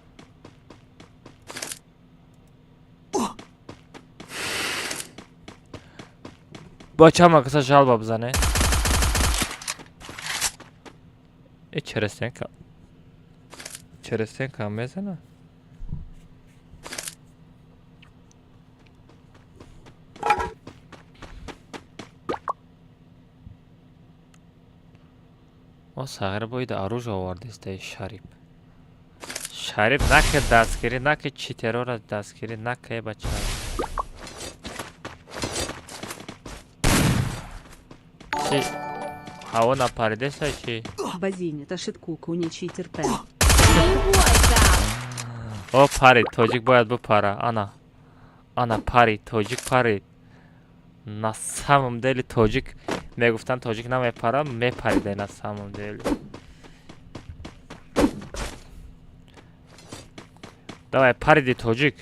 Бачаҳо ма каса жалба бизане. Э, черестенка. Черестенка мезана? О, сағира боида оружие овардистаи Шарип. Шарип наки дастгирӣ, наки читерора дастгирӣ, наки бача. Чи ҳаво напаридеста чи? Базиня ташит куку не читер пен. О, парид, тоҷик бояд бипара. Ана. Ана парид, тоҷик парид. На самом деле тоҷик мегуфтанд тоҷик намепара, мепарида на самом деле. Давай, париди тоҷик.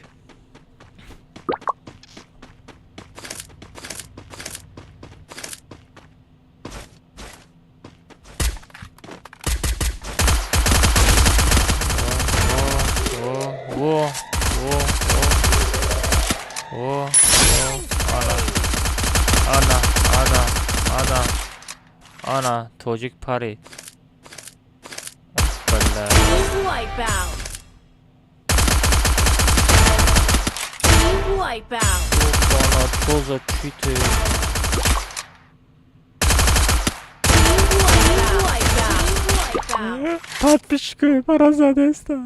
Во, во, во, во, ана, ана, ана, ана, ана, тоҷик парид. Бля. Wipeout. Wipeout. Ана, тоза чите. Подписчикои мара задестай.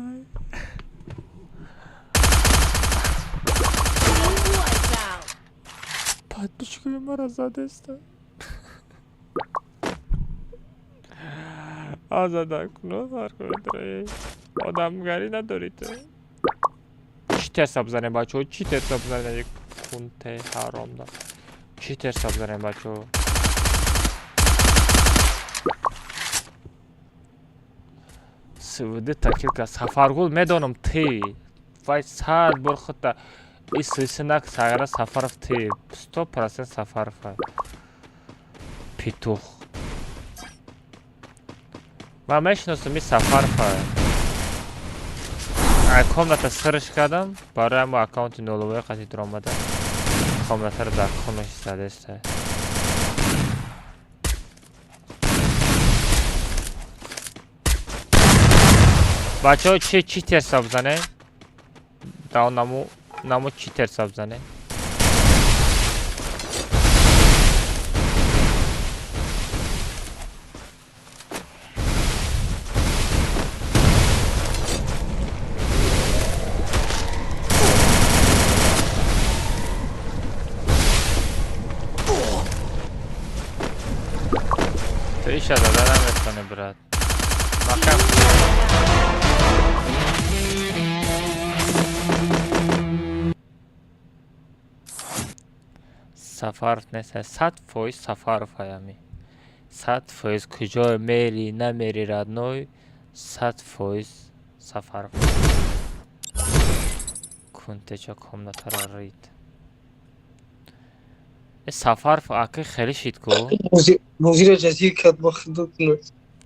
Подписчикои мара задестай. Азада куно фарқ одамгарӣ надорӣ ту. Чӣ терса бизанем, бачаҳо? Чӣ терса бизанем? Кунте ҳаромда. Чӣ терса бизанем, бачаҳо? Дута kill ка Сафаргул, медонам ти. Вай 100 бор худта исисинак сагара Сафаров ти. 100% Сафаров. Петух. Ман мешиносам, и Сафаров. Ай комната срш кардам, барои ҳамо аккаунти нуловой қати дуромада. Комнатаро дар хунаш задеста. Бачаҳо, чи читерса бизане? Да наму читерса бизане? То иша зада наметавонӣ, брат. Макам. Сафаров нест, 100% Сафаров аями. 100% куҷо мери, намери, родной, 100% Сафаров. Кунтеча комнатаро рид. Э, Сафаров аки хеле шид ку. Бозиро ҷазир кард бо худо.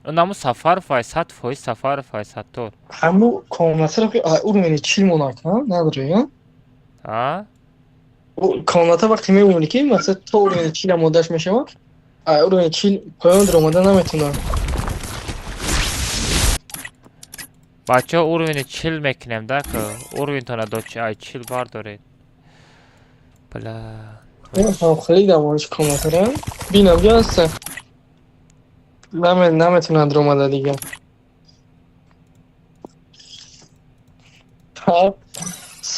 Наму Сафаров ай, 100% Сафаров ай, Саттор. Ҳаму комнатаро ки уровени 40 монак, надори, а? Комната вақте мемонӣ ки масалан то уровени 40 омодаш мешавад, уровени 40 поён даромада наметавонад. Бачаҳо, уровени 40 мекунем да ку. Уровентона до ай 40 бардоред. Бля. Хеле дамониш комнатара. Бинам ҷо ҳаста. Наметавонад даромада дига.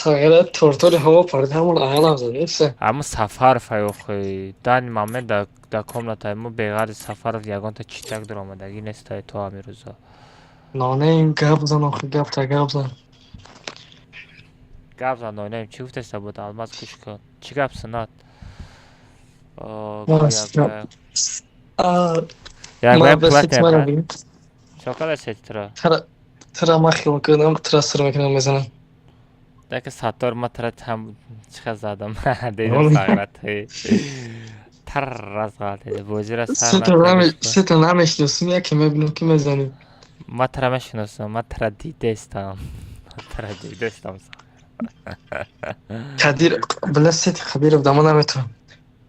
Сағира тортори ҳаво парда, ҳамон ағалам зад, нест? Ҳамун Сафаров ай охи. Дани момент да комнатаи мо беғарзи Сафаров ягонта читак даромадагӣ нест ай то ҳамин рӯзо. Нонем, гап зан охи, гапта гап зан. Гап зан, нонем, чӣ гуфтеста буд? Алмаз, гӯш кун. Чӣ гап, сунат? Як платне. Чо када сетра? Тра ма хил кардам, тра сир мекунам, мезанам. Дака Саттор, ма тра там чиха задам. Дидам сагра ти. Тар раз ғалт бозира сар. Сета намешиносам, яке мебинам ки мезанем. Ма тра мешиносам, ма тра дидестам. Ма тра дидестам. Кадир, била сети Қадиров дама наметавонам.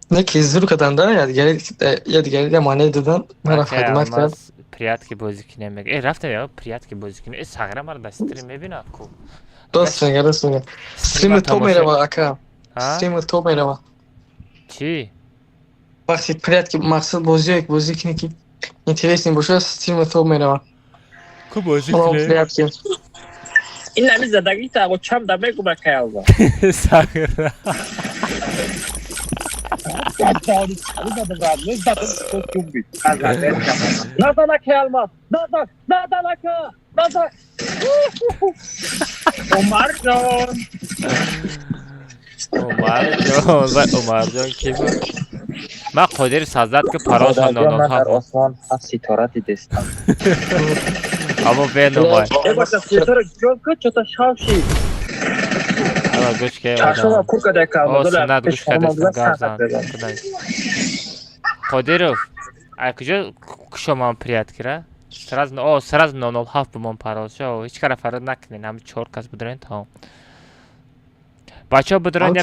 Не ки зур кардам да, ядгари маъне додан, мара хидмат кард. Приятки бозӣ кинем мега. Э, рафтем я приятки бозӣ кинем. Э, сағира мара дар стрим мебинад ку. Рост мега, рост мега. Стрим то мерава, ака. Стрим то мерава. Чӣ? Вақти приятки мақсад бозиё як бозӣ кине ки интересный бошад, стрим то мерава. Ку бозӣ кине? Приятки. Ин ҳами задагита аго чам да мегума каялва. Сағира. Назан ака Алмаз, назан, назан ака, назан. Умарҷон. Умарҷон, вай Умарҷон ки буд? Ман Қодири Сазад ки пароша Ман дар осмон ҳафт ситора дидестам. Аммо беномай. Э, баша ситора ҷон ку чота шавши. Ала гӯш ке. Чашмам кур када ка. О, сунат гӯш кадестам, гап зан. Қодиров, ай куҷо кушо ман приятки-ра? Сразу, о, сразу 007 бумон парол шо. Ҳеҷ кара фарод накунед, ҳами чор кас будурен тамом. Бачаҳо, будурен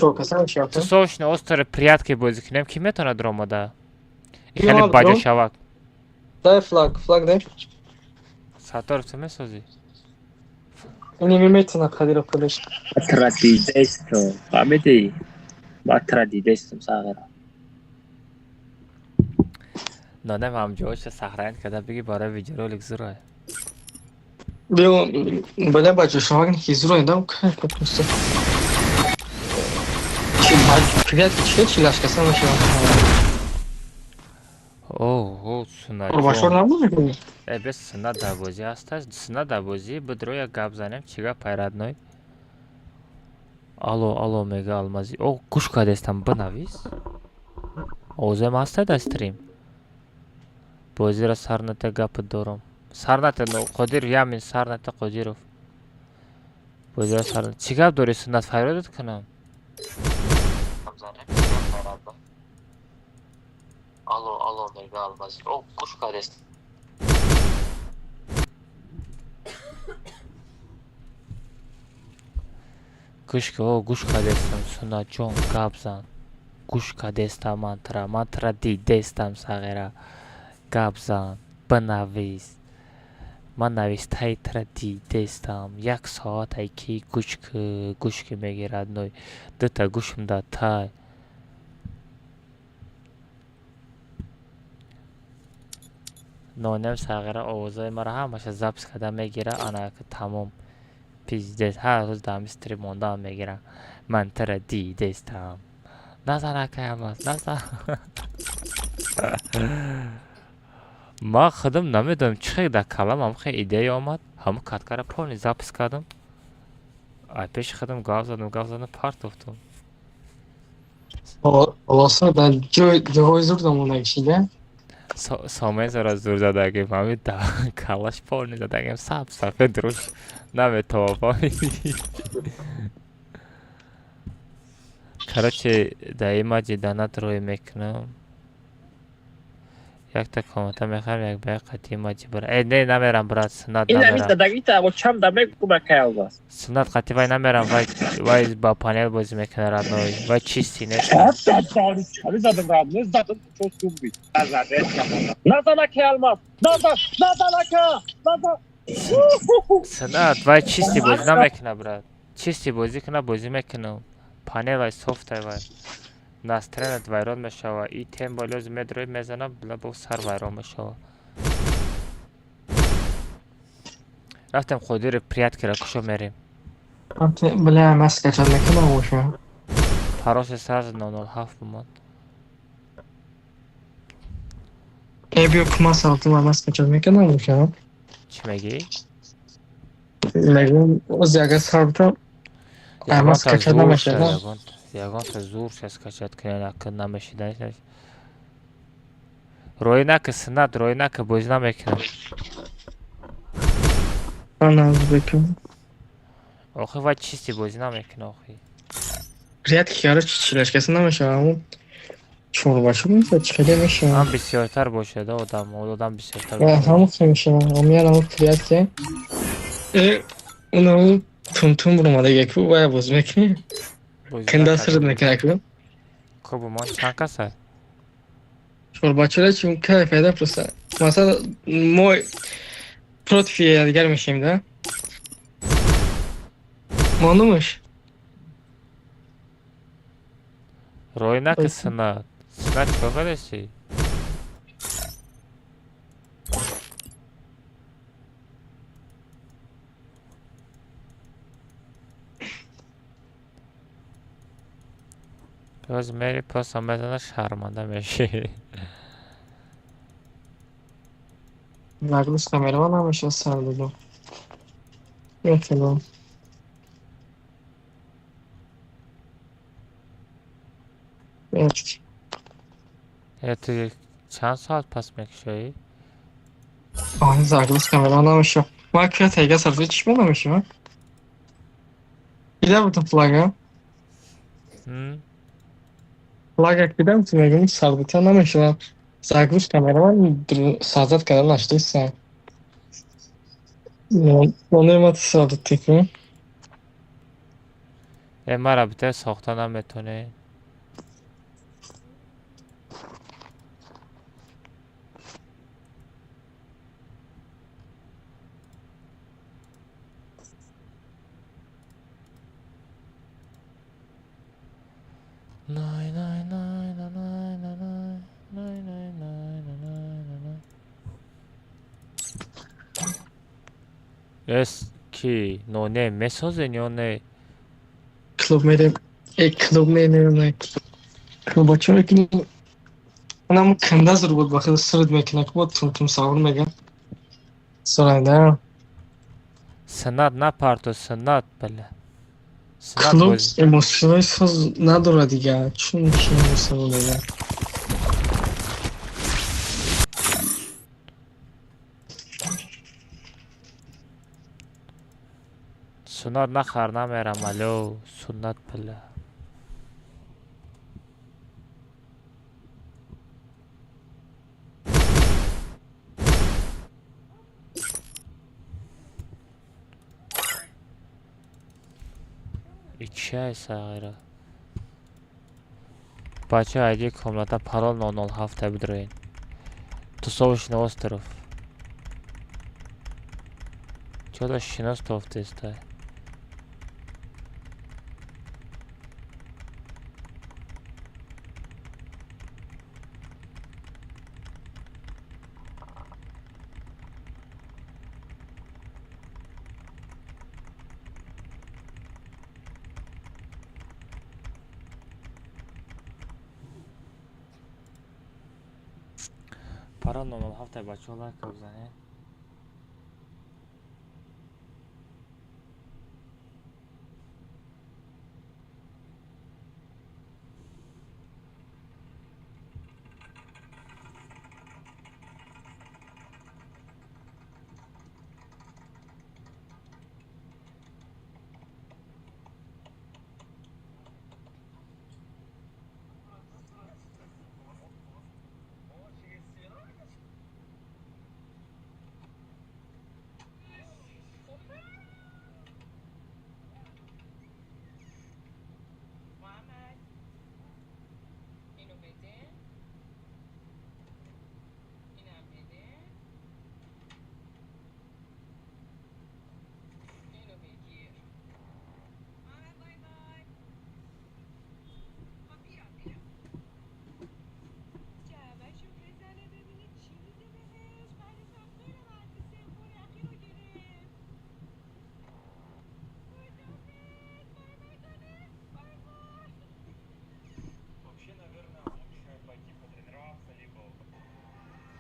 тусовшни остро приятки бозӣ кунем, ки метавонад даромада? Хеле баҷошавак. Дай флаг, флаг дай. Сатторов, ту месозӣ? Ини метавонад Қадиров худаш. Тра дидестам. Фаҳмидӣ? Ма тра дидестам, сағира. Нонем ҳамҷоҳоша сахраин карда биги барои видеоролик зурай. Биё, бале, баҷошавак ки зурай дам кайф просто. Чи приятки чи чи лашкаса мешавад. О, сунат. Башор набуд? Э, бес сунат дар бозӣ ҳаст, сунат дар бозӣ, будро як гап занем, чӣ гап пайрадной? Алло, алло мега Алмазӣ. О, гӯш кардестам, бинавис. Овозаем ҳаста дар стрим? Бозиро сар ната, гапат дорам. Сар ната Қодиров, ямин сар ната Қодиров. Бозиро сар. Чӣ гап дорӣ, Суннат, фарёдат кунам? Алло, алло, мега Алмаз. О, гӯш кардест. Гӯш ки, о, гӯш кардестам, Суннатҷон, гап зан. Гӯш кардестам ман тра, ман тра дидестам, сағира. Гап зан, бинавис. Ман навистаи тра дидестам. Як соат ай ки гӯш ки, гӯш ки мегирад ной. Дута гӯшм да тай. Нонем сағира овозои маро ҳамаша запись карда мегира, ана тамом. Пиздец, ҳар рӯз дар ҳами стрим мондаам мегирам. Ман тра дидестам. Назан, акай Алмаз, назан. Ман худам намедонам, чӣ хел дар калам ҳам хел идея омад. Ҳамун каткара полный запись кардам. Ай пеши худам гап задам, гап задам, партофтам. Хулоса, дар ҷойҳои зур домонагишида. Сомезора зур задагим, ҳами калаш полный задагим, саб сафед руш наметова, фаҳмидӣ? Короче, дар ин маҷи данат рӯй мекунам. Якта комната мехарам, як ба як қатъи маҷи бара. Э, не, намерам, брат, Суннат, Ин ҳамин намерам. задагита бо чанд да мегӯм, акай Алмаз. Суннат, қатъи вай намерам, вай ба панел бозӣ мекунад, родной. Вай чистый нест. Чали задам, родной, задам, чо сумби. Назан, акай Алмаз. Назан, назан, ака. Назан. Суннат, вай чистый бозӣ намекунад, брат. Чистый бозӣ кунад, бозӣ мекунам. Панел вай софтай вай. Настроеният вайрон мешава. И тембо лёз медрои мезанам, бла бо сар вайрон мешава. Рафтем, Қодири пряткира кушо мерем. Бля, ман скачать накунам боша. Пароси сразу 007 бумон. Э, биё кума салтум, ман скачать мекунам боша. Чӣ мегӣ? Мегӯям, ози агар сар битам, ман Ягонта скачать зур намешавад. Ягонта зур ша скачать кунен, ака намешида. Рӯй нака, Суннат, рӯй нака, бозӣ намекунам. Ман назбекам. Охи вай чистый бозӣ намекунад, охи. Прятки, короче, чилашкаса намешавад, аммо чорбача мешавад, чӣ хеле мешавад. Ҳам бисёртар бошад, одам, одам бисёртар. Ҳамон хел мешавад. Ҳамин ҳамон прятки. Э, унам тум-тум буромада ку, вай бозӣ мекунӣ? Канда сирд мекунад ку? Хуб, мон чанд каса? Чорбачара чун кайф пайда просто. Масалан, мо против якдигар мешавем, да? Монумаш? Рӯй нака, Суннат. Суннат, чикор кардасӣ? Боз мери просто мезана, шарманда мешӣ. Нагрузка мерава намешавад сар додам. Мекунам. Э, ту чанд соат пас мекушоӣ? Оҳ, загрузка мерава намешавад. Ман ки тайга сарфи чӣ намешавад? Дида будам флага. Флага кидам, ту мегӯм, сарбита намешавад. Загрузка мерава, сазад карда наштиса. Нонемат сардитику. Э, мара битар сохта наметонӣ. Най най най най най най най най най най най най. Эс ки ноне месозен ё не? Клуб мерем. Э, клуб не, не, не. Клуб чо ки онам канда зур буд, бахил сирд мекунад, бо тум-тум савор мега. Сурайда. Суннат, напарто, Суннат, бля. Суннат. Клуб Боз эмосионои соз надорад дигар. Чун чи эмосионо дигар. Суннат нахар, намерам, алё, суннат бля. Ичай сағира. Бача айди комната парол 007 бидроен. Тусовочный остров. Чё-то шинос тофтеста. Парол 007 бачаҳо лайк бизанед.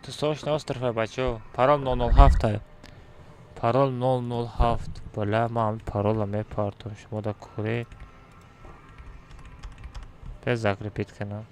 Тусовочный остров, бачо. Парол 007. Парол 007. Бля, ман парола мепартом. Шумо да куре. Без закрепить канал.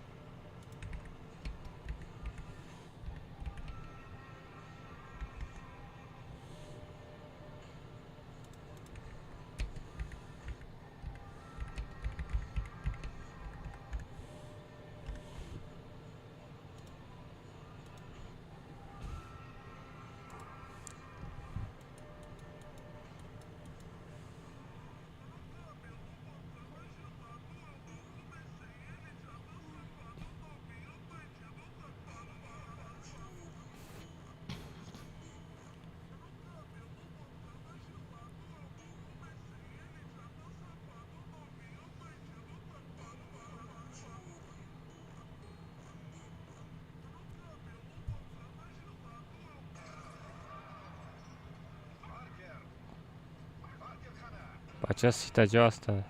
Бача сита ҷо аста.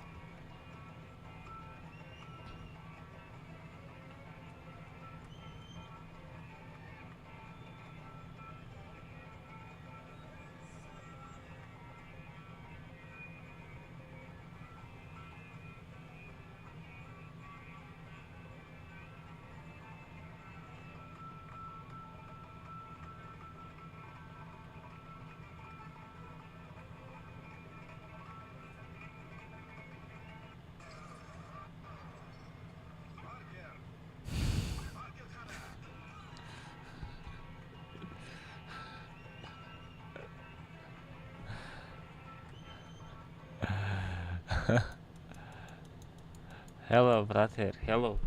Hello, brother. Hello.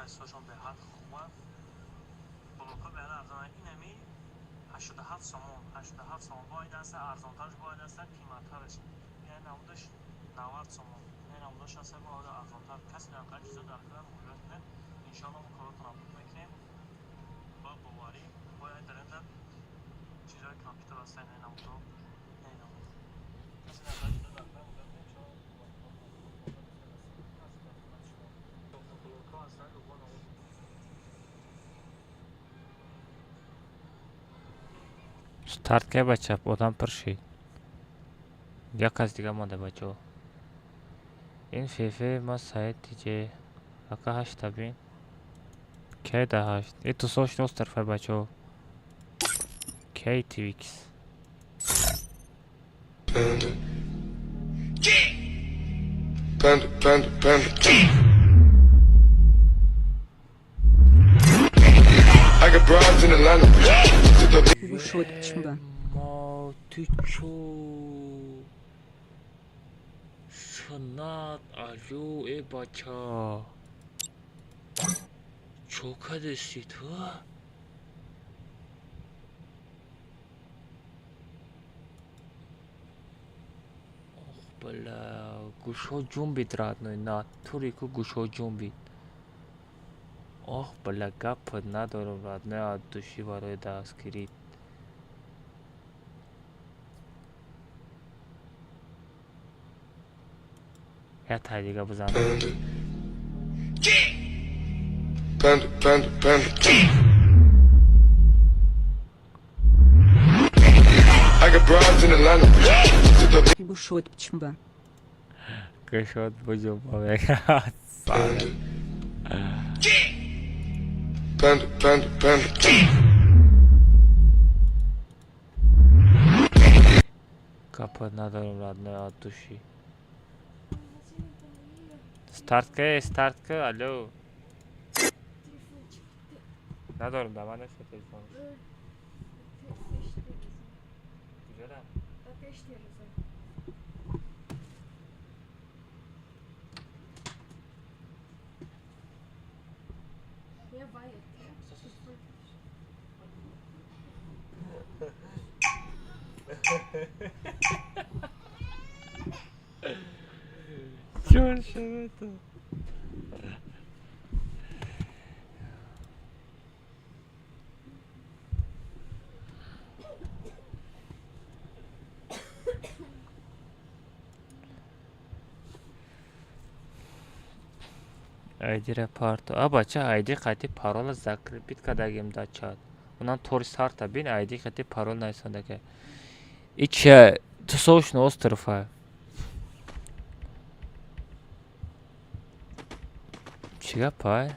Качествошон беҳад хубанд. Блокҳо беҳад арзонанд. Инами 87 сомон, 87 сомон. Бояд аста арзонтарш, бояд аста қиматтараш. Ин намудаш 90 сомон. Ин намудаш аста бояд арзонтар. Касе дар қадр чизо дар кунад, муроҷиат кунад. Иншоалло мо коротонро мекунем. Бо боварӣ бояд дар инда чизои компютер аста, ин намудо, ин намуд. Касе дар қадр чизо дар кунад, муроҷиат кунад. Иншоалло блокҳо ҳастанд, бо намуд. Старт кай, бача, одам пур шид. Як кас дига монда, бачаҳо. Ин фефе ма саид диҷе ака ҳашта бин. Кай да ҳашт? И тусош ностарфай, бачаҳо. Кай твикс. Panda. Panda, panda, panda. I got broads in Atlanta. To the Гушот чмба. Ма ты чё? Санат, алё, э бача. Чё кардеси ту? Ох, бля, гӯшҳо ҷунбид, родной, натури ку гӯшҳо ҷунбид. Ох, бля, гапат надорам, родной, от души барои дастгирӣ. Як тай дига бизан. Panda. Panda, panda, panda. I got broads in Atlanta. To the Гушот чмба. Гӯшот буҷунба мегӯяд. Panda. Panda, panda, panda. Гапат надорам, родной, от души. Старт кай, старт ка, алло. Надорам, да ман нест телефон. Куҷора? Чёр шавад? Айдира парто. А бача, айди қати парола закрепить кардагим дар чат. Унам тори сарта бин, айди қати парол нависондака. И чия тусовочный остров а. Чӣ гапай?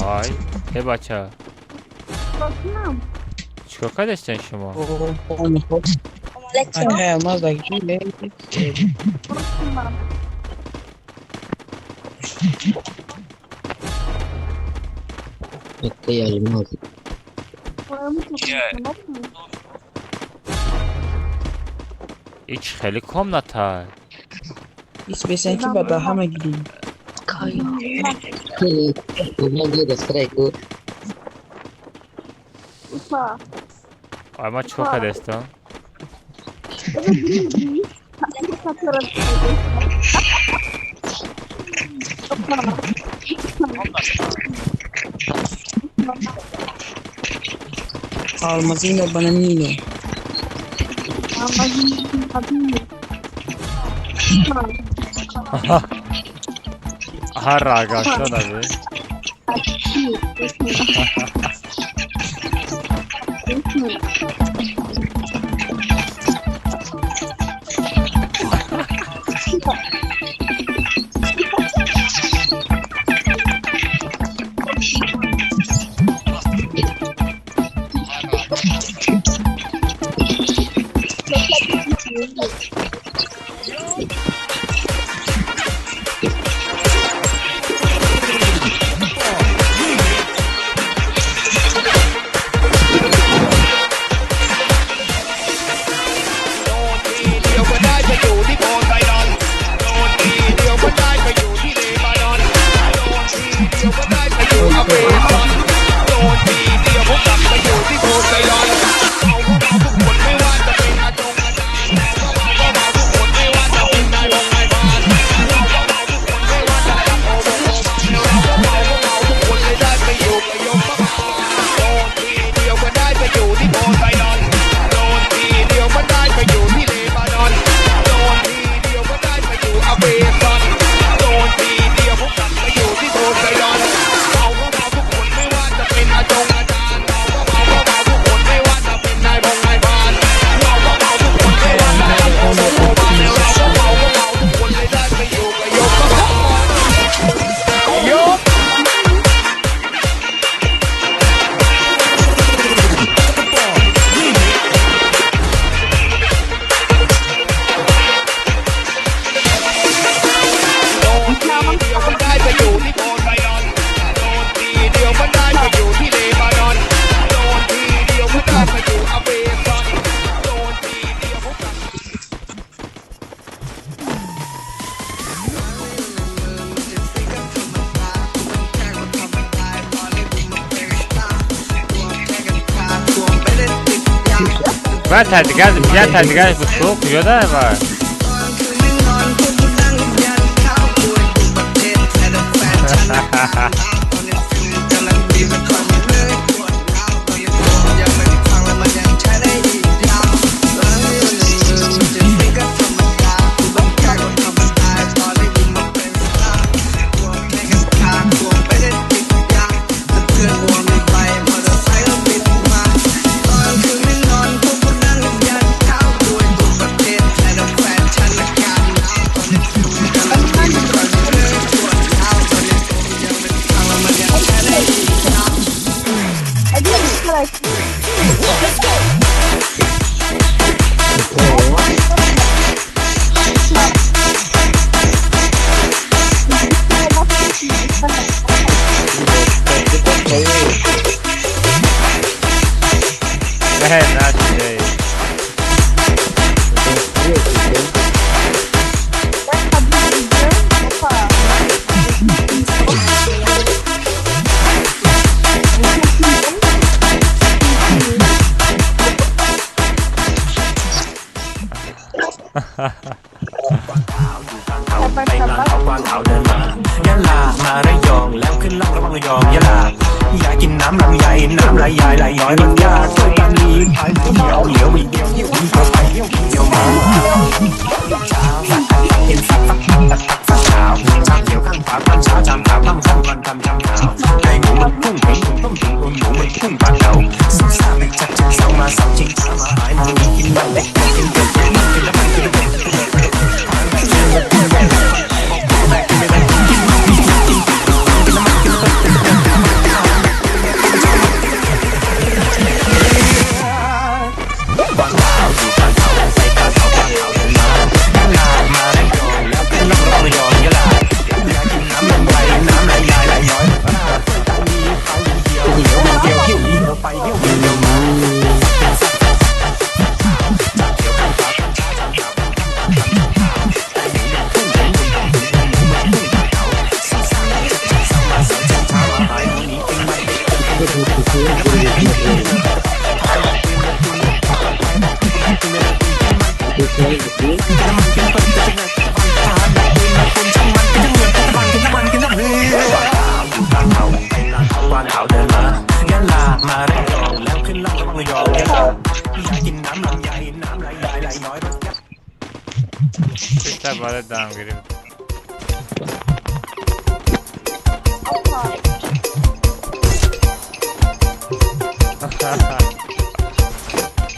Ай, э бача. Чикор кардастен шумо? Акай Алмаз даги. Акай Алмаз. Ич хеле комната. Испесен ки ба даҳа мегирӣ. Ай, ма чикор кардастам? Алмазино бананино. Ҳар рагашто наби. Ва тадигар, я тадигар буд ку, куҷода ва?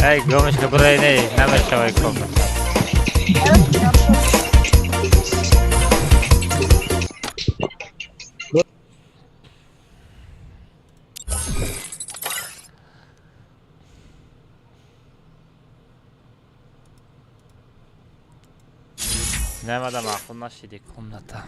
Эй, гомочка, брай, не, намешавай комната. Немада маъқул нашиди комната.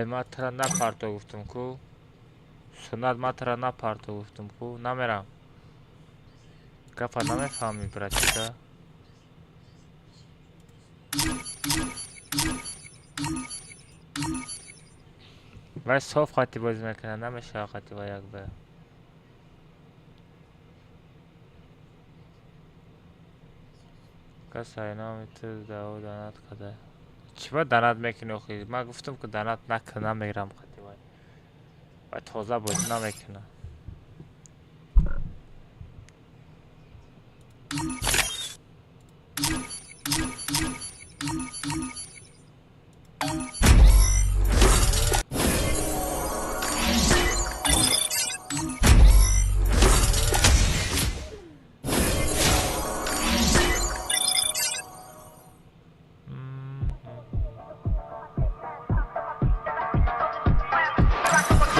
Ман тра напарто гуфтум ку. Сунат, ман тра напарто гуфтум ку. Намерам. Гапа намефаҳмӣ, братика. Вай соф хати бозӣ мекунад, намешава хати ва як ба. Кас айноми ту даво данат када. Чӣ ба данат мекунӣ охи? Ман гуфтам ки данат накун, намегирам хати вай. Вай тоза бозӣ намекунад.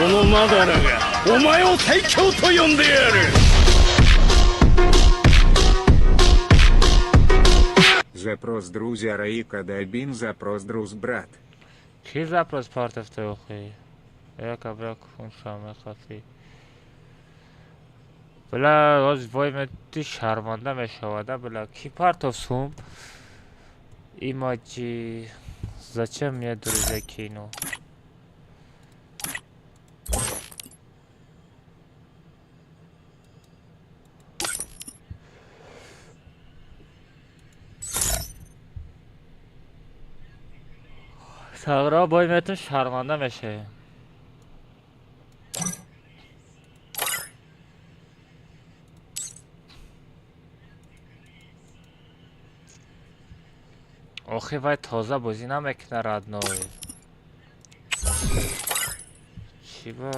このマダラがお前を最強と呼んでやる。 Запрос друзья Раика Дабин, запрос друз брат. Ки запрос партофта охи? Яка бра кунша мехафи. Бля, оз вой мети шарманда мешавада, бля. Ки партоф сум? Имаджи. Зачем мне друзья кину? Сағра бой метун шарманда мешавем. Охи вай тоза бозӣ намекуна, родной. Чӣ ба?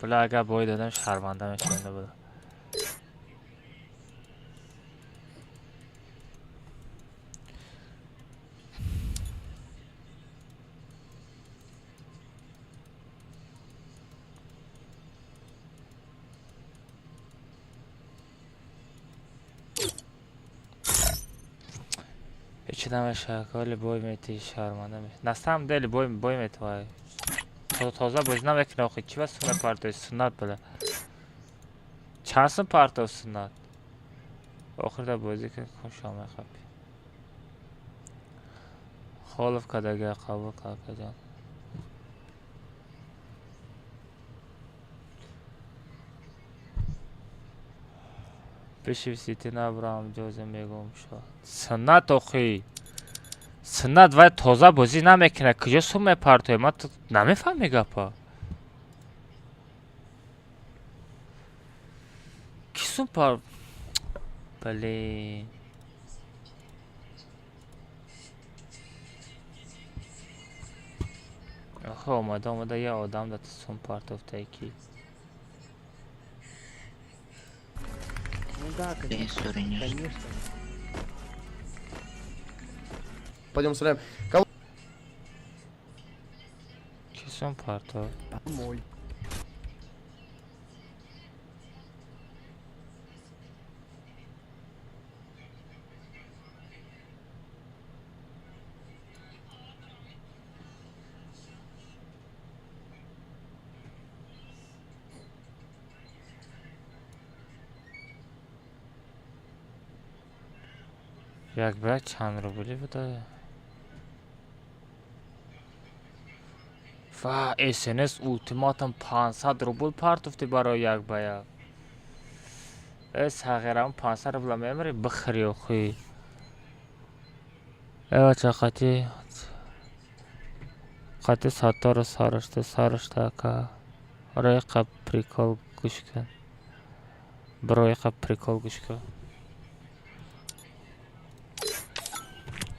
Бля, агар бой додам шарманда мешавем буда. Ҳеҷ намешавад, ҳоли бой метӣ шарманда мешавӣ. На самом деле бой бой метавай. Тоза бозӣ намекунӣ охи. Чӣ ба сум мепартои суннат бля? Чанд сум партов суннат? Охирда бозӣ кун кунша мехапӣ. Холов кадага қабул какаҷон. Пеши сити набрам ҷозе мегум шо. Суннат охи. Суннат вай тоза бозӣ намекунад. Куҷо сум мепартои? Ман намефаҳми гапа. Ки сум пар... Блин. Охи омада омада я одам да сум партофтае ки. Ну да, конечно. Конечно. Пойдем сыграем. Кого? Ки сум партов? Мой. Як бра чанд рубли буда? Ва СНС ултиматум 500 рубл партофти барои як ба як. Э сағирам 500 рубла мемари бихӯри охи. Э бача қати қати саттору сарашта сарашта ака. Ро иқа прикол гӯш кун. Бро иқа прикол гӯш кун.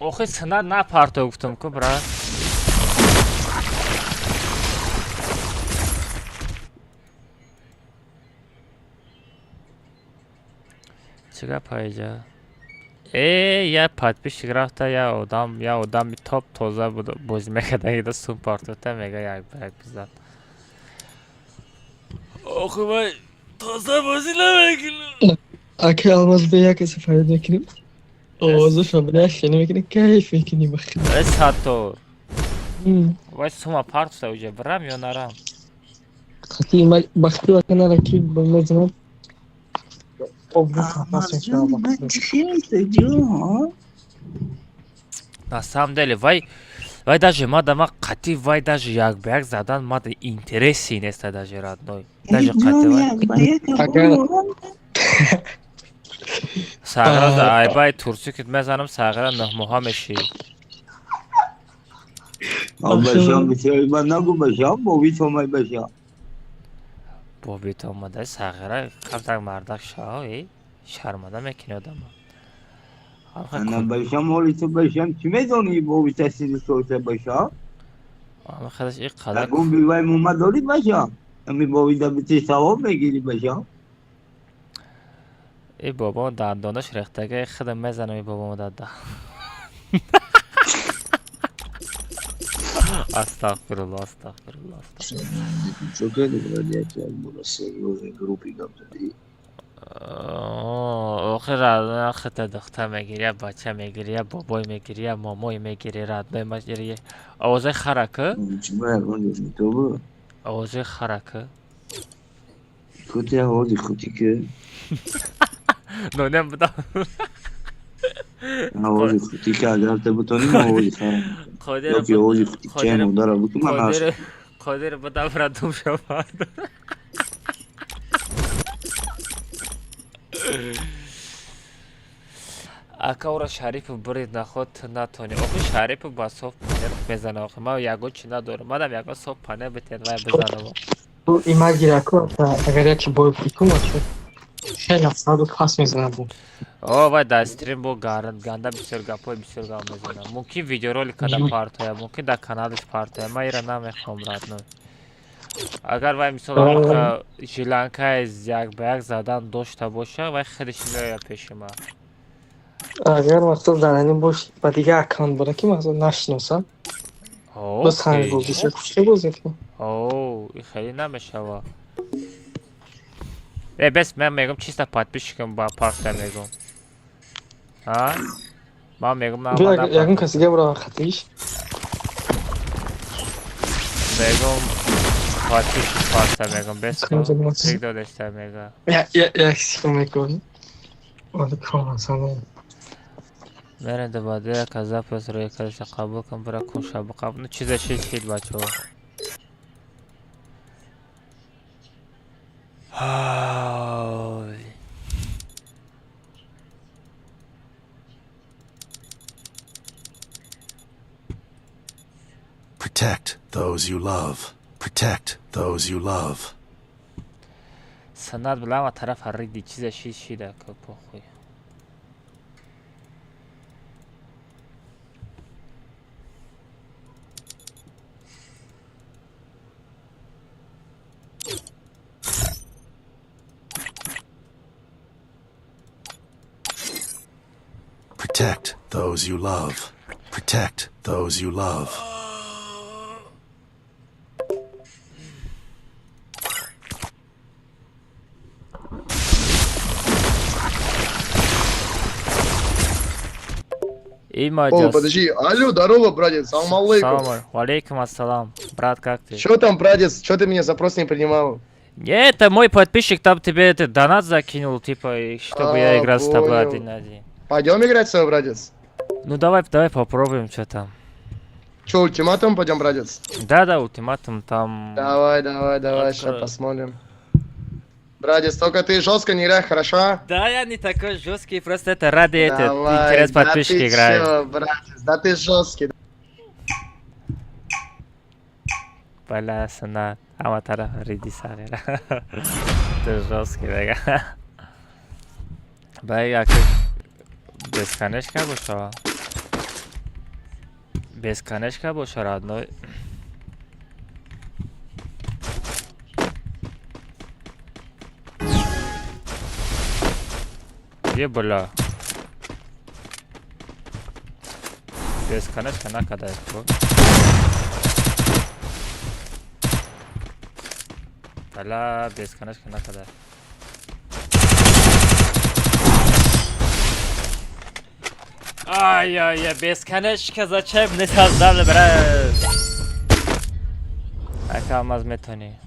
Охи суннат напарто гуфтам ку брат. Чӣ гап ҳайҷа? Э, я подписчик рафта, я одам, я одами топ тоза бозӣ мекардагида сум партофта мега як ба як бизан. Охи вай тоза бозӣ намекунад. Аки Алмаз бе як касе фарид мекунем. Овозашро бля хеле мекунӣ, кайф мекунӣ бахи. Э Саттор. Вай сума партофта уҷа бирам ё нарам? Хати бахти вака нара ки мезанам. На самом деле вай вай даже мада ма қати вай даже як ба як задан мада интереси неста даже, родной. Даже қати вай. Агар Сағира да айбай турсӣ ки мезанам сағира нӯҳмоҳа мешӣ. Башам бисёр ман нагу башам бобит омад башам. Бобит омада сағира камтар мардак шав э шарманда мекунӣ одама. Ана башам ҳоли ту башам чӣ медонӣ бобит асири соса башам? Ама хадаш и қадар Ягон бивай мума дорӣ башам? Ами бобида бити савоб мегирӣ башам? И бобо дандонаш рехтага, худам мезанам и бобомо дада. Астағфирулло, астағфирулло, астағфирулло. Чо кардӣ, брат, яке як бора серьёзный группи гап задӣ? Охир родной хита духта мегири, я бача мегири, я бобой мегири, я момой мегири, родной мегири. Овозаи харака? Чима ягон ҷош метобу? Овозаи харака? Хути овози хути ки? Нонем будам. Овози хути ки агар ту бутонӣ ман овози хара. Ёки овози хути чай модара буту ман наш. Қодир будам радум шавад. Ака ора Шарипов бурид наход натони. Охи Шарипов ба соф панел мезана. Охи ман ягон чи надорам. Манам ягон соф панел битен вай бизанам. Ту имагираку агар яке бой бикунад хеле саду пас мезанад бу. О вай дар стрим бо ганда бисёр гапҳои бисёр гап мезанад. Мумкин видеоролик када партоя, мумкин дар каналаш партоя. Ман ира намехоҳам родной. Агар вай мисол жиланкаи як ба як задан дошта боша, вай худаш меояд пеши ман. Агар мақсад дар ҳамин бош ба дигар аккаунт бора ки мақсад нашиносам. Боз ҳамин бозиша кушта бозӣ кунам. О, и хеле намешава. Э, бес ман мегӯм чисто подписчикам ба парта мегӯм. А? Ман мегӯм на ман. Ягон каси дига бора хатиш? Мегӯм подписчик парта мегӯм, бес трик додашта мега. Я я я секунд мекунам. Алейкум ассалом. Мерем дабаде казапас рӯи кадаша қабул кун бира кун шаб қабул. Ну чиза шид шид бачаҳо. Protect those you love. Protect those you love. Санат билама тараф риди чиза шид шида ка похуй. Protect those you love. Protect those you love. О, подожди. Алло, здорово, братец. Салам алейкум. Салам алейкум ассалам. Брат, как ты? Чё там, братец? Чё ты меня запрос не принимал? Не, это мой подписчик там тебе этот донат закинул, типа, чтобы я играл с тобой один на один. Пойдем играть с тобой, братец? Ну давай, давай попробуем, что там. Че, ультиматум пойдем, братец? Да, ультиматум там. Давай, давай, давай, сейчас посмотрим. Братец, только ты жестко не играй, хорошо? Да, я не такой жесткий, просто это ради этого интерес подписчики да играю. Чё, братец, да ты жесткий. Бля, сына, аватара риди сарера. Ты жесткий, бега. Бега, бесконечка боша. Бесконечка боша, родной. Е, бля. Бесконечка накадай. Бля, бесконечка накадай. Ай-яй-яй, бесконечка зачем не создали, брат? Ака алмаз метони.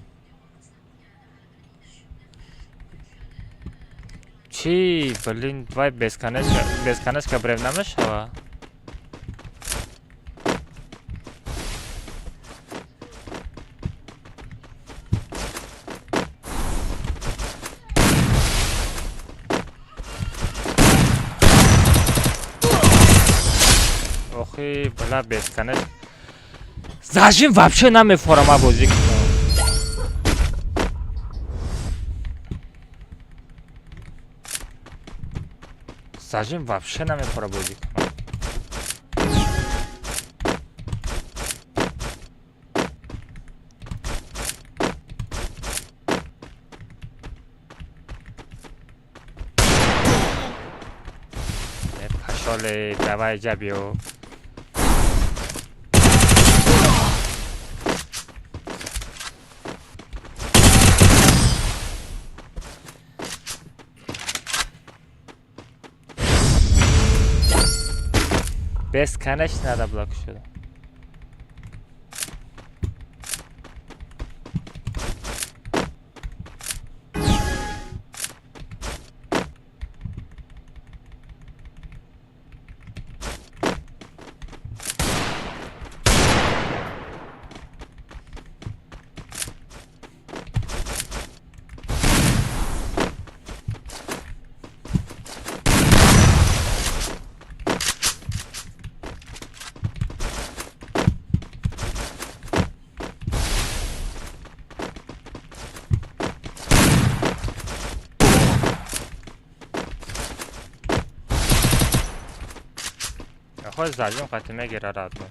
Чи, блин, давай бесконечка, бесконечка брев намешава. Охи, бля, бесконечно. Зажим вообще намефорам бозӣ кунам. Зажим вообще намефора бозӣ кунам. Соли, давай ҷа биё. Бесконечно да блок шуда. Хоз зажим қати мегира радно.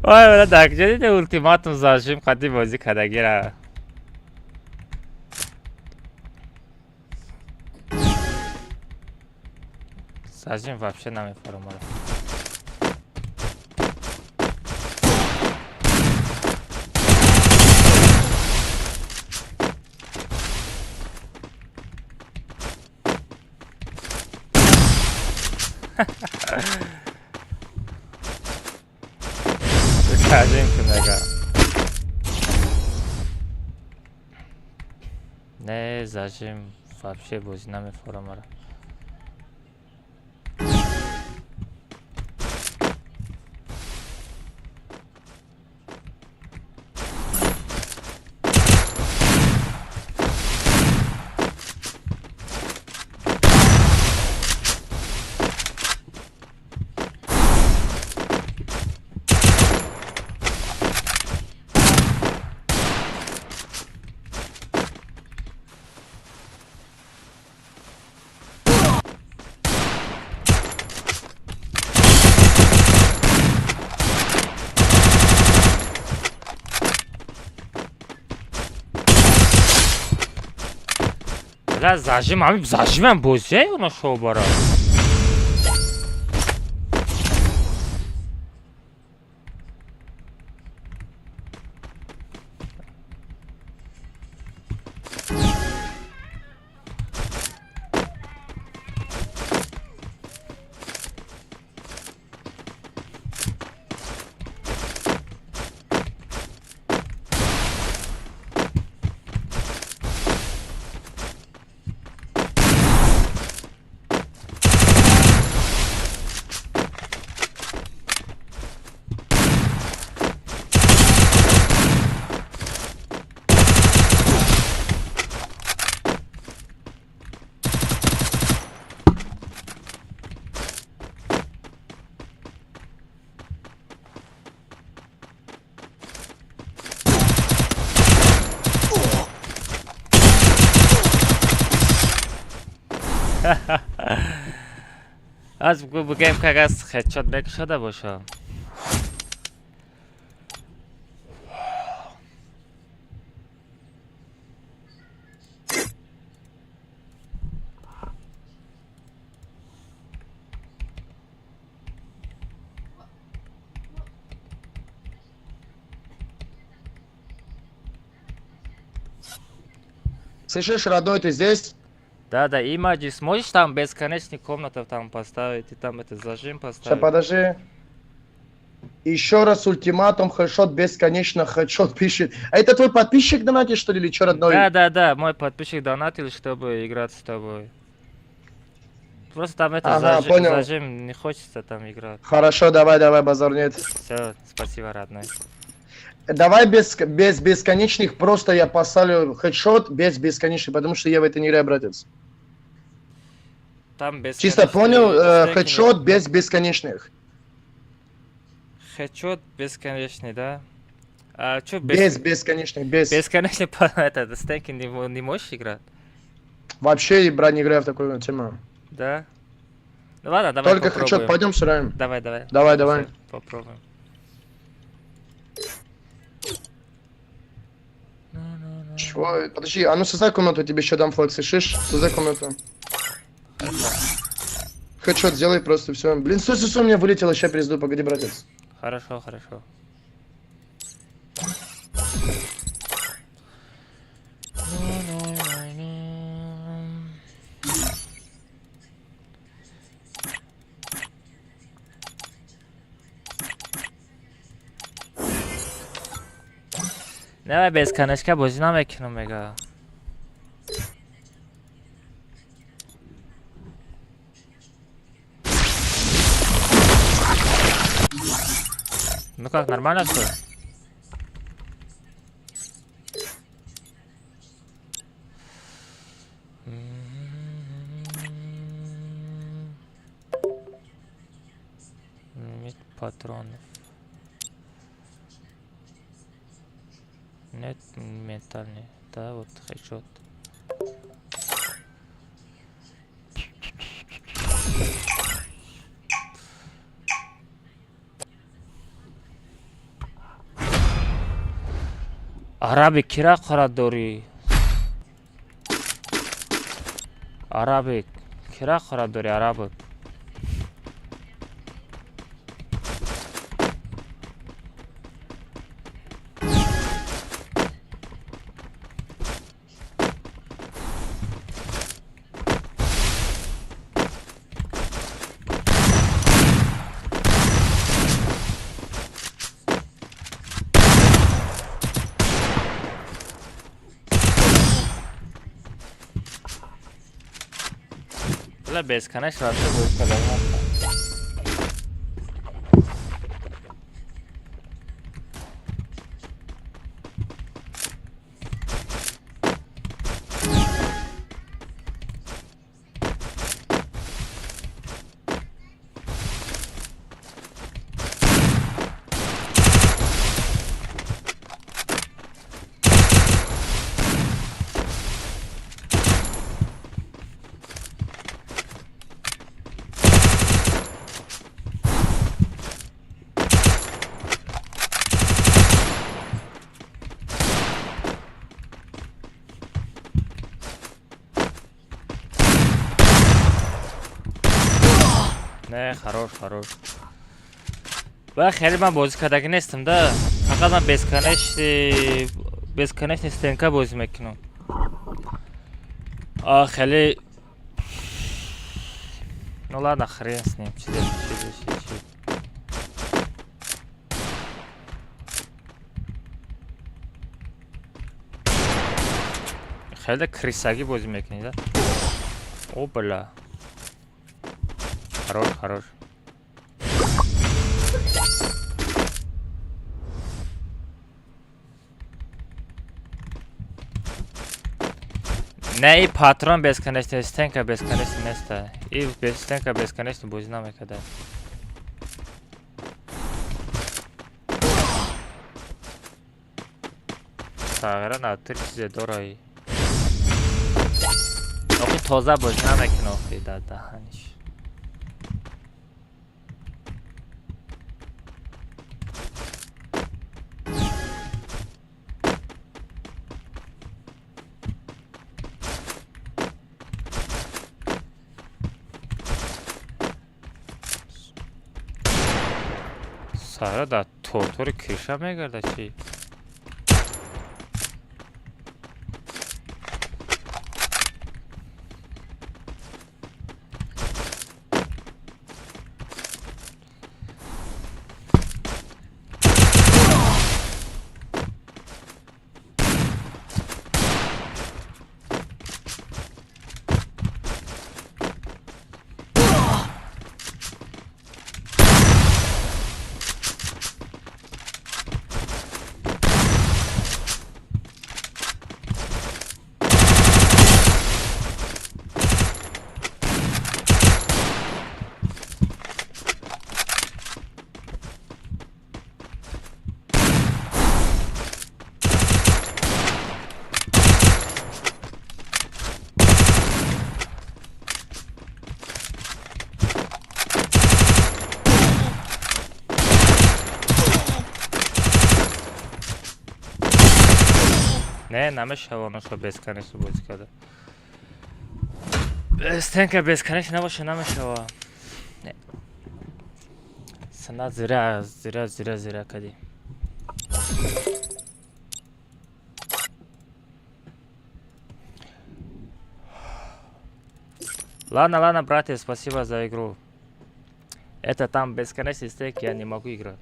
Ой, бля, так, ҷа ултиматум зажим қати бозӣ кардагира. Зажим вообще намефаромада. Зажим кунага. Не, зажим вообще бозӣ намефаромара. Бля, зажим, ами зажимам бозия она шоу бара. Аз бигӯем, ки агар хедшот мекушода боша. Слышишь, родной, ты здесь? Да, да, Имаджи, сможешь там бесконечный комнату там поставить и там это зажим Сейчас, поставить? подожди. Еще раз ультиматум, хедшот, бесконечно хедшот пишет. А это твой подписчик донатит, что ли, или что, родной? Да, мой подписчик донатил, чтобы играть с тобой. Просто там это Ага, понял. зажим, не хочется там играть. Хорошо, давай, давай, базар нет. Все, спасибо, родной. Давай без бесконечных, просто я поставлю хедшот без бесконечных, потому что я в это не играю, братец. Там Чисто бесконечный понял, стейки хедшот без бесконечных. Хедшот бесконечный, да? А чё Без бесконечных, без. Бесконечный, это, стейки не можешь играть? Вообще, брат, не играю в такую тему. Да? Ну ладно, давай Только попробуем. хедшот, пойдем сыграем. Давай, давай. Давай, давай. Всё, попробуем. Чего? Подожди, а ну создай комнату, я тебе еще дам флаг, слышишь? Создай комнату. Хедшот сделай просто, все. Блин, стой, стой, стой, у меня вылетело, сейчас перезду, погоди, братец. Хорошо, хорошо. Не, без конечка бозӣ намекунам, мега. Ну как, нормально все? Нет патронов. Нет, ментальный. Да, вот хедшот. Арабик кира қора дорӣ? Арабик кира қора дорӣ, арабик? Бля, бесконечно вообще будет когда. Не, хорош, хорош. Ба хеле ман бозӣ кардагӣ нестам, да. Фақат ман бесконечный бесконечный стенка бозӣ мекунам. А хеле. Ну ладно, хрен с ним. Чизе, чизе, чизе. Хеле крисагӣ бозӣ мекунӣ, да? О, бля. Хорош, хорош. Не, и патрон бесконечный, стенка бесконечный неста. И стенка бесконечный бозӣ намекарда. Тағйира натур чизе дораи. Охи тоза бозӣ намекунад охи дар даҳаниш. Сара дар тортори киша мегардад чӣ? Не, намешава наша бесконечно бозӣ карда. Стенка бесконечно набоша, намешава. Сана зира, зира, зира, зира кадӣ. Ладно, ладно, братья, спасибо за игру. Это там бесконечный стейк, я не могу играть.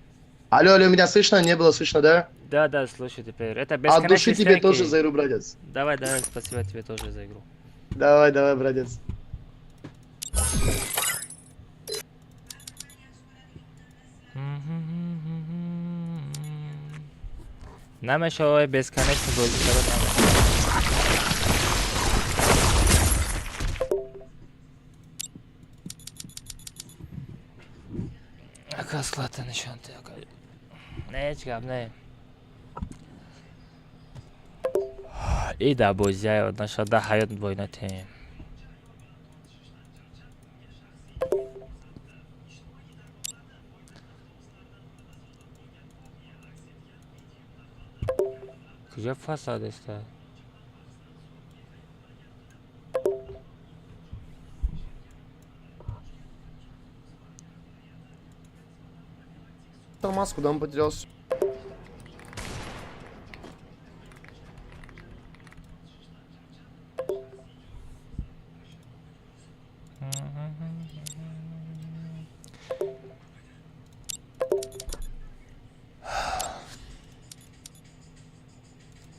Алло, алло, меня слышно? Не было слышно, да? Да, да, слушай теперь. Это От бесконечный души тебе стейки. тоже за игру, братец. Давай, давай, спасибо тебе тоже за игру. Давай, давай, братец. Намешава бесконечный бозӣ карда намешава. Ака склада нишон те, ака. Не, ҳеҷ гап не. И да бозия наша да ҳаёт бой натем. Куҷо фасад аста? Алмаз, куда он потерялся?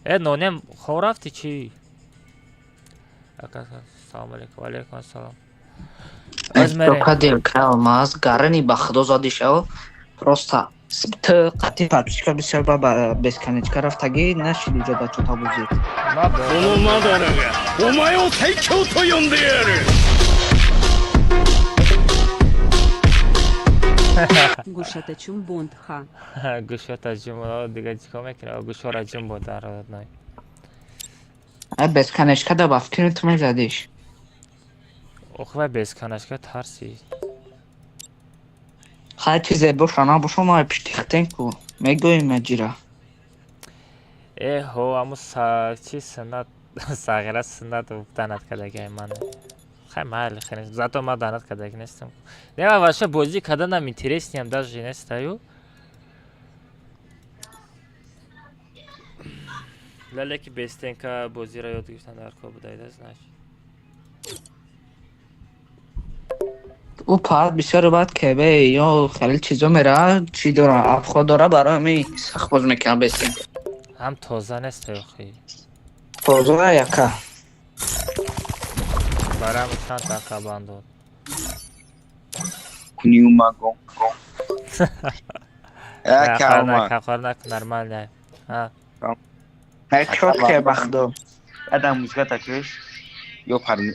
Э, нонем хоб рафти чӣ? Ака, салом алейкум, алейкум ассалом. Оз мерем. Крокодил Алмаз гарани ба худо зоди шав. Просто ту қати подписчика бисёр ба бесконечка рафтагӣ нашиди ҷо да чота бузид. このマダラがお前を最強と呼んでやる。 Гӯшата чун бонд ха. Гӯшота ҷум, дига чӣ кор мекунӣ? Гӯшора ҷум бод дар родной. Ай бесконечка да ба фикри ту мезадиш. Ох, вай бесконечка тарси. Хай чизе боша набоша ма пиштихтен ку. Мегӯем маҷира. Э, ҳо, аму чи суннат сағира суннат данат кардагиай ман. Хай майли, хай зато ман данат кардаги нестам. Не, ман вообще бозӣ карданам интересниям даже нестаю. Лале ки бестенка бозиро ёд гирифтан дар кор будайда, значит. Ӯ паат бисёр бад кебе ё хеле чизо мера чӣ дора абхо дора барои ҳамин сахт боз мекунам бестен. Ҳам тоза нест охи. Тоза яка. Барам чанд така бандод. Куниумаго. Ака Алмаз. Кафарнак нормально. А. Ҳай ке бахдо. Адам музыка такеш. Ё парни.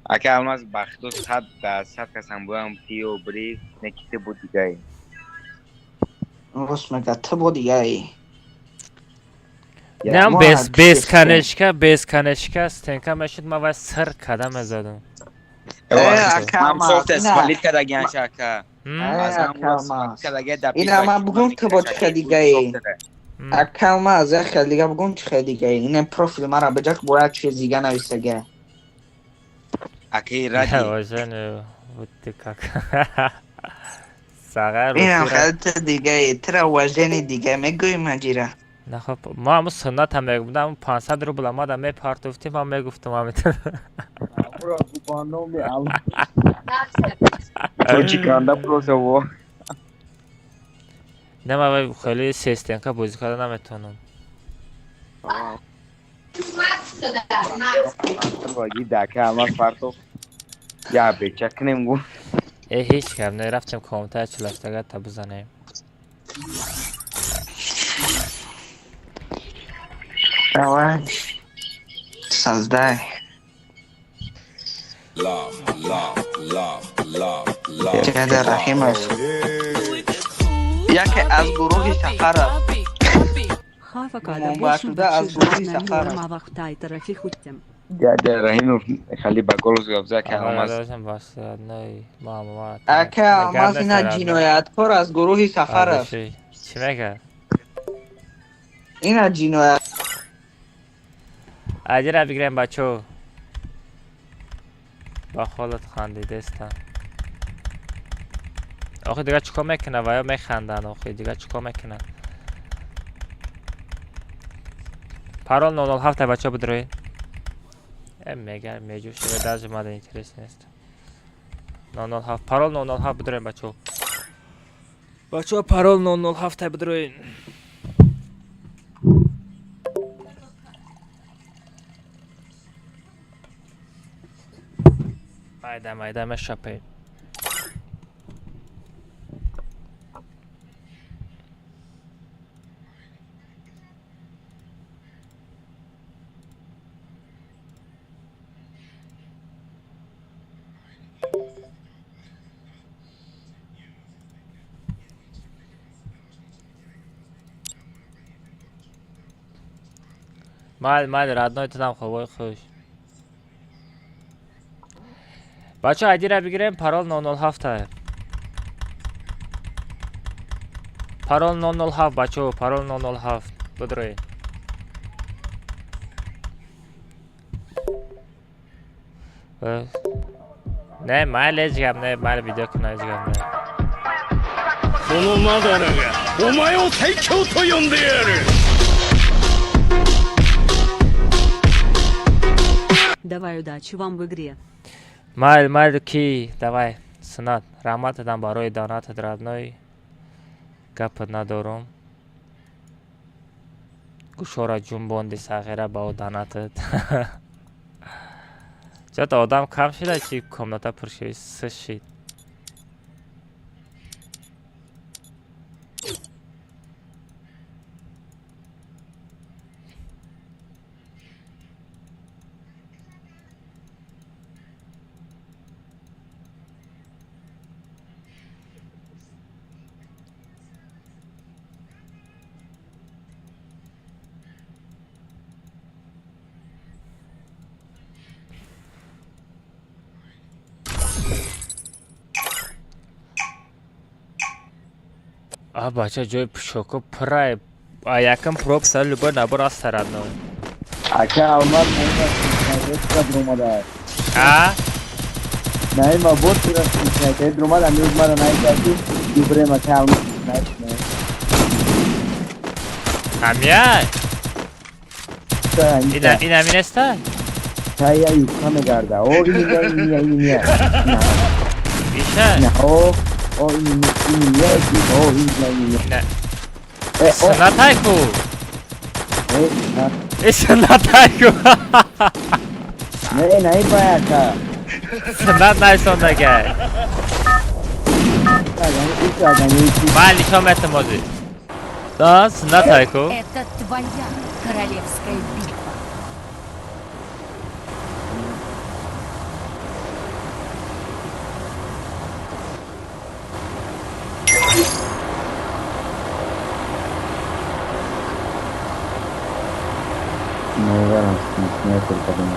Ака Алмаз бахдо 100% касам буам тио бри неките бу дигай. Рост мега ту бу дигай. Не, без бесконечка, бесконечка стенка мешид, ма вай сир када мезадам. Ака софт спалит кадагиан шака. Ина ман бугум ту бо чӣ дигаи. Ака Алмаз як хел дига бугум чӣ хел дигаи. Ина профил мара беҷак бояд чиз дига нависага. Аки ради. Уважение, вот ты как. Сағар. Ина хел ту дигаи, тура уважение дига мегӯи маҷира. На хоб, ма ҳамун суннат ҳам мегуфтам, 500 рубл омада мепартофтим, ман мегуфтам ҳамин. Тоҷиканда просто во. Не, ман хеле сестенка бозӣ карда наметавонам. Дака Алмаз партоф. Я беча кунем гу. Э, ҳеҷ гап не, рафтем комната чилаштага та бизанем. Давай. Создай. Ҷада Раҳимов. Яке аз гурӯҳи сафар аст. Мумбашуда аз гурӯҳи сафар аст. Дяда Раҳимов хали ба голос гап зад ки Алмаз. Ака Алмаз ина ҷинояткор аз гурӯҳи сафар аст. Чӣ мега? Ина ҷиноят. Айдира бигирем, бачо. Ба ҳолат хандидестам. Охи, дига чӣ кор мекунад? Ва ё механданд, охи, дига чӣ кор мекунад? Парол 007, бачо, бидроед. Э, мега меҷӯш, даже мада интерес нест. 007, парол 007, бидроем, бачо. Бачо, парол 007, бидроед. Майда майда мешапем. Майли, майли, родной, тудам хобои хуш. Бачо, айдира бигирем, парол 007. Парол 007, бачо, парол 007. Бидроед. Не, майли, ҳеҷ гап не, майли, видео куна, ҳеҷ гап не. このマダラがお前を最強と呼んでやる。 Давай, удачи вам в игре. Майли, майли, ки, давай, сунат, раҳмат дадам барои донатат, родной. Гапат надорум. Гӯшора ҷунбонди сағира ба ӯ донатат. Чато одам кам шида, чи комната пур шид, сис шид. А, бача, ҷои пӯшоко пурай. А якам проб сар любой набор аст, родной. Ака Алмаз, омада. А? Наима бот омада, амирӯз мара найкарди, дубрем, ака Алмаз. Ҳамяй? Ин ҳамин аста? Тая юбка мегарда. О, иния, иния, иния. Иша? На, о, о, иния, иния, о, иния, иния. Суннатай ку? Э, суннатай ку? Не, наи ака. Суннат найсондагай. Ман нишон метам ҳозир. Да, суннатай ку? Это твоя королевская битва. Наверное, снайпер подумал.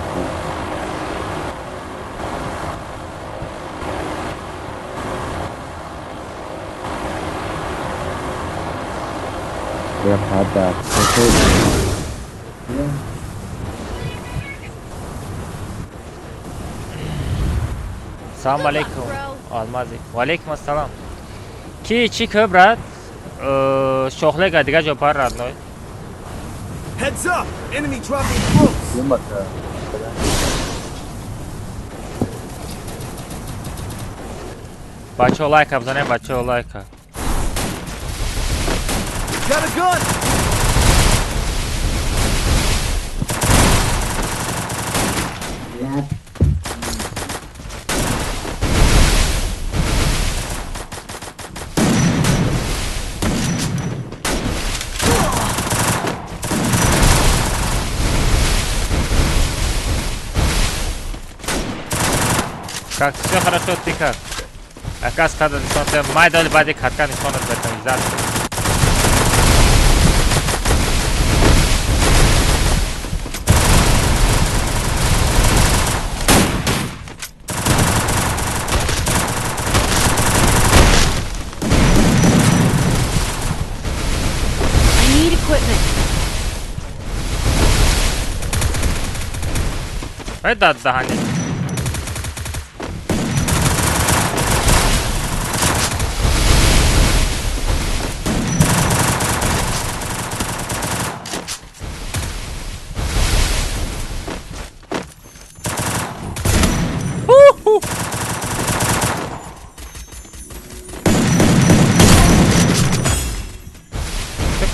Я хата. Салом алейкум, Алмази. Ва алейкум ассалом. Ки чӣ ку, брат? Шохлега дига ҷо пар, родной. Heads up! Enemy dropping close! Бачаҳо, лайка бизанем, бачаҳо, лайка. Got a gun! Как все хорошо, ты как? Акас када нишон те, майдоли баъди катка нишонат бетам, изат. I need equipment. Ай дад даҳани.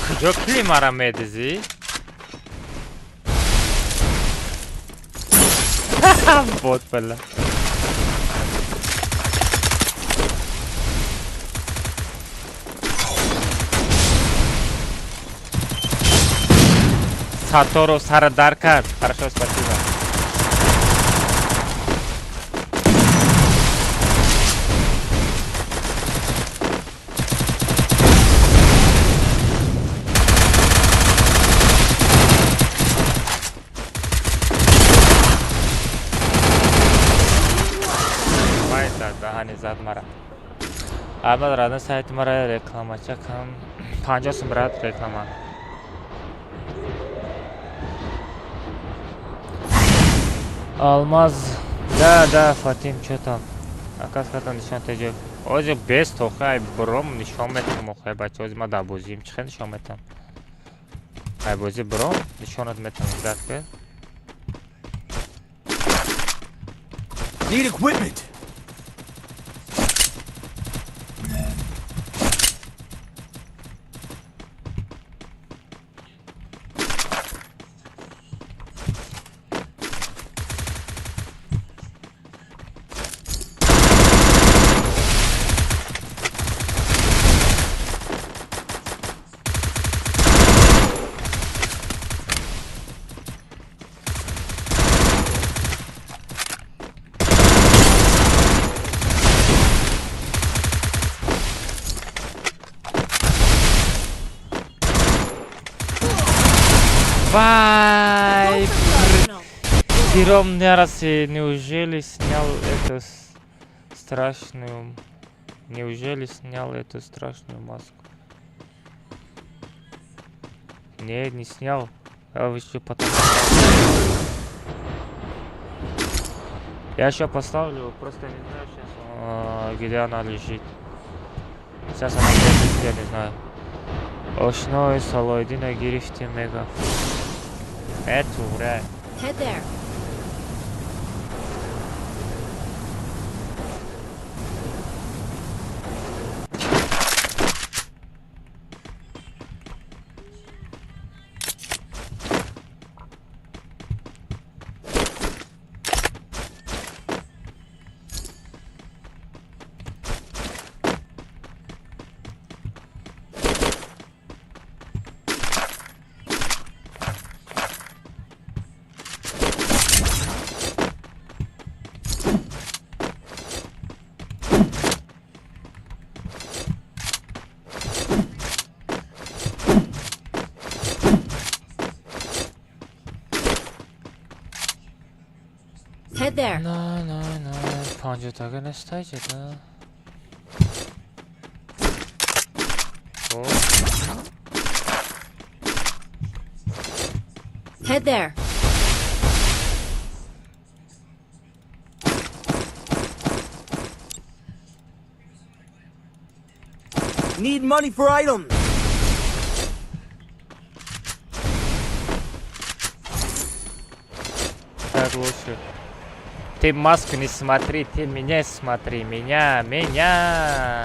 Куҷо кили мара медизӣ? Бот бала. Саторов сара дар кард. Хорошо, спасибо. Даҳани зад мара. Аҳмад Радан сайти мара рекламача кам 50 сум брат реклама. Алмаз, да, да, Фатим, чё там? Акас катан нишон теҷо. Ози без тохай бром нишон метам охай бача, ози ма дар бозиим чӣ хел нишон метам? Ай бози бром нишонат метам, дад ки. Need equipment. Вай! Тиром не раз, неужели снял эту страшную... Неужели снял эту страшную маску? Не, не снял. Я еще потом... Я еще поставлю, просто не знаю сейчас, где она лежит. Сейчас она где лежит, я не знаю. Ошной Салоидина гирифти мега. Это ура. Head there. Head there. На, на, на. Панҷотага нестайҷа, да? Head there. Need money for items. Так лучше. Ты маску не смотри, ты меня смотри, меня, меня.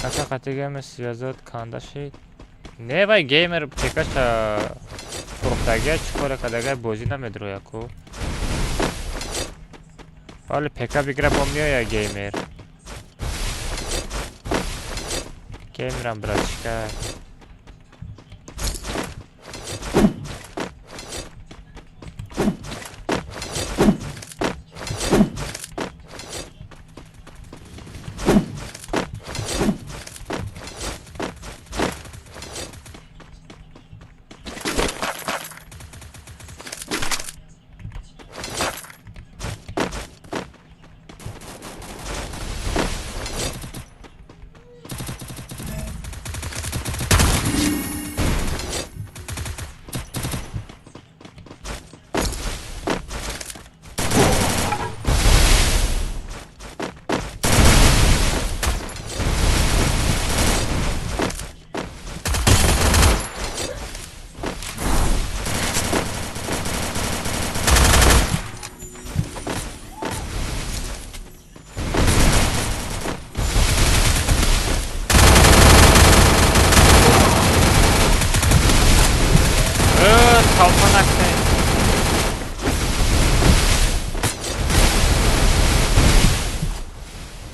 Ака қатигаме связот кандаши. Не вай геймер пекаша фурухтагия чӣ коре кадагай бозӣ намедроя ку. Ҳоли пека бигира бо меоя геймер. Геймерам братишка.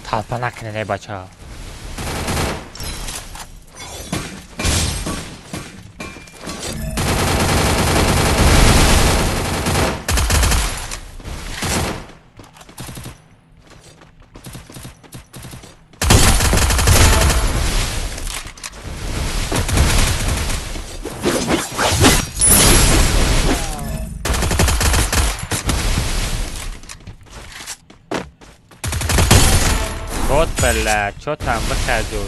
Толпа накунед, эй бачаҳо. Вот, бля, чё там, выходил?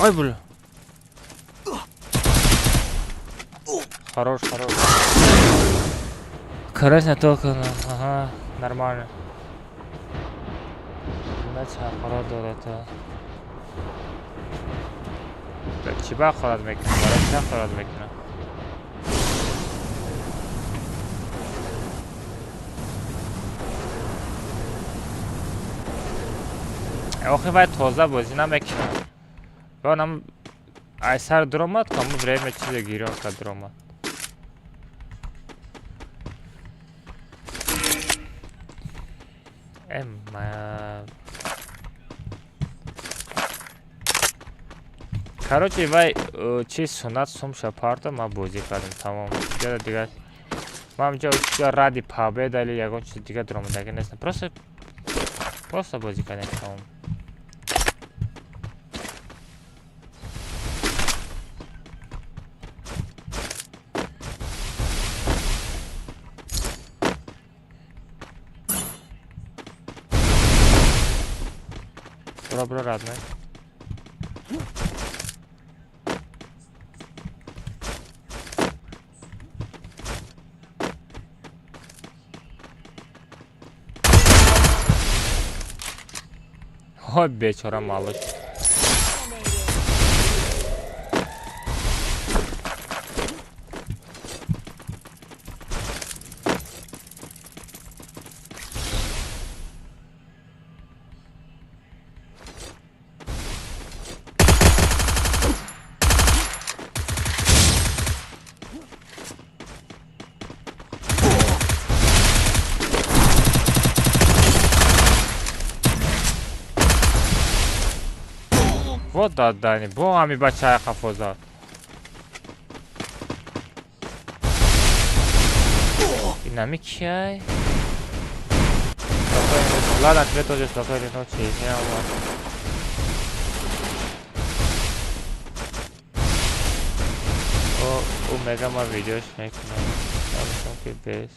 Ой, бля. Хорош, хорош. Короче, только... Ага, нормально. Чӣ ба хорат мекунам? Барои чӣ хорат мекунам? Охи вай тоза бозӣ намекунам. Онам айсар дуромад, каму время чизе гирён кард дуромад. Короче, вай чи суннат сумша парто ман бозӣ кардам, тамом. Дигар дигар ман ҷо ради победа или ягон чиз дигар дуромадагӣ нестам. Просто бозӣ кардем, тамом. Бро, бро, родной. Ой, бечора малыш. Вот дадани, бо ҳами бачаи қафо зад. Инами кияй? Ладно, тебе тоже спокойной ночи. О, у мега ма видеош мекунам. Ки бес.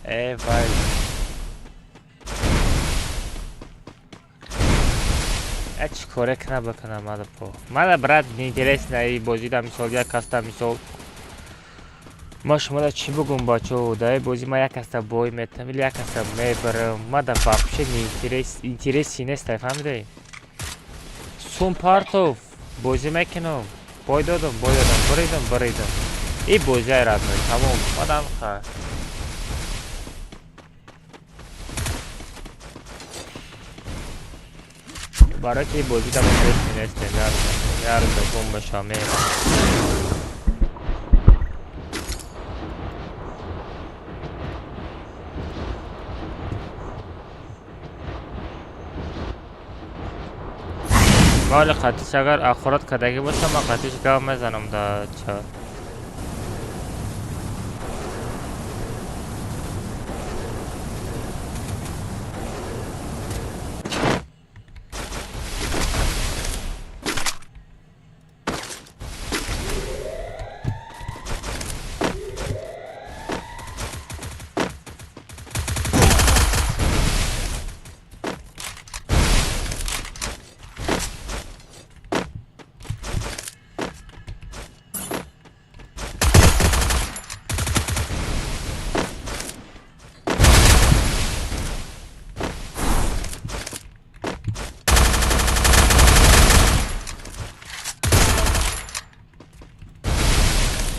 Э, вай. Чӣ коре кна бакунам мада по. Мада брат неинтересно и бозӣ да мисол як каста мисол. Ма шумода чӣ бугум бачо, да бозӣ ма як каста бой метам или як каста мебарам. Мада вообще неинтерес, интереси нест, фаҳмидӣ? Сум партов бозӣ мекунам. Бой додам, бой додам, буридам, буридам. И бозиай родной, тамом. Мадам ха. Барои ки бозӣ да интереси нест, яр догум баша мерам. Вале қатиш агар ахорат кардагӣ бошам, ман қатиш гап мезанам да чат.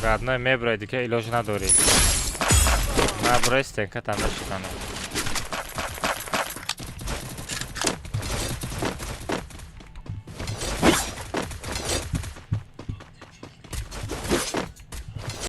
Родной, меброи, дига илоҷ надорӣ. Наброи, стенка там мешиканад.